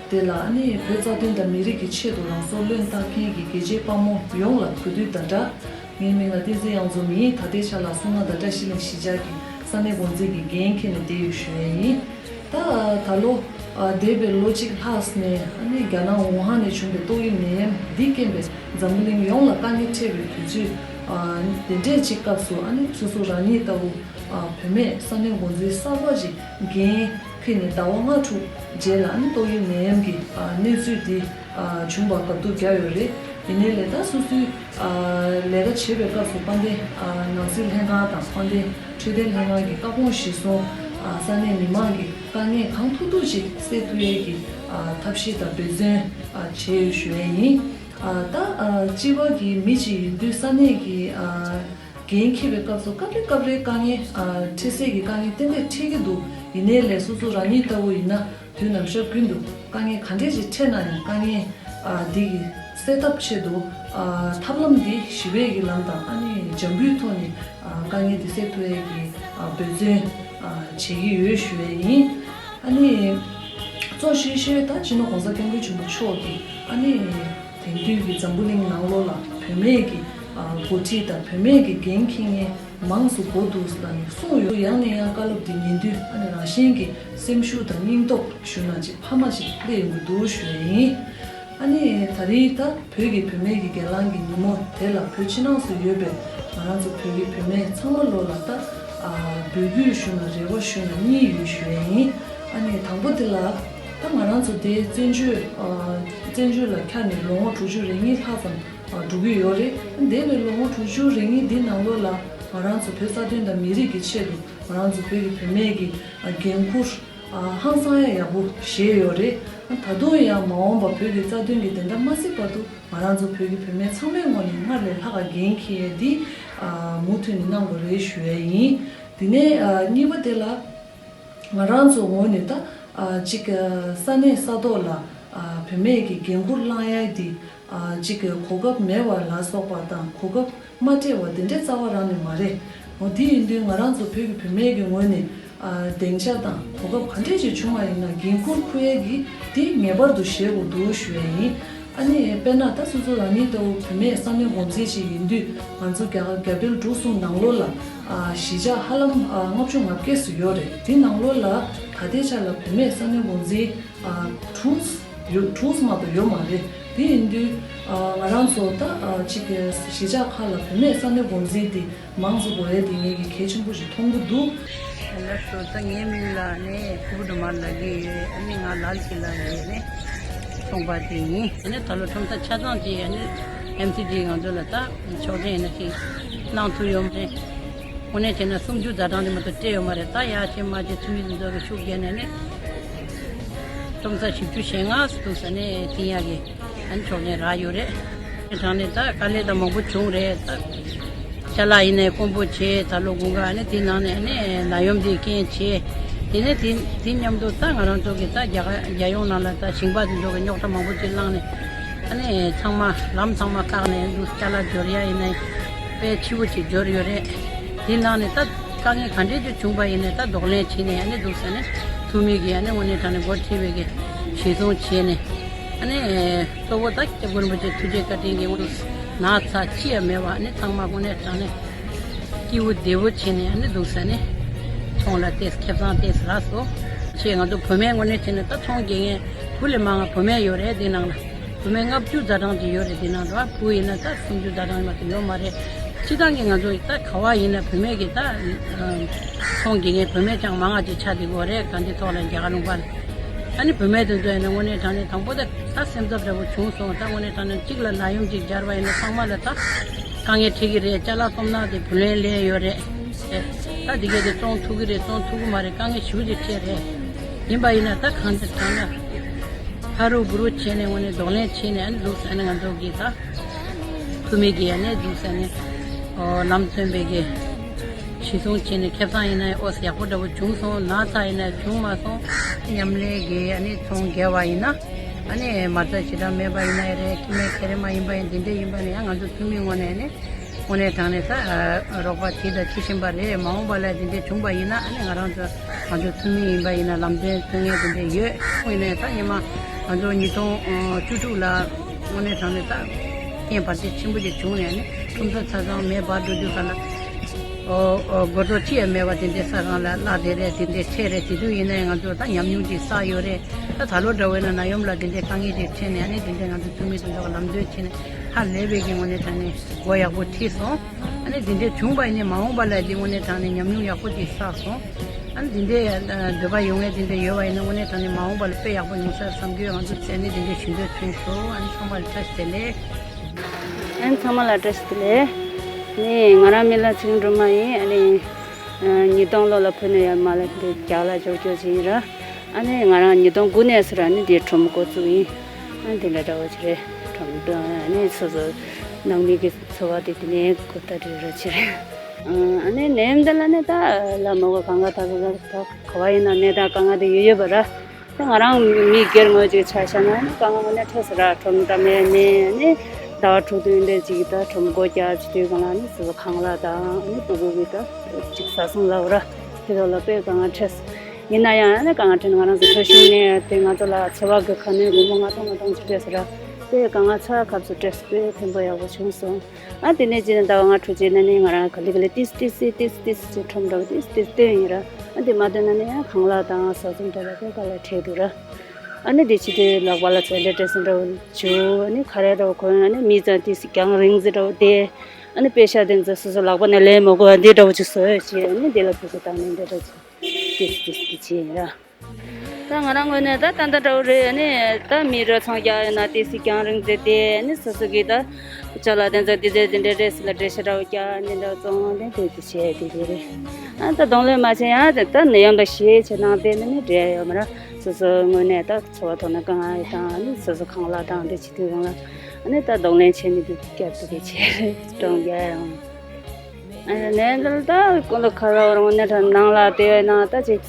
དེ་ལ། ཨ་ནི་བོད་རྩ་དོན་དང་མི་རིགས་ཀྱི་ཆེད་དུ་རང་སྲོག་བློས་བཏང་མཁན་གྱི་རྒྱལ་གཅེས་དཔའ་མོ་ཡོངས་ལ་གུས་འདུད་དང་སྦྲགས། ངའི་མིང་ལ་བསྟན་འཛིན་གཡང་འཛོམས་ཡིན། ད་ལྟའི་ཆ་ལ་གསུང་ངག་དང་བཀྲ་ཤིས་གླིང་གཞིས་ཆགས་ཀྱི་ས་གནས་འགོ་འཛིན་གྱི་འགན་འཁྱེར་ནས་བསྡད་ཡོད་ཞུ་ཡས་ཡིན། ད་ད་ལོ་ཨ་འདས་པའི་ལོ་གཅིག་ལྷག་ནས་ཨ་ནི་རྒྱ་ནག་ཝུ་ཧན་ནས་བྱུང་པའི་ཏོག་དབྱིབས་ནད་ཡམས་འདིས་རྐྱེན་པས་འཛམ་བུ་གླིང་ཡོངས་ལ་དཀའ་ངལ་འཕྲད་པའི་དུས་ཚོད་ཨ་དེ་འདྲའི་ཅིག་སྐབས་སུ། ཨ་ནི་སོ་སོ་རང་ཉིད་ལྟ་བུ་ཨ་བུད་མེད་ས་གནས་འགོ་འཛིན་གསར་པ་ཞིག་འགན་འཁྱེར་ནས་ཟླ་བ་ལྔ་དྲུག་རྗེས་ལ། ཨ་ནི་ཏོག་དབྱིབས་ནད་ཡམས་ཀྱི་ཨ་གནས་ཚུལ་འདི་ཨ་བྱུང་བར་དགའ་སྡུག་བརྒྱབ་ཡོད་རེད། ཡིན་ནའི་ལས་ད་སོ་སོའི་ཨ་ལས་ཀ་བྱེད་པའི་སྐབས་སུ་དཔལ་ལྡན་ཨ་ནང་སྲིད་ལྷན་ཁང་དང་། དཔལ་ལྡན་འཕྲོད་བསྟེན་ལྷན་ཁང་གི་བཀའ་དགོངས་གཞིར་བཟུང་། ཨ་ས་གནས་མི་མང་གི་དཀའ་ངལ་གང་ཐུབ་ཐུབ་ཅིག་སེལ་ཐུབ་ཡས་ཀྱི་ཨ་ཐབས་ཤེས་དང་འབད་བརྩོན་ཨ་བྱས་ཡོད་ཞུ་ཡས་ཡིན། ཨ་ད་ཨ་སྤྱི་པ་གི་མི་ཅིག་ཡིན་དུས་ས་གནས་ཀྱི་ཨ་འགན་འཁྱེར་བའི་སྐབས་སུ་སྐབས་རེ་སྐབས་རེ་དཀའ་ངལ་ཨ་འཕྲད་སའི་གི་དཀའ་ངལ་ཏན་ཏན་འཕྲད་ཀྱི་འདུག་ཡིན་ནའི་ལས་སོ་སོ་རང་ཉིད་ལྟ་བུ་ཡིན་ན། དུས་ནམ་ཞག་ཀུན་ཏུ་དཀའ་ངལ་ག་འདྲས་ཅིག་འཕྲད་ན་ཡང་། དཀའ་ངལ་ཨ་འདི་གི་སེལ་ཐབས་ཆེད་དུ་ཨ་ཐབས་ལམ་འདི་ཞི་བའི་གི་ལམ་དང་། ཨ་ནི་འཇམ་པོའི་ཐོག་ནས་ཨ་དཀའ་ངལ་འདི་སེལ་ཐུབ་ཡས་ཀྱི་ཨ་འབད་བརྩོན་ཨ་བྱེད་ཀྱི་ཡོད་ཞུ་ཡས་ཡིན། ཨ་ནི་གཙོ་ཆེ་ཤོས་ད་སྤྱི་ནོར་༸གོང་ས་༸སྐྱབས་མགོན་ཆེན་པོ་མཆོག་གིས་ཨ་ནི་དེང་དུས་ཀྱི་འཛམ་བུ་གླིང་ནང་ལོགས་ལ་བུད་མེད་ཀྱི་ཨ་འགོ་ཁྲིད་དང་བུད་མེད་ཀྱི་འགན་འཁྱེར་མཁན་མང་སུ་འགྲོ་འདུག་ཟེར་ནས་གསུངས་ཡོད། ཡང་ནས་ཡང་བཀའ་སློབ་འདི་ཉན་དུས། ཨ་ནི་རང་བཞིན་གྱིས་སེམས་ཤུགས་དང་སྙིང་སྟོབས་ཞུ་ན་ཅིག་འཕར་མ་ཞིག་སླེབས་ཡོང་གི་འདུག་ཞུ་ཡས་ཡིན། ཨ་ནི་ད་རེས་ད་བོད་ཀྱི་བུད་མེད་ཀྱི་སྒེར་ལངས་ཀྱི་ཉིན་མོ་དེ་ལ་བོད་ཕྱི་ནང་སུ་ཡོད་པའི་ ང་རང་ཚོ་བོད་ཀྱི་བུད་མེད་ཚང་མ་ལོ་ལ་ད་ཨ་འབོད་སྐུལ་ཞུ་ན་རེ་བ་ཞུ་ན་གཉིས་ཡོད་ཞུ་ཡ་ཡིན། ཨ་ནི་དང་པོ་དེ་ལ་ད་ང་རང་ཚོ་དེ་བཙན་བྱོལ་ཨ་བཙན་བྱོལ་ལ་ཁྱབ་ནས་ལོ་ངོ་དྲུག་ཅུ་རེ་གཉིས་ལྷག་ཙམ་ཨ་འགྲོ་གི་ཡོད་རེད། འདས་པའི་ལོ་ངོ་དྲུག་ཅུ་རེ་གཉིས་འདི་ནང་ལོགས་ལ་ང་རང་ཚོ་བོད་རྩ་དོན་དང་མི་རིགས་ཀྱི་ཆེད་དུ་ང་རང་ཚོ་བོད་ཀྱི་བུད་མེད་ཀྱི་ཨ་འགན་ཁུར་ཨ་ཧང་སང་ཡ་ཡག་པོ་བཞེས་ཡོད་རེད། ད་དུང་ཡང་མ་འོངས་པ་བོད་ཀྱི་རྩ་དོན་གྱི་བདེན་མཐའ་མ་གསལ་བར་དུ་ང་རང་ཚོ་བོད་ཀྱི་བུད་མེད་ཚང་མའི་ངོས་ནས་སྔར་ལས་ལྷག་ག་འགན་འཁྱེར་ཡས་འདི་ཨ་མུ་མཐུད་ནས་གནང་དགོས་རེད་ཞུ་ཡས་ཡིན། དེ་ནས་ཨ་གཉིས་པ་དེ་ལ་ང་རང་ཚོ་ངོས་ནས་ད་ཨ་གཅིག་ཨ་ས་གནས་ས་ཐོག་ལ་ཨ་བུད་མེད་ཀྱི་འགན་འཁུར་བླང་ཡས་འདི་ཨ་གཅིག་གོ་སྐབས་མེད་པ་ལ་སོགས་པ་དང་གོ་སྐབས་མ་སྤྲད་པ་དེ་འདྲའི་རྩ་བ་རང་ནས་མ་རེད། འོ་དེ་ཡིན་དུས་ང་རང་ཚོ་བོད་ཀྱི་བུད་མེད་ཀྱི་ངོས་ནས་ཨ་སྡིངས་ཆ་དང་གོ་སྐབས་ག་འདྲས་ཅིག་བྱུང་བ་ཡིན་ན་འགན་ཁུར་འཁུར་ཡས་ཀྱི་དེ་ངེས་པར་དུ་བཞེས་དགོས་འདུག་ཞུ་ཡས་ཡིན། ཨ་ནི་དཔེར་ན་ད་སོ་སོ་རང་ཉིད་ལྟ་བུ་བུད་མེད་ས་གནས་འགོ་འཛིན་ཞིག་ཡིན་དུས་ང་ཚོ་རྒྱ་གར་རྒྱ་བལ་འབྲུག་གསུམ་ནང་ལོགས་ལ་ཨ་གཞིས་ཆགས་ཧ་ལམ་ཨ་ལྔ་བཅུ་ང་བརྒྱད་ཙམ་ཡོད་རེད། དེ་ནང་ལོགས་ལ་ད་ལྟའི་ཆ་ལ་བུད་མེད་ས་གནས་འགོ་འཛིན་ཨ་དྲུག་ཡོད་དྲུག་མ་གཏོགས་ཡོད་མ་རེད། དེ་ཡིན་དུས་ཨ་ང་རང་ཚོ་ད་ཨ་གཅིག་གི་གཞིས་ཆགས་ཁག་ལ་བུད་མེད་ས་གནས་འགོ་འཛིན་དེ་མང་ཙམ་དགོས་ཡས་དེ་ངེད་ཀྱིས་གལ་ཆེན་པོ་ཞིག་མཐོང་གི་འདུག་ལགས་སོ། ད་ངའི་མིང་ལ་ནི་ཕུར་བུ་སྒྲོལ་མ་ལབ་ཀྱི་ཡོད། ཨ་ནི་ང་ལལ་གྱི་ལ་ཡོད་ནི་ཚོང་པ་དེ་ཡིན། ཨ་ནི་ད་ལོ་ཁྲོམ་ས་ཆ་ཚང་དེ་ཨ་ནི་ཨེམ་སི་ཌི་ང་ཚོ་ལ་ད་ཆོག་མཆན་ཡིན་ན་ཅིག་གནང་ཐུབ་ཡོད་མ་རེད། དངོས་གནས་བྱས་ན་སུམ་ཅུ་ཟ་གྲངས་དེ་མ་གཏོགས་སྤྲད་ཡོད་མ་རེད། ད་ཡར་བྱས་མར་བྱས་ཚུལ་མིན་དེ་ཚོ་གི་ཤུགས་རྒྱག་ནས་ནི་ཁྲོམ་ས་བཞི་བཅུ་ཞེ་ལྔ་ཙམ་འདུག་ས་ནས་བྱིན་ཡག་གི་ཨ་ནི་ཆོག་མཆན་རག་ཡོད་རེད། དྲང་ནས་ད་དཀའ་ལས་ད་མང་པོ་བྱུང་རེད། ད་ཅ་ལག་ཡིན་ནའི་དཀོན་པོ་བྱས། ད་ལོ་དགུན་ཁ་ཨ་ནི་དེ་ནང་ནས་ཨ་ནི་ནད་ཡམས་དེ་རྐྱེན་བྱས། དེ་ནས་དེ་དེ་མཉམ་དུ་ད་ང་རང་ཚོ་གི་ད་རྒྱ་གར་རྒྱལ་ཡོངས་ནང་ལ་ད་ཞིང་པ་དེ་ཚོ་གི་རྙོག་དྲ་མང་པོ་ཅིག་བསླངས་ནས་ཨ་ནི་ཚང་མ་ལམ་ཚང་མ་བཀག་ནས་འདུག་ཅ་ལག་འབྱོར་ཡ་ཡིན་ནའི་དཔེ་ཆེ་བོ་ཅིག་འབྱོར་ཡོད་རེད། དེ་ནང་ནས་ད་དཀའ་ངལ་ག་འདྲས་ཅིག་བྱུང་པ་ཡིན་ནའི་ད་གདོང་ལེན་བྱས་ནས་ཨ་ནི་འདུག་ས་ནས་ཐུ་མི་གིས་ཨ་ནི་དངོས་གནས་དྲང་ནས་འགོ་ཁྲིད་པའི་གི་ཞིག་གསུང་བྱས་ནས་ཨ་ནི་གཙོ་བོ་ད་སྐྱབས་མགོན་རིན་པོ་ཆེ་ཐུགས་རྗེ་བཀའ་དྲིན་གྱིས་དངོས་སུ་ན་ཚ་ཅི་ཡང་མེད་པ་ཨ་ནི་ཚང་མ་དངོས་གནས་དྲང་ནས་སྐྱིད་པོ་བདེ་པོ་བྱས་ནས་ཨ་ནི་འདུག་ས་ནས་ཚོང་ལ་ཏོག་ཙམ་ཁེ་བཟང་ཏོག་ཙམ་རག་སོང་། ཅེས་ང་ཚོ་བུད་མེད་དངོས་གནས་བྱས་ན་ད་ཚོང་རྒྱག་མཁན་བུ་ལས་མང་བ་བུད་མེད་ཡོད་རེད། དེ་ནང་ལ་བུད་མེད་ལྔ་བཅུ་ཟ་གྲངས་ཅིག་ཡོད་རེད། དེ་ནང་ལ་བུ་ཡིན་ན་ད་སུམ་ཅུ་ཟ་གྲངས་མ་གཏོགས་ཡོད་མ་རེད། སྤྱིར་བཏང་གི་ང་ཚོ་ད་ག་བ་ཡིན་ན་བུད་མེད་ཀྱི་ད་ཚོང་རྒྱག་མཁན་བུད་མེད་ཀྱང་མང་བ་ཅིག་ཆགས་བསྡད་ཀྱི་ཡོད་རེད། གང་ཅི་ཐོག་ལ་རྒྱ་གར་ལུང་པ་ལ། ཨ་ནི་བུད་མེད་དེ་ཚོ་ཡིན་ན་དངོས་གནས་དྲང་གནས་དང་པོ་ད་ད་སེམས་འཚབ་འདྲ་པོ་བྱུང་སོང་། ད་དངོས་གནས་དྲང་གནས་གཅིག་ལ་ནད་ཡམས་ཅིག་སྦྱར་བ་ཡིན་ན་ཚང་མ་ལ་ད་དཀའ་ངལ་འཕྲད་ཀྱི་རེད། ཅ་ལག་སྟོབས་ན་དེ་བུ་ལོན་ལེན་ཡོད་རེད། ད་འདི་གས་དེ་བཙོང་ཐུབ་ཀྱི་རེད། བཙོང་ཐུབ་ཀྱི་མ་རེད། དཀའ་ངལ་ཞེ་པོ་ཅིག་འཕྲད་རེད། ཡིན་པ་ཡིན་ན་ད་གང་ཅི་གང་ན་ཕ་རུ་བུ་རུ་བྱས་ནས་དངོས་གནས་གདོང་ལེན་བྱས་ནས་ཨ་ནི་འདུག་ས་ནས་ང་ཚོ་གིས་ད་ཐུ་མི་གིས་ཨ་ནི་འདུག་ས་ནས་ཨོ་ལམ་སྟོན་པའི་གི་གཞི་བཟུང་བྱས་ནས་ཁེ་བཟང་ཡིན་ན་ཨོ་ཡག་པོ་འདྲ་པོ་བྱུང་སོང་། ན་ཚ་ཡིན་ན་བྱུང་མ་སོང་། མཉམ་ལས་གིས་ཨ་ནི་ཚོང་རྒྱག་པ་ཡིན་ན་ཨ་ནི་མ་རྩ་ཞེ་དྲག་མེད་པ་ཡིན་ན་ཡང་རེད། ཁྱིམ་མི་ཁེ་རེ་མ་ཡིན་པ་ཡིན་འདི་འདྲ་ཡིན་པ་ནི་ཡང་ང་ཚོ་ཐུ་མིའི་ངོས་ནས་ནི། དངོས་གནས་དྲང་གནས་ད་རོགས་པ་བྱེད་དང་བྱེད་བཞིན་པ་རེད། མ་འོངས་པ་ལ་དེ་འདྲས་བྱུང་པ་ཡིན་ན་ཨ་ནི་ང་རང་ཚོ་ང་ཚོ་ཐུ་མི་ཡིན་པ་ཡིན་ན་ལམ་སྟོན་མཚན་སྙན་དེ་འདྲས་ཡོད། ཡིན་ནའི་ད་སྔོན་མ་ང་ཚོ་ཉིས་སྟོང་བཅུ་དྲུག་ལ་དངོས་གནས་དྲང་གནས་ད་རྐྱེན་བར་ཆད་ཆེན་པོ་ཅིག་བྱུང་ནས་ཨ་ནི་ཁྲོམ་ས་ཆ་ཚང་མེད་པར་འགྲོ་དུས་ག་ལ་ཨོ་ཨོ་སྒོར་རྡོག་གཅིག་ཡང་མེད་པ་དེ་འདྲས་ས་སྒང་ལ་བརླག་བསྡད་རེད། དེ་འདྲས་འཕྲད་རེད། དེ་དུས་ཡིན་ནའི་ང་ཚོ་ད་ཉམས་མྱོང་ཅིག་བསགས་ཡོད་རེད། ད་ད་ལོ་འདྲ་བོ་ཡིན་ན་ནད་ཡམས་ལ་དེ་འདྲས་དཀའ་ངལ་ཅིག་འཕྲད་ནས་ཨ་ནི་དེ་འདྲས་ང་ཚོ་ཐུ་མི་དེ་ཚོ་ལ་ལམ་སྟོན་བྱས་ནས་ཧ་ལས་པའི་གི་དངོས་གནས་དྲང་གནས་མགོ་ཡག་པོ་ཁྲིད་སོང་། ཨ་ནི་འདི་འདྲའི་བྱུང་བ་ཡིན་ནའི་མ་འོངས་པ་ལ་འདི་དངོས་གནས་དྲང་གནས་ཉམས་མྱོང་ཡག་པོ་ཅིག་བསགས་སོང་། ཨ་ནི་འདི་འདྲའི་འདོད་པ་ཡོད་མཁན་འདི་འདྲ་ཡོད་པ་ཡིན་ན་དངོས་གནས་དྲང་གནས་མ་འོངས་པ་ལ་དཔེ་ཡག་པོ་ཡོང་ས་རེད་བསམ་གྱི་ཡོད། ང་ཚོ་བྱས་ནས་འདི་འདྲའི་ཞུ་འདོད་བྱུང་སོང་། ཨ་ནི་ཚང་མ་ལ་བཀྲ་ཤིས་བདེ་ལེགས། ཨ་ནི་ཚང་མ་ལ་བཀྲ་ཤིས་བདེ་ལེགས། ནི་ང་རང་མིང་ལ་ཚེ་རིང་སྒྲོལ་མ་ཡིན། ཨ་ནི་ཉིས་སྟོང་ལོ་ལ་ཕུ་ནུ་ཡ་མ་ལ་འདི་རྒྱ་ལ་འབྱོར་འབྱོར་ཅིག་ཡིན་ར། ཨ་ནི་ང་རང་ཉིས་སྟོང་དགུ་ནས་ཟེར་ཨ་ནི་འདི་ཁྲོམ་འགོ་བཙུགས་ཡིན། ཨ་ནི་དེ་འདྲ་འདྲ་བོ་ཅིག་རེད། ཁྲོམ་ཨ་ནི་སོ་སོ་ནང་མི་གི་འཚོ་བ་དེ་དེ་ནས་འགོ་ལྟ་དུས་ར་ཆེ་རེད། ཨ་ནི་ནེམ་དེ་ལ་ནི་ད་ལ་མ་གོ་གང་ག་ད་ག་ག་ད་ག་བ་ཡིན་ན་ནི་ད་གང་ག་དེ་ཡོད་ཡོད་པ་ར། ད་ང་རང་མི་སྒེར་ངོས་ཅིག་ཆ་བཞག་ན་ནི་གང་ག་ནི་ཐོས་ས་ར་ཁྲོམ་ད་མེད་ནི་ནི་ཟླ་བ་དྲུག་བདུན་དེ་ཅིག་ད་ཁྲོམ་སྒོ་རྒྱག་ཅིག་དུས་གང་ལ་ནི་སུ་ཁང་གླ་དང་ནི་སྤུ་གུ་གི་ད་ཅིག་ཟ་སོང་ལ་བ་ར་དེ་ད་ལ་དཔེ་གང་ག་ཐོས། ཡིན་ན་ཡང་ནི་གང་ག་ཐོས་ང་རང་ཚོ་ཐོས་ཤིང་ནི་དེ་ང་ཚོ་ལ་འཚོ་བ་གི་ཁ་སྣོན་སྒོར་མོ་ལྔ་སྟོང་ལྔ་སྟོང་ཅིག་སྤྲད་ས་ར་དཔེ་གང་ག་ཚ་ཁབ་སུ་སྤྲད་ས་དཔེ་ཕན་པོ་ཡག་པོ་བྱུང་སོང་། ཨ་དེ་ནས་རྗེས་ནས་ཟླ་བ་ལྔ་དྲུག་རྗེས་ནས་ནི་ང་རང་ག་ལེ་ག་ལེ་ཏིས་ཏིས་སི་ཏིས་ཏིས་སི་ཁྲོམ་འདྲ་བོ་ཏིས་ཏིས་སྟོན་ཡིན་ར། ཨ་དེ་མ་སྟོན་ན་ནི་ཡང་ཁང་གླ་དང་ཟ་འཛོམས་འདྲ་བོ་དེ་ག་ལ་འཕྲད་འདུག་ར། ཨ་ནི་དེ་ཕྱི་དྲོའི་ལག་པ་ལ་ཚོན་ཏེ་སྤྲད་སོང་འདྲ་བོ་བྱུག་ཨ་ནི་ཁ་རས་འདྲ་བོ་གོན། ཨ་ནི་མི་ཚང་ཏིས་རྒྱང་རིང་ཟེར་འདྲ་བོ་དེ། ཨ་ནི་པེ་ཤ་དེ་ཚོ་སོ་སོ་ལག་པ་ནས་ལེན་མི་དགོས་པ་འདི་འདྲ་བོ་ཅིག་བཟོས་བྱས། ཨ་ནི་འདི་ལ་ཕུལ་དགོས་དང་ནི་འདི་འདྲ་ཅིག་ཏིས་ཏིས་ཏིས་བྱས་ཡིན་ར། ད་ང་རང་ངོས་ནས་ད་ད་ལྟ་འདྲ་བོ་རེད། ཨ་ནི་ད་མི་རོ་ཚང་རྒྱག་ཡོད་ན་ཏིས་ཀྱང་རིང་མཛད་དེ། ཨ་ནི་སོ་སོ་གིས་ད་ཅ་ལག་དེ་ཚོ་འདི་ཚོ་འདི་འདྲ་རེད་ཟེར་ལ་འགྲེལ་བཤད་འདྲ་བོ་རྒྱག་འདི་འདྲ་བཙོང་དེ་འདྲ་དེ་བྱས་དེ་དེ་རེད། ཨ་ད་གདོང་ལེན་མ་བྱས་ཡང་ད་ནད་ཡམས་ལ་ཞེད་བྱས་གནང་དེ་ནི་ནི་འབྲེལ་ཡོད་མ་རེད། སོ་སོའི་ངོས་ནས་ད་འཚོ་བ་ཐོག་ནས་དཀའ་ངལ་དང་། ཨ་ནི་སོ་སོ་ཁང་གླ་དང་དེ་བྱེད་དུས་རང་ལ་ཨ་ནི་ད་གདོང་ལེན་བྱེད་མི་དེ་བསྐྱར་དུ་དེ་བྱས་གྲོང་རྒྱལ་ཡང་། ཨ་ནི་འདིར་ད་ཀུན་ལ་ཁ་ར་བར་ངོ་ནས་ད་ནང་ལ་དེ་ཡོད་ན་ད་ཅིག་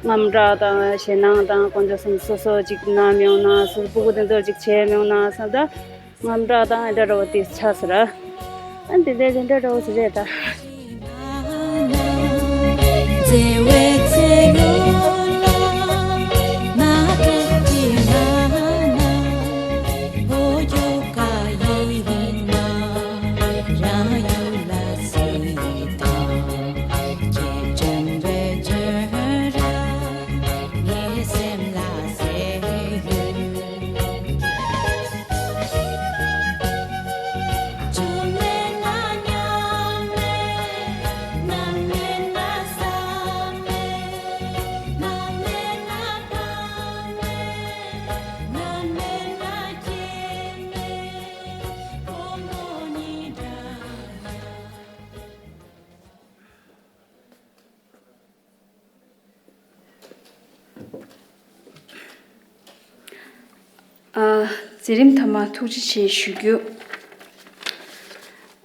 དངངས་སྐྲག་དང་ཞེད་སྣང་དང་དཀོན་མཆོག་གསུམ་སོ་སོ་ཅིག་ན་མི་ཡོང་ན། སོ་སོ་སྤུ་གུ་དེ་ཚོ་ཅིག་བྱས་མི་ཡོང་ན་བསམ་ད། དངངས་སྐྲག་དང་འདྲ་འདྲ་བོ་དེ་ཆགས་སོང་ར། ཨ་འདི་འདྲ་འདི་འདྲ་འདྲ་བོ་ཞིག་རེད་ད། ཨ། མཛད་རིམ་མཐའ་མ་ཐུགས་རྗེ་ཆེ་ཞུ་རྒྱུ།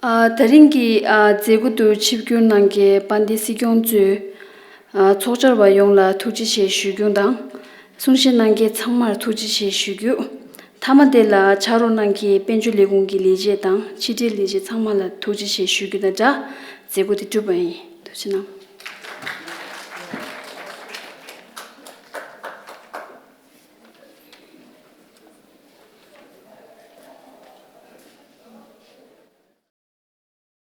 ཨ། ད་རིང་གི་ཨ་མཛད་སྒོ་དུ་ཆིབས་བསྒྱུར་གནང་མཁན་དཔལ་ལྡན་སྲིད་སྐྱོང་གཙོས། ཨ། ཚོགས་བཅར་བ་ཡོངས་ལ་ཐུགས་རྗེ་ཆེ་ཞུ་རྒྱུ་དང་། གསུང་བཤད་གནང་མཁན་ཚང་མར་ཐུགས་རྗེ་ཆེ་ཞུ་རྒྱུ། མཐའ་མ་དེ་ལ་ཕྱག་རོགས་གནང་མཁན་དཔལ་འབྱོར་ལས་ཁུངས་ཀྱི་ལས་བྱེད་དང་ཕྱི་དྲིལ་ལས་བྱེད་ཚང་མ་ལ་ཐུགས་རྗེ་ཆེ་ཞུ་རྒྱུ་དང་སྦྲགས་མཛད་སྒོ་དེ་གྲུབ་པ་ཡིན། ཐུགས་རྗེ་གནང་།